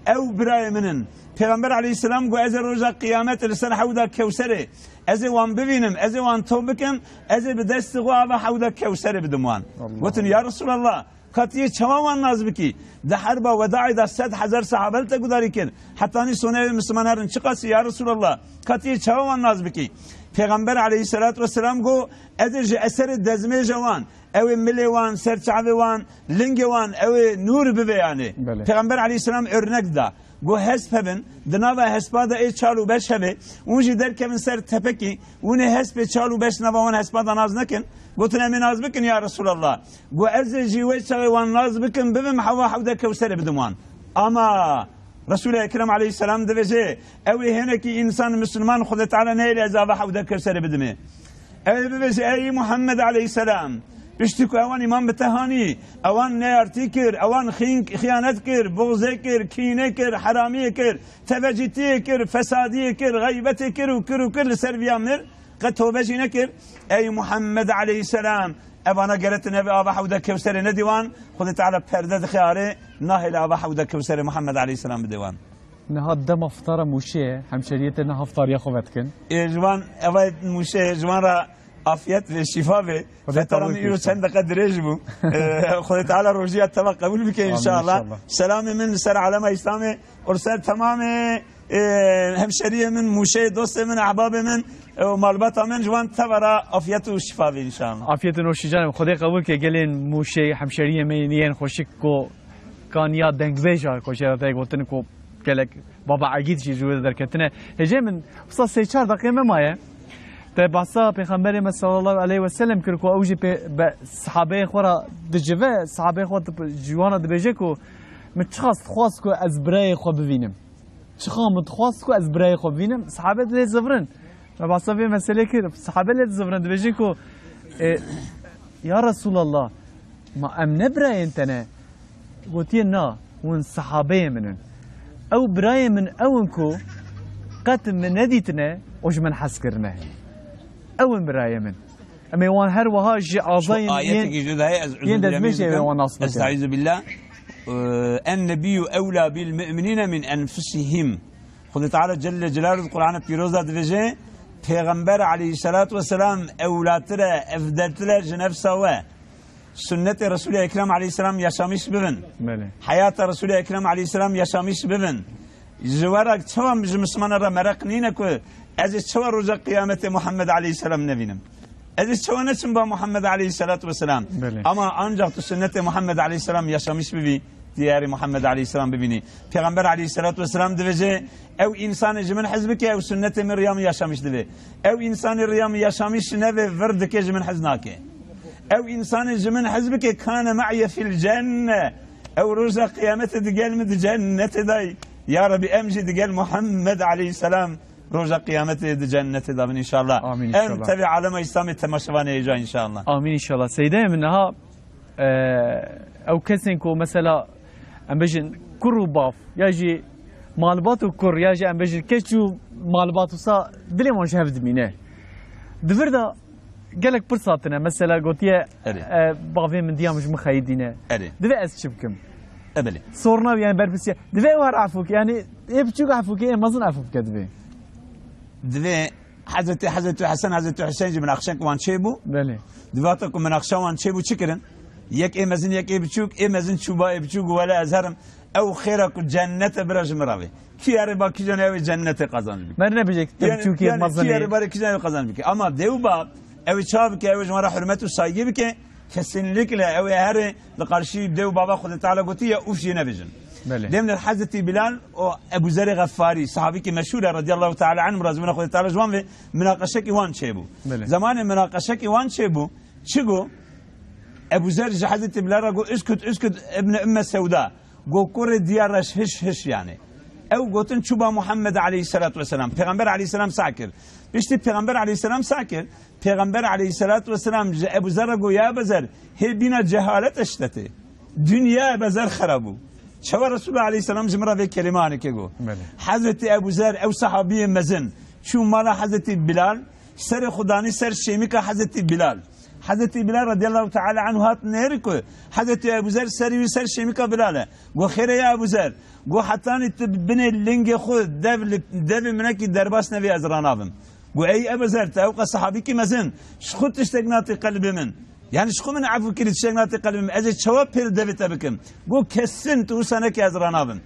Ew birayê min in. Pêxember aleyhisselam got, ez ê roja qiyametê li ser hewda Kewserê, ez ê wan bivînim, ez ê wan top bikim, ez ê bi destê xwe ava hewda Kewserê bidim wan. Allah Gotin, Allah. Ya Resulallah, ka tu yê çawa wan nas bikî? Di herba wedaê de sed hezar sahabe li te gudarî kir. Hetanî sonê ew ê misliman herin, çiqasî ya Resulallah, ka tu yê çawa wan nas bikî? Pêxember aleyhisselatu vesselam got, ez ê ji eserê dezmêja wan, ew ê milê wan, ser çavê wan, lingê wan, ew ê nûr bivê yanê. Belê. Pêxember aleyhisselam örnek da. Got, hesp hebin, di nava hespa de ê çal û beş hebe, hûn jî derkevin ser tepekî, hûn ê hespê çal û beş nava wan hespa de nas nekin. Gotin, em ê nas bikin ya Resulallah. Got, ez ê jî wê çaxê wan nas bikim, bibim hewa hewda Kewserê bidim wan. Ama Resul-i Ekrem aleyhisselam dibêje, ew ê hinekî însan misliman Xwedê Teala neyê lê ez ava hewda Kewserê bidimê. Ew ê bibêje, ey Muhammed aleyhisselam, piştî ku ewan îman bi te hanî, ewan neyartî kir, ewan xîn-, xiyanet kir, buxzê kir, kînê kir, heramiyê kir, tevecîtiyê kir, fesadiyê kir, xeybetê kir û kir û kir li ser viya mir, qet tobe jî nekir. Ey Muhammed aleyhisselam, evana gere tu nebe ava hewda Kewserê nedî wan, Xwedê Teala perde dixe arê, nahêle ava hewda Kewserê Muhammed aleyhisselam bidê wan. Niha dema fitara Mûşê ye, hemşeriyê te niha fitariya xwe vedikin. Ê, ji wan, eva Mûşê, ji wan re afiyet ve, şifa ve. Xwedê Fetara qebûl min ke îro inşallah. Çend deqe dirêj bû. Ê, Xwedê Teala rojiya te ve qebûl bike Amin inşallah. inşallah. Selamê min li ser alema Îslamê û li ser temamê, ê, hemşeriyê min, Mûşê, dostê min, ehbabê min, ê, û malbata min, ji wan te ve re afiyet û şifa ve inşallah. Afiyet û noşî canım. Xwedê qebûl ke gelên Mûşê, hemşeriyê me yên xweşik ku kaniya dengbêja ku jê re te gotin ku gelek Baba Egîd jî ji wê derketine. Hêjê min, wisa sê çar deqê me maye. Te behsa Pêxemberê me sallallahu aleyhi ve sellem kir ku ew jî pê, be, sahabeyê xwe re dicive, sahabeyê xwe di, ji wan re dibêje ku min çiqas dixwast ku ez birayê xwe bivînim. Çiqa min dixwast ku ez birayê xwe bivînim, sahabe lê zivirin. Me behsa vê meselê kir, sahabe lê zivirin, dibêje ku, e, ya Resulallah, ma em ne birayên te ne? Gotiye, na, hûn sahabeyê min in. Ew birayê min ew in ku qet min nedîtine û ji min hez kirine. Ew in birayê min. Em ê wan her wiha ji azayên Şu ayetekî yên, ji dayê ez yên uzur dilemî dezmêşê dikim. Wan nas bikin. Estaizu billah. Ee, en nebiyyu evla bil mu'minine min enfusihim. Xwedê Teala Celle Celaluhu di Qur'ana Pîroz de dibêje, Pêxember aleyhisselatu vesselam ewlatir e, evdeltir e ji nefsa we. Sunnetê Resulê Ekrem aleyhisselam yaşamış bibin. Belê. Heyata Resulê Ekrem aleyhisselam yaşamış bibin. Ji we re çawa ji Mislimana re mereq nîne ku ez ê çawa roja qiyametê Muhammed aleyhisselam nevînim? Ez ê çawa neçim ba Muhammed aleyhisselatu vesselam? Belê. Ama ancak tu sunnetê Muhammed aleyhisselam yaşamış bibî, diyarê Muhammed aleyhisselam bibînî. Pêxember aleyhisselatu vesselam dibêje, ew însanê ji min hez bike, ew sunnetê min riya min yaşamış dibe. Ew însanê riya min yaşamış nebe, vir dike, ji min hez nake. Ew însanê ji min hez bike, kane me'ye fil cenne. Ew roja qiyametê digel min di cennetê dayî. Ya Rebî, em jî digel Muhammed aleyhisselam roja qiyametê di cennetê de bin inşallah. Amîn inşallah. Em tevî alema Îslamê temaşevanê hêja inşallah. Amîn inşallah. Seydayê min, niha, e, ew kesên ku mesela em bêjin kur û bav, ya jî malbat û kur, ya jî em bêjin keç û malbat wisa dilê wan ji hev dimîne. Di vir de gelek pirs hatine. Mesela gotiye, Erê. e, bavê min diya min ji min xeyidîne. Erê. Divê ez çi bikim? E, belê. Sorna yani berpirsiye. Divê ew her efû ke, yani ê biçûk efû ke, ê mezin efû bike divê. Divê Hezretî, Hezretî Hesen, Hezretî Hüseyin jî minaqşek wan çêbû. Belê. Di vata ku minaqşa wan çêbû çi kirin? Yek ê mezin, yek ê biçûk, ê mezin çû ba ê biçûk û wele ez herim. Ew xêra ku cennete bira ji min re vê. Kî erê ba kîjan ew ê cennetê qazanc bike? Mer nebêje ki Yani, biçûkê yani mezin kî ê. erê ba kîjan ew qazanc bike? Ama dê û bab ew ê çawa bike? Ew ê ji wan re hurmet û saygî bike. Kesinlikle ew ê herê li qarşî dê û baba Xwedê Teala gotiye ûf jê nebêjin. Belê. Demle Hezretî Bilal û Ebu Zerê Xefarî, sahabîkî meşhûr e, radiyallahu teala anh, razîbûna Xwedê Teala ji wan ve, minaqeşekî wan çêbû. Belê. Zamanê minaqeşekî wan çêbû, çi got? Ebu Zer ji Hezretî Bilal re got, "Uskut, uskut, ibne Umme Sewda." Got, "Kurê diya reş, hiş, hiş," yani. Ew gotin çûba Muhammed aleyhisselatu vesselam. Pêxember aleyhisselam sa kir. Piştî Pêxember aleyhisselam sa kir, Pêxember aleyhisselatu vesselam ji Ebu Zer re got, "Ya Ebu Zer, hê bîna cehalet eştetê. Dinya Ebu Zer xera bû." Çawa Resulullah aleyhisselam ji min re vê kelîme anike got? Belê. Hezretî Ebu Zer, ew sahabiyê mezin, çû mala Hezretî Bilal, serê xwe danî ser şêmika Hezretî Bilal. Hezretî Bilal radiyallahu teala anhu hat nêrî ku Hezretî Ebu Zer serî wî ser şêmika Bilal e. Got, "Xêr e ya Ebu Zer." Got, "Hetanî tu binê lingê xwe dev li, devê minekî derbas nebî ez ranavim." Got, "Ey Ebu Zer, te ewqa sahabîkî mezin, ji xwe tiştek natê qelbê min. Yani ji xwe min efû kirî tiştek natê qelbê min. Ez ê çawa pêl devê te bikim?" Got, "Kesin tu wisa neke ez ranavim."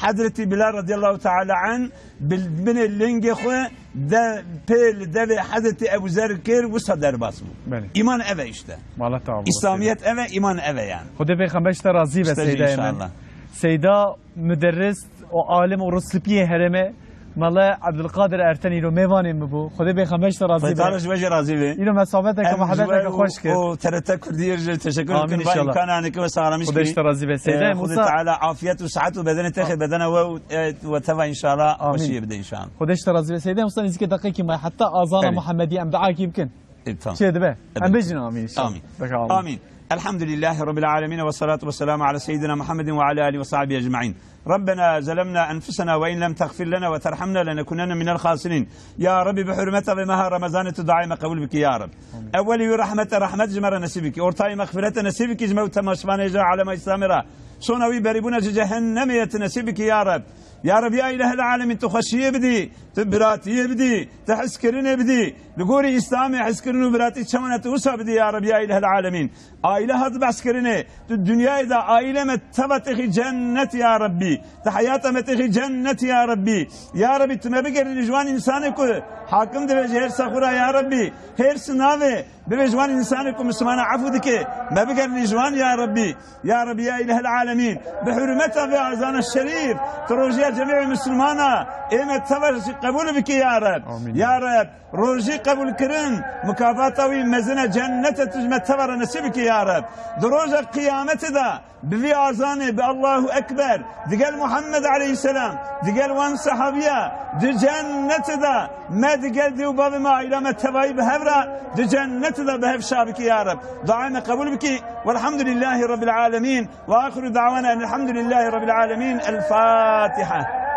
Hezretî Bilal radiyallahu teala anh bi binê lingê xwe de pê li devê Hezretî Ebu Zer kir, wisa derbas bû. Belê. Îman ev e işte. Mala te ava. İslamiyet ev e, îman ev e yani. Xwedê Pêxember ji te razî be, işte Seydayê min. İnşallah. Seyda muderris û alim û rûspiyê herêmê, Mele Ebdulkadir Erten îro mêvanê min bû. Xwedê Pêxember ji te razî be. Xwedê Teala ji we jî razî be. Îro me sohbeteke, em ji we muhebbeteke û, xweş kir. Û T R T Kurdî jî teşekkür dikin, ba înşallah. Amîn, imkanê anê ke we sağlamış kir. Xwedê ji te razî be. Seyda, e, Xwedê Musa. Teala afiyet û sıhhat û bedenê te xê bedena we û, e, we teva înşallah. Amîn. Xweşiyê bide înşallah. Xwedê ji te razî be. Seyda Musa, nizîkê deqekî me heta azana Muhemmedî em dua kî bikin. E, tamam. Çê dibe. Em bêjin amîn înşallah. Amîn. Deka amîn. Amîn. Elhamdülillahi Rabbil alemin ve salatu ve selamu ala seyyidina Muhammedin ve ala alihi ve sahbihi ecmaîn. Rabbena zelemna enfusena ve in lem tagfir lena ve terhamna lenekunenne minel hasirin. Ya Rabbi, bi hurmeta vê meha Remezanê tu duayê me qebûl bikî ya Rab. Amîn. Ewwelî wî rahmete, rahmet ji me re nesîb bikî. Ortayî mexfirete nesîb bikî ji me û temaşvanê ji alema Îslamê re. Sona wî berîbûna ji cehennemê ye tu nesîb bikî ya Rab. Ya Rab, ya Îlehel Alemîn, tu xweşiyê bidî, tu biratiyê bidî, tu hizkirinê bidî. Li gorî Îslamê hizkirin û biratî çawa ne tu wisa bidî ya Rab, ya Îlehel Alemîn. Aîle hat behskirinê, tu dinyayê de aîle me teva têxî cennet ya Rabbî. Tu heyata me têxî cennet ya Rabbî. Ya Rabbî, tu me bigerînî ji wan însanê ku hakim dibe ji hêrsa xwe re ya Rabbî. Hêrs navê. Bibê ji wan însanê ku Mislimana efû dike, me bigerînî ji wan ya Rabbî. Ya Rabbî, ya Îlehel Alemîn, bi hurmeta vê azana şerîf, tu rojiya cemî Mislimana ê me teva jî qebûl bikî ya Reb. Amîn. Ya Reb, rojî qebûlkirin, mukafata wî mezin e, cennete tu ji me teva re nesîb bikî ya Reb. Di roja qiyametê de, Bi vî azanê, bi Allahu Ekber, digel Muhammed aleyhisselam, digel wan sehabiya, di cennetê de me digel dê û bavê me, aîla me tevayî bi hev re, di cennetê de bi hev şa bikî ya Reb. Duayê me qebûl bikî. Welhamdulillahî Rabbil alemin. Ve axiru da'wana enelhamdulillahî Rabbil alemin. El Fatiha.